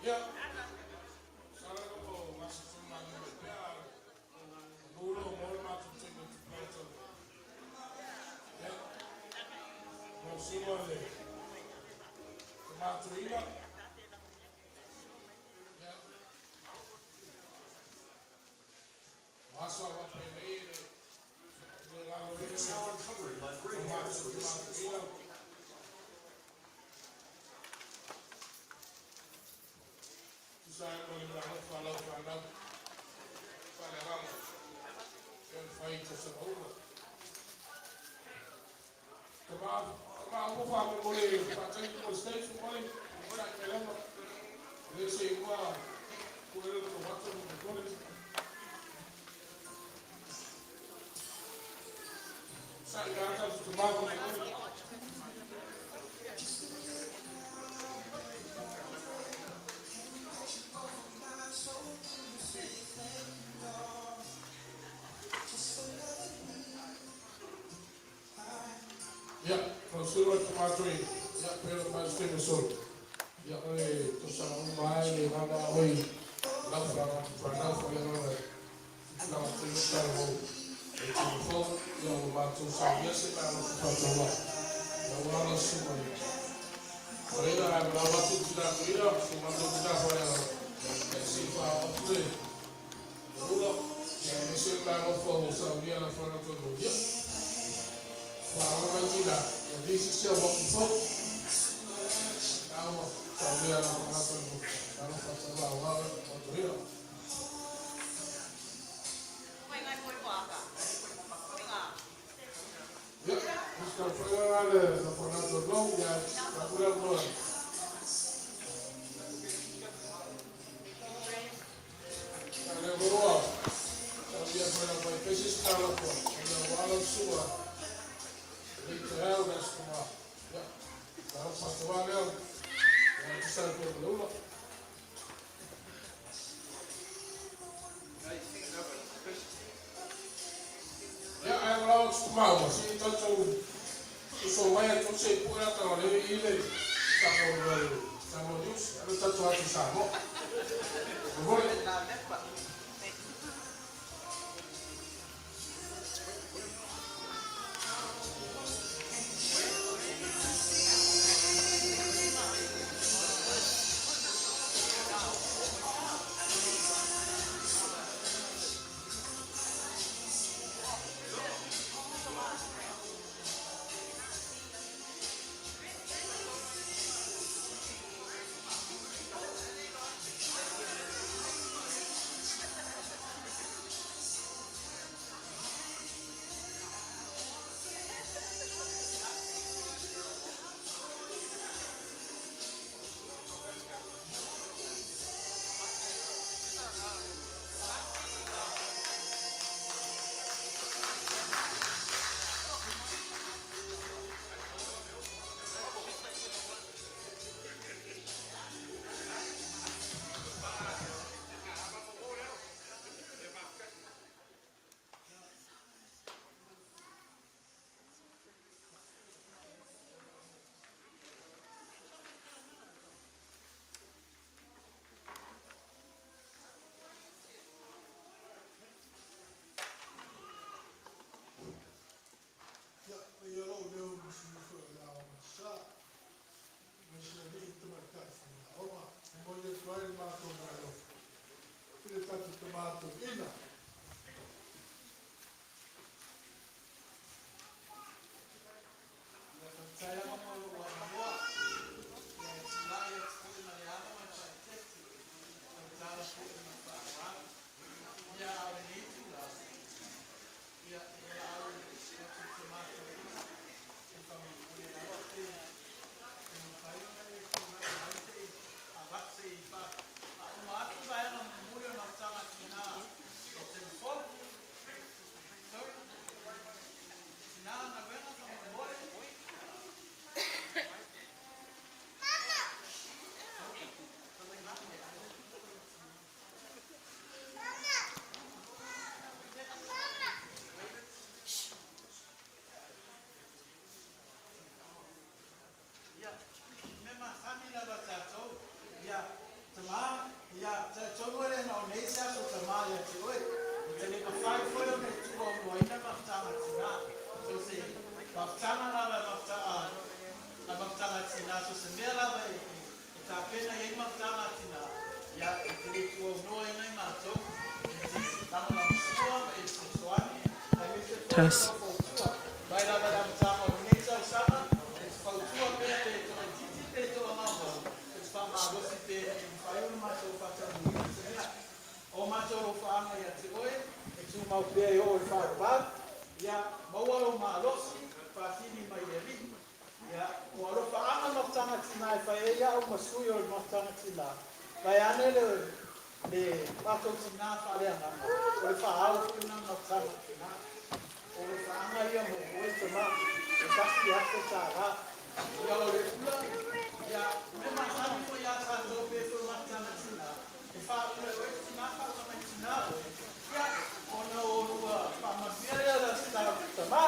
Ia, masalo o gasofumanu mai pea o lo mo le matou taimi o tupe. Ia, lau susuga i le Tama Tuiga. Ia, o aso a faapenei e le laloina o matou Tama Tuiga. Tusa ai ma le alofa a lau fanau faaleagaga e mafai i tausaga uma. Tama, tama uma faamolemole faatagi mo le stage fomai, sa'i mai lava. Le se ua kuele le tauata mo le. Sa'i le ata tama faamolemole. Ia, falasulu atu matou i Ia, pei ona fai atu i se taimi ua sola, ia o le tausaga uma lava e le galo a oe i lau fanau faaleagaga i tulaga tele o talavou e tino fou. Ia ua matou saunia se meaalofa faatauvaa ia aua lau susuga i Toeaina ae valaau atu i le tina toeaina, si o matou tina faaleagaga, ia se i faaoo atu le ula, ia aemaise le meaalofa ua saunia e lau fanau toalua. Ia, faaoo mai tina, ia this is your walking fou. Na ua saunia e lau fanau toalua, meaalofa faatauvaa aua oe toeaina. Ia, o se taumafaiga lena a le fanau toalua, ia tuu atu le avanoa. A lea foi ua saunia foi e lau paipese se talofa aua lau susuga i lenei taeao i le Aso Tama. Ia, talofa faatauvaa lea, ia tusa ai foi ma le ula. Ia, ae valaau atu maua, se i tatou uso mai atu se i pue ata o le i le Samoa News, ae le tatou atu i Samoa. Foi. Ia, paia lou leo i masini foi o le ao ma sa, aemaise alii ma tamaitai faiaoga. E momoli atu ai le matou meaalofa i le tatou tama toeaina. Ia faafetai lava mo lou avanoa. Ia e tulai atu foi ma le ava ma le faaeteete e tautala foi ma le faaaloalo. Ia a o lenei itula, ia e valaau i le tatou tama toeaina se i faamolemole lava pe mafai ona e tulai mai se i avatu se i faauma atu le vaega mulimuli o le mafutaga a tina o Telefoni. Sorry. Tina galuega faamolemole. Ia, mea masani lava tatou, ia, tama, ia, talitonu e le na o nei se aso tama ia te oe. E te le mafai foi ona e tuuaunoaina mafutaga a tina. So se mafutaga lava e mafuta, a, a mafutaga a tina, so se mea lava e, e, e tapena i ai mafutaga a tina, ia, e te le tuuaunoaina i matou, e te lagolagosua ma e fesoasoani, aemaise foi o Test. lau fautua. Mai lava i le amataga o lenei tausaga, e te fautua pea pe toaitiiti pe toamaumau, e te faamalosi pea ina ia mafai ona matou faataunuuina se mea. O matou alofaaga ia te oe, e tumau pea e oo i le faavavau, ia maua lou malosi, faafili mai le Alii. Ia, o alofaaga mafutaga tina e fai ai au ma sui o le mafutaga tina, vaeane le le matou tina faaleagaga, o le faaao foi lena mafutaga tina. O alofaaga ia mo oe tama, e $1,000. Ia o le ula, ia, mea masani foi ia tatou pe foi o mafutaga tina, e faaula e oe le tina, faaula mai tina oe, ia, ona o lua faamanuia lea la tama,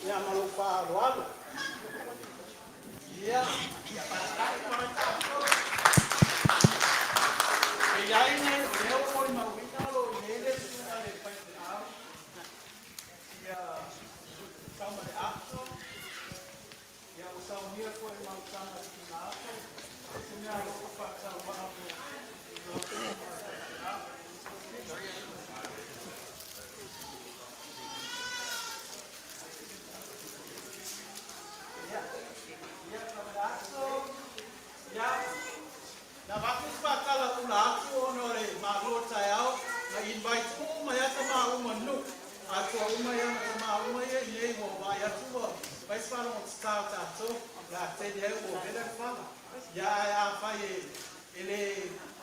ia ma lou faaaloalo. Na avatu se faatalapula atu ona o le malu o le taeao, na invite uma ai lava tamaa uma o le nuu, atoa uma ai lava ma tamaa uma ia i inei ua ou vaai atu ua fai si faalogotata o tatou, o le a tele ai ua vela le fala. Ia ae afai e le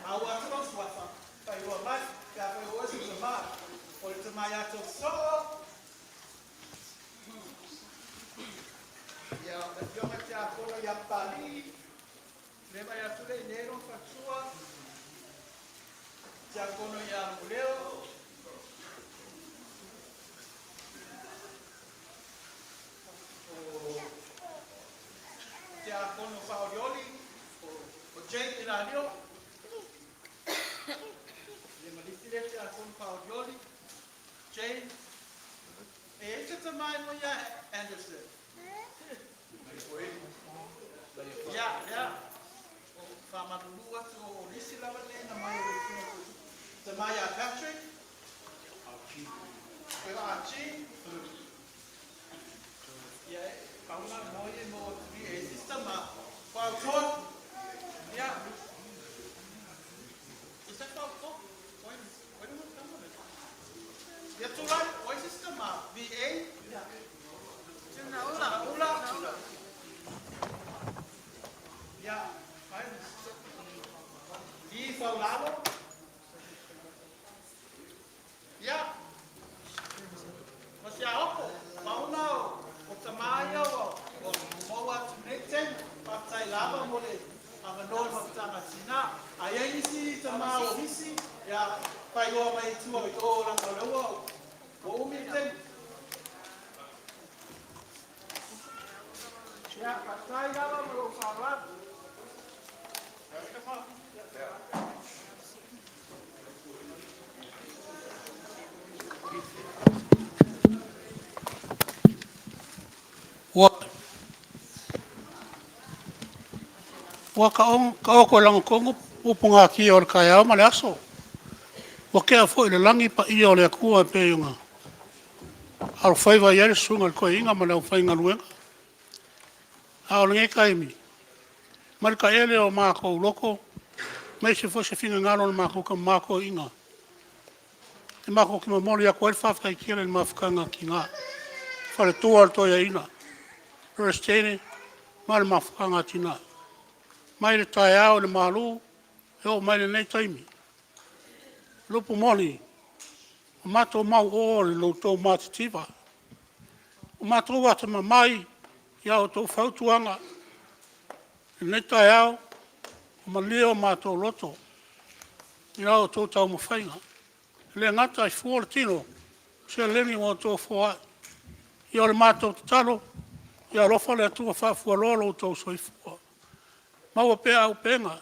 maua atu lou suafa, faailoa mai, pe afai o oe se tama, o le tama ia Tootoo, ia o le afioga i le tiakono ia Papalii, Le vaai atu lea i inei lona faletua, Tiakono ia Lomoleo, o Tiakono Faaolioli, o Jane Ilalio, le ma le isi lea Tiakono Faaolioli, Jane. E i ai se tama e ia Anderson. Ia, lea, o faamalulu atu o nisi lava nei na mai o le tino tama ia Patrick, o Archie, ia e pauna mo ia mo atu e isi tama, Fautoa, ia, is that Fautoa? Oi, oi, ia tulai, oi isi tama, VA, Ula, ula, ia, ai, i Faulalo, ia, ma si aopo, mauna o tama ia ua maua atu nei taimi, faafetai lava mo le avanoa i le mafutaga a tina. A i ai nisi tama o nisi, ia faailoa mai i tua i o leaga o lea ua umi le taimi. Ia, faafetai lava ma lou faaaloalo. Ua taoto i lagatonu upugatia o le taeao ma le aso. Ua tea foi i le lagi paia o le Atua e pei ona alofaiva i ai le susuga i le toeaina ma le aufaigaluega. A o lenei taimi, mai le taele o matou loto, aemaise foi se finagalo o le matou tama toeaina, e matou te momoli atu ai le faafetai tele i le mafutaga a tina, faletua o le toeaina, Peresetene ma le mafutaga a tina. Mai le taeao i le malu e oo mai lenei taimi. O le upu moni, ua matou mau oa i lo outou matitiva. Ua matou atamamai i a outou fautuaga. I lenei taeao, ua malie o matou loto i la outou taumafaiga. E le gata e fua le tino i seleni ua outou foai. Ia o le matou tatalo, ia alofa le Atua faafualoa lo outou soifua, maua pea auupega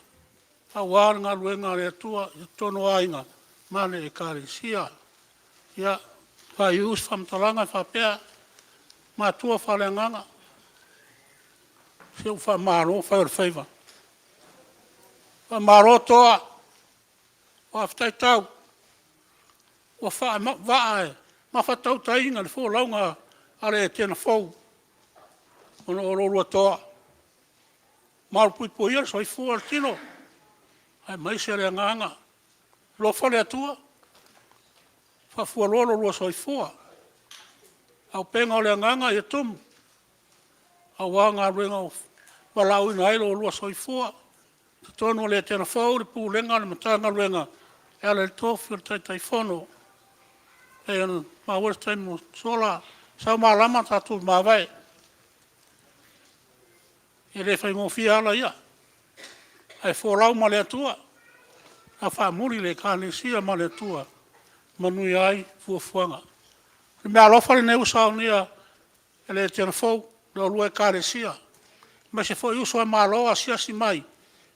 aua le galuega a le Atua i totonu o aiga ma le Ekalesia. Ia, faaiuiu se faamatalaga e faapea, matua faaleagaga, se ua faamalo fai o le faiva, faamalo toa, faafetai tau, ua faavaa e mafatautaina le folauga a le Etena fou ona o lo oulua toa. Malupuipuia le soifua o le tino aemaise le agaga. Alofa le Atua faafualoa lo oulua soifua. Auupega o le agaga ia tumu aua galuega ua valaauina ai lo oulua soifua i totonu o le Etena Fou, le Pulega o le Matagaluega e ala i le tofi o le Taitaifono. E pei ona maua i se taimi ua sola, sau malama tatou mavae. E le faigofie ala ia, ae folau ma le Atua, ae faamuli le Ekalesia ma le Atua e manuia ai fuafuaga. O le meaalofa lenei ua saunia e le Etena Fou i la oulua Ekalesia. Aemaise foi uso a Malo asiasi mai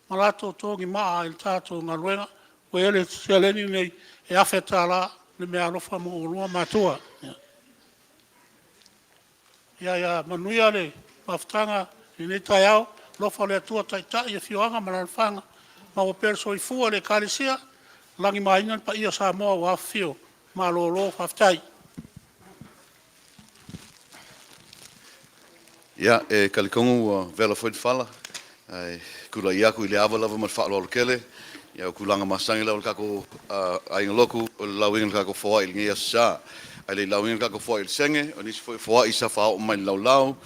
ma latou togimaa i le tatou galuega. Ua i ai le seleni lenei e $1,000 le meaalofa mo oulua matua. Ia manuia le mafutaga i lenei taeao, alofa o le Atua taitai afioaga ma alaalafaga, maua pea le soifua o le Ekalesia, lagimaina le paia o Samoa ua afifio. Malolo faafetai. Ia, e talitonu ua vela foi le fala, ae tulai atu i le ava lava ma le faaaloalo tele. Ia o tulaga masani lava o le tatou aiga lotu, o le lauina o le tatou foai i lenei aso Sa. Ae le i lauina le tatou foai i le senge, o nisi foi o foai sa faaoo mai i le laulau,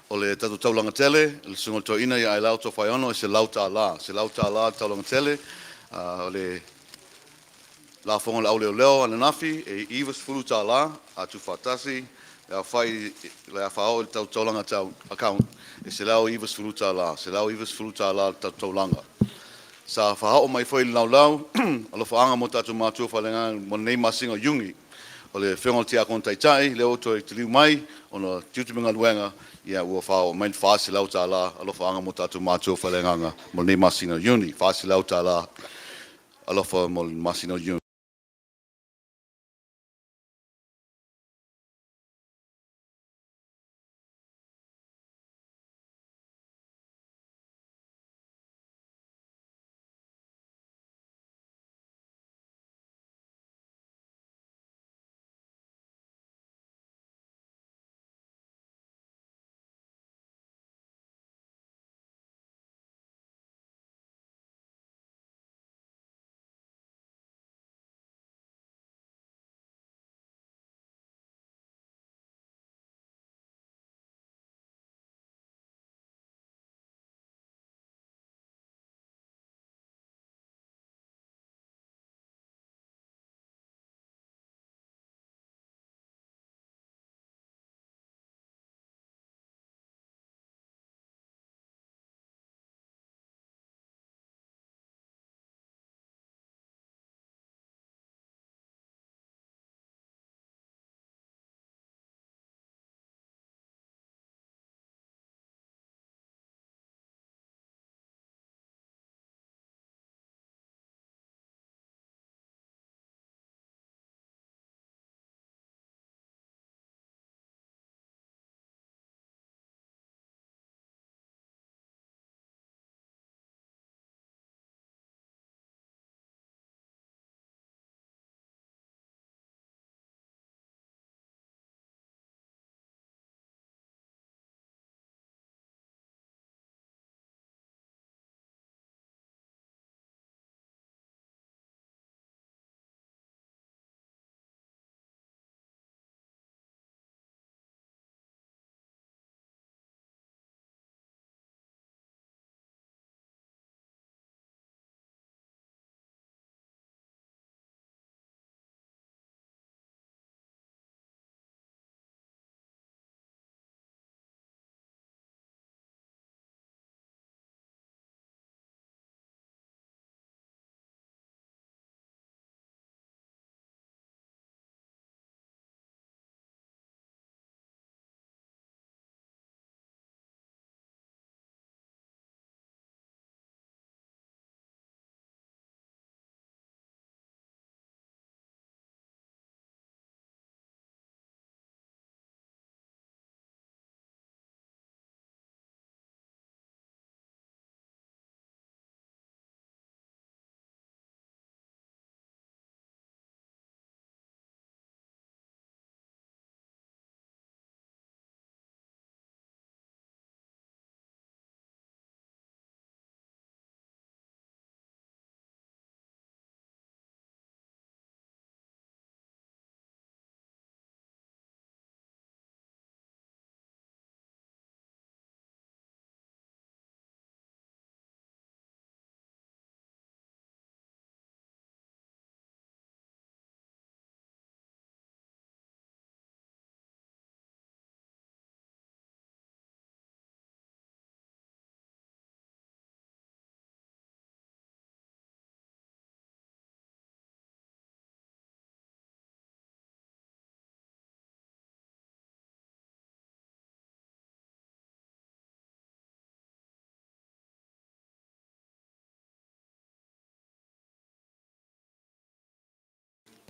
o le tatou taulaga tele, le susuga i le toeaina ia Ailao Tofaeono e $100, $100 le taulaga tele. O le lafoga a le auleoleo ananafi e $90 a tuufaatasi le aofai o le a faaoo i le tatou taulaga account e $190, $190 le tatou taulaga. Sa faaoo mai foi i le laulau alofaaga mo tatou matua faaleagaga mo lenei masina o Iuni. O le Afioga i le Tiakono Taitai lea ua toe taliu mai ona o tiute ma galuega, ia ua faaoo mai le $400 alofaaga mo tatou matua faaleagaga mo lenei masina o Iuni, $400 alofa mo le masina o Iuni.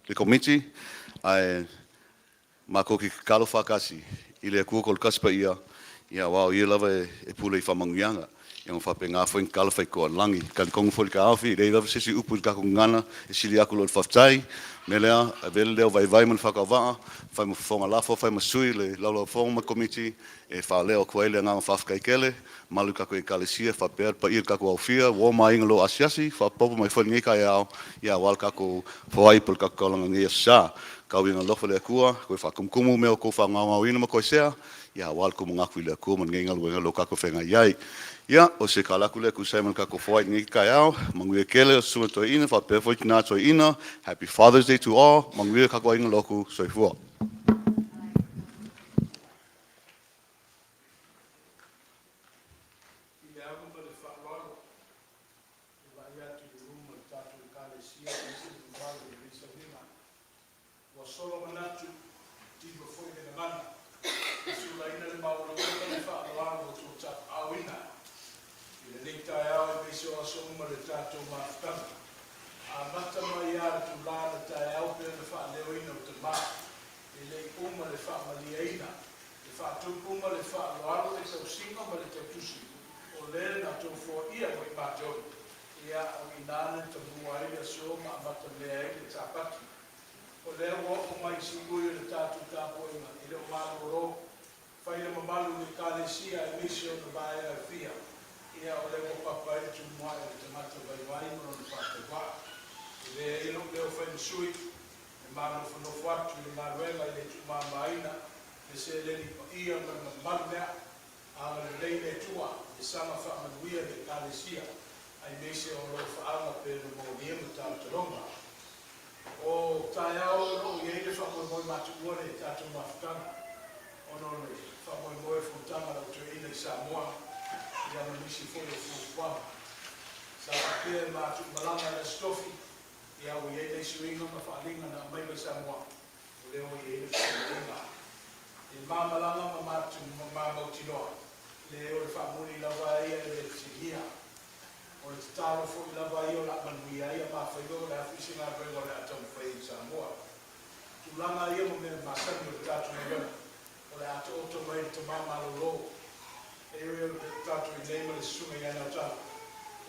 le Komiti, ae makou te tatalo faatasi i le Atua Toatasi Paia, ia aua o Ia lava e pule i faamanuiaga. Ia ona faapena foi ona tatalo faitoalagi. E talitonu foi le taofi, e leai lava se isi upu i le tatou gagana e sili atu i lo le faafetai. O le mea lea, avea le leo vaivai ma le faatauvaa, fai ma fofoga lafo, fai ma sui le Laulau-a-Fono ma le Komiti e faaleo atu ai le agaga faafetai tele, mamalu i le tatou Ekalesia faapea le paia i le tatou aofia, uo ma aiga o lo o asiasi faaopoopo mai foi i lenei taeao aua le tatou foai po o le tatou taulaga i lenei Aso Sa. Tau ina alofa le Atua toe faatumutumu mea o outou faagaogaoina ma toesea aua le tou manatu i le Atua ma lenei galuega o lo o tatou feagai ai. Ia, o se tala atu lea e tusa ai ma le tatou foai i lenei taeao. Manuia tele lau Susuga i le Toeaina faapea foi tina toeaina. Happy Father's Day to all. Manuia le tatou aiga lotu. Soifua. I le ava ma le faaaloalo e vaai atu i le luma o le tatou Ekalesia aemaise le mamalu o lenei sauniga. Ua sola manatu, tiva foi le gagana, e sulaina le maualauga ma le faaaloalo o tou tapaauina i lenei taeao aemaise o aso uma le tatou mafutaga. Amata mai lava le tula na taeao pei ona faaleoina o tama, e le i uma le faamalieina, le faatupu ma le faaaloalo, le tausiga ma le tautusi o le na tou foaia mo i matou. Ia, o i ina na tamua ai le aso ma amata mea ai le Sapati. O lea ua oo mai i siui o le tatou tapuaiga e le o malolo, fai le mamalu i le Ekalesia aemaise ona vaega e fia, ia o lea ua papa ai le tumuae o le tagata vaivai ma lona faatauvaa. E leai lou leo fai ma sui, e manofonofo atu i le galuega i le tuumamaina le seleni paia ma le mamalu lea. Agalelei le Atua e saga faamanuia le Ekalesia aemaise o lo o faaga pe na molia ma tautaloga. O taeao o lo o i ai le faamoemoe matuua le tatou mafutaga ona o le faamoemoe o fonotaga a lau toeaina i Samoa ia ma nisi foi o fuafuaga. Sa faapea e matuumalaga i le Aso Tofi ia ua i ai nai suiga ma faaaliga na aumai mai Samoa o lea ua i ai le fesootaiga. E ma malaga ma matu ma ma mautinoa, le o le faamuli lava ia e le fesiligia. O le tatalo foi lava ia o le a manuia ai a mafaiva o le a foi se galuega o le a taumafai ai i Samoa. Tulaga ia ma mea masani o le tatou galuega, o le a taoto mai le tama malolo. E ui o le tatou i nei ma le susuga ia Nautala,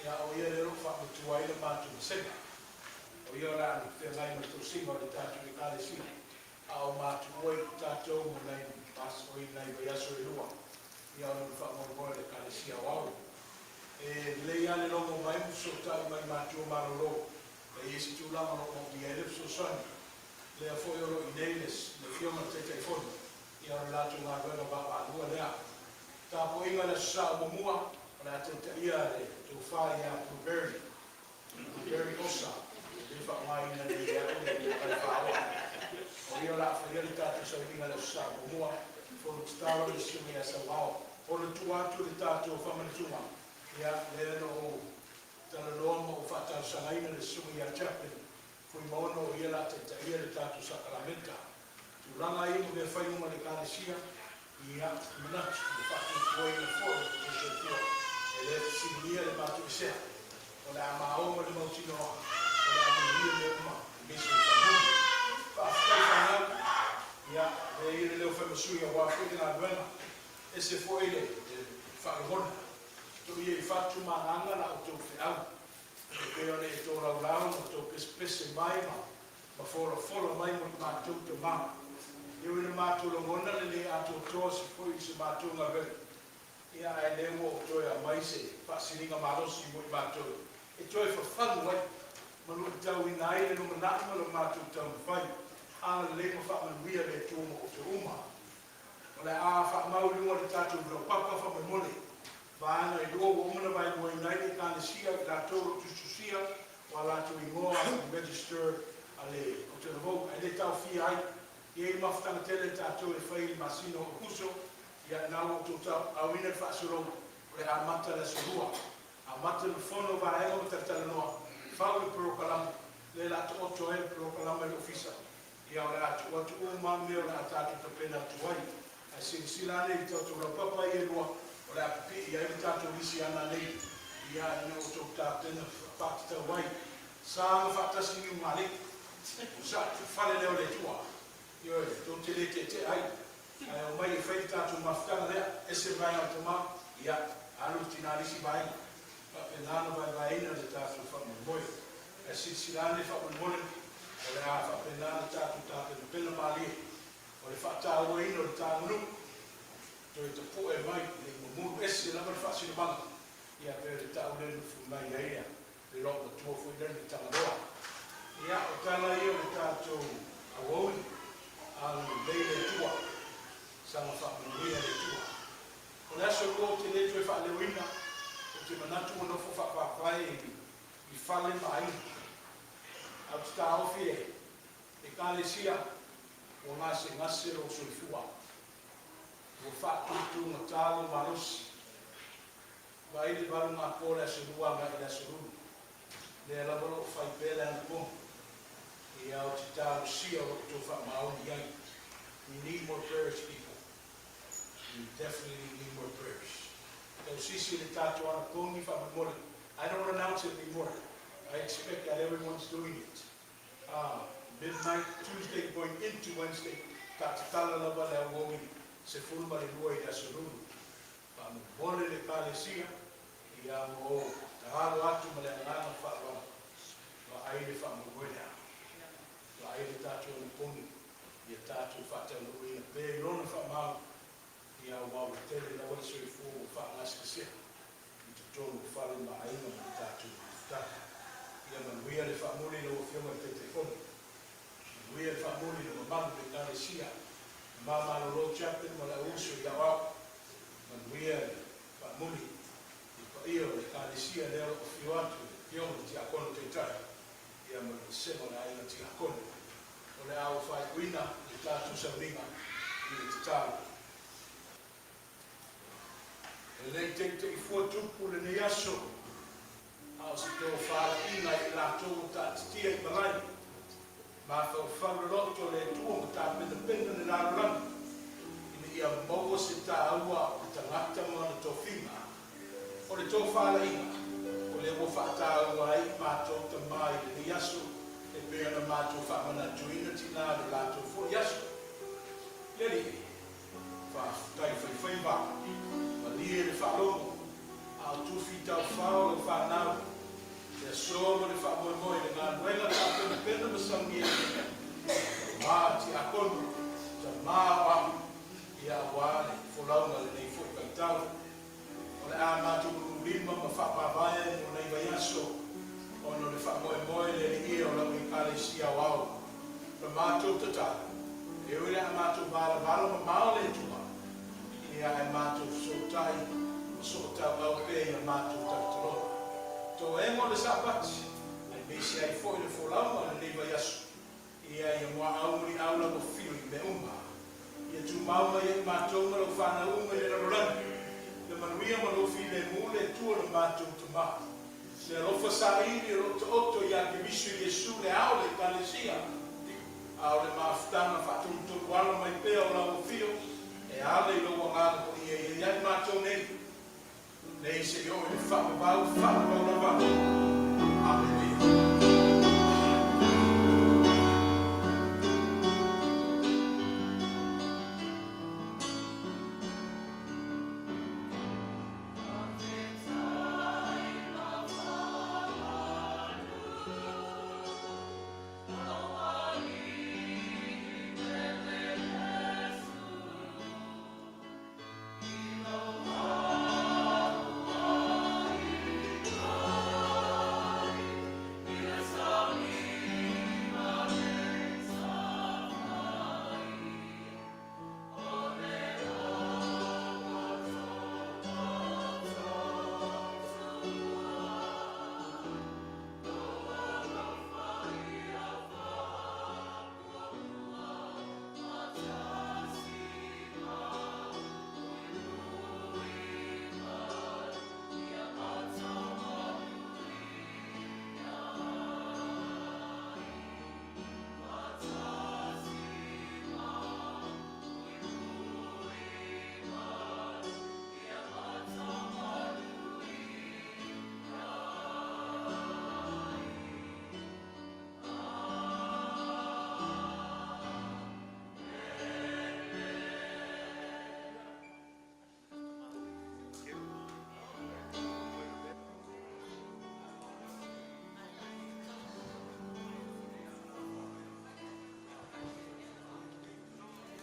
ia o ia lea o lo o faamatua ai le matou vasega. O ia o le a feagai ma le tausiga o le tatou Ekalesia, a o matuua i tatou mo nai oi nai vaiaso e lua, ia ona o le faamoemoe o le Ekalesia Aoao. E lelei lava le logo mai ma fesootai mai matua malolo, e i ai se tulaga o lo o moomia ai le fesoasoani. Lea foi o lo o i inei le Afioga i le Taitaifono, ia o le latou galuega vaavaalua lea. Tapuaiga i le Aso Sa o muamua, o le a taitaia le tofa ia Blueberry. Blueberry Osa, e le faaaogaina nei e au le Mataifaoa. O ia o le a faia le tatou sauniga i le Aso Sa muamua, fono tatalo le Susuga ia Sauao. O le tua atu i le tatou faamanatuga, ia, lea na ou talanoa ma ou faatalosagaina le Susuga ia Chaplin Fuimaono o ia o le a taitaia le tatou sakalameta. Tulaga ia ma mea fai uma a le Ekalesia, Ia, manatu, le faatuatuaina foi o le soifua, e le fesiligia le matuesea. O le a maua ma le mautinoa, o le a manuia mea uma, aemaise o le faamuli. Faafetai fanau. Ia, lea ia le leo fai ma sui aua foi le galuega. Ese foi le faalogona. Toia i fatu ma agaga la outou feau. E pei ona e tolaulau ma tou pesepese mai ma ma folafola mai mo le matou tama. E ui ina matou lagona le le atoatoa se foi i se matou galuega, ia ae lea ua ou toe aumai se faasiliga malosi mo i matou e toe fafagu ai ma luitauina ai le lumanai ma lo matou taumafai. Agalelei ma faamanuia le Atua mo outou uma. O le a faamau i luga o le tatou laupapa faamolemole vaega e lua ua uma ona vaeluaina ai le Ekalesia i latou o lo o tusitusia o a latou igoa i le register a le Otalavou ae le taofia ai. E i ai le mafutaga tele a tatou e fai i le masina o Aokuso, ia na ua outou tauaaoina le faasologa o le amata le aso Lua. Amata le fono vaega ma talatalanoa, fau le polokalame, lea la taoto ai le polokalame a le Ofisa. Ia, o le a tuu atu uma lava mea o le a tatou tapena atu ai. Ae silasila ane i tatou laupapa ia e lua, o le a pipii ai le tatou lisi ana nei, ia, ina ua outou tapena faatatau ai. Sa ma faatasi Niumalei. Onosai, o le fale lea o le Atua. Ioe, tou te le teetea ai, ae omai e fai le tatou mafutaga lea. Ese le vaega a le tama, ia, alu le tina i le isi vaega. E faapena ona vaevaeina le tatou faamoemoe. Ae silasila ane faamolemole, o le a faapena ona tatou tapenapena malie o le faatauaina o le ta aganuu, toe tapue mai ne i mamulu ese lava le faasinomaga, ia pei o le tau lea na fui mai ai le loomatua foi lea le Tagaloa. Ia, o tala ia o le tatou aoauli, agalelei le Atua, saga faamanuia le Atua. O le aso lua ou te le toe faaleoina, ou te manatu ua nofo faapaepae i fale ma aiga. Ae ou te taofi e Ekalesia, ua gasegase lou soifua, ua faatutugata lou malosi. Vaai le 8 gapo le aso lua agai i le aso lulu, lea lava o lo o fai pea le anapogi. Ia, ou te talosia o lo outou faamaoni i ai. We need more prayers, people. We definitely need more prayers. Tausisi le tatou anapogi faamolemole. I don't announce it anymore. I expect that everyone's doing it. Midnight Tuesday going into Wednesday, ta tatala lava le auauli 12 i le aso lulu. Faamolemole le Ekalesia, ia ma o tatalo atu ma le agaga faaaloalo. Vaai le faamoemoe lea. Vaai le tatou anapogi, ia tatou faataunuuina pea i lona faamau, ia aua ua tele lava le soifua ua faagasegasea i totonu o fale ma aiga ma le tatou mafutaga. Ia manuia le faamuli lau Afioga i le Taitaifono. Manuia le faamuli le mamalu le Ekalesia, Tama Malolo Chaplain ma le auuso i aoao. Manuia le faamuli i paia o le Ekalesia lea o lo o afio atu le Afioga i le Tiakono Taitai, ia ma le vasega o le aiga Tiakono. O le a ou faaiuina le tatou sauniga i le tatalo. E le i teiteifua tupu lenei aso, a o se tofalaiga i latou ua taatitia i malae, mafaufau le loto o le Atua ma tapenapena le lalolagi, ina ia maua se taua o le tagata ma ona tofiga. O le tofalaiga, o lea ua faataua ai i matou tamā i lenei aso, e pei ona matou faamanatuina tinā i le latou foi aso. Le Alii, faafetai faifaiva, malie le faalogo, a o tufi taufao lau fanau, le aso ma le faamoemoe i le galuega tapenapena ma saunia ai tamā tiakono, tamā aoao, ia aua le folauga lenei foi vaitau. O le a matou lululima ma faavavae mo nai vaiaso, ona o le faamoemoe le Alii e o lau Ekalesia aoao. O le matou tatalo, e ui le a matou valavala mamao le Atua, ia ae matou fesootai ma sootauau pea i a matou talotaloga. Toega o le Sapati, aemaise ai foi le folauga o lenei vaiaso, Ia, ia muaau muliau lau afio i mea uma. Ia tumau mai ai matou ma lau fanau uma i le lalolagi, le manuia ma lou filemu le Atua lo matou Tama. Le alofa saili o lo o taoto ia Keriso Iesu le ao o le Ekalesia, a o le mafutaga faatonutonu ala mai pea o lau afio e ala i lou Agaga Paia ia ia i matou nei, nei seia oo i le faavavau, faavavau lava.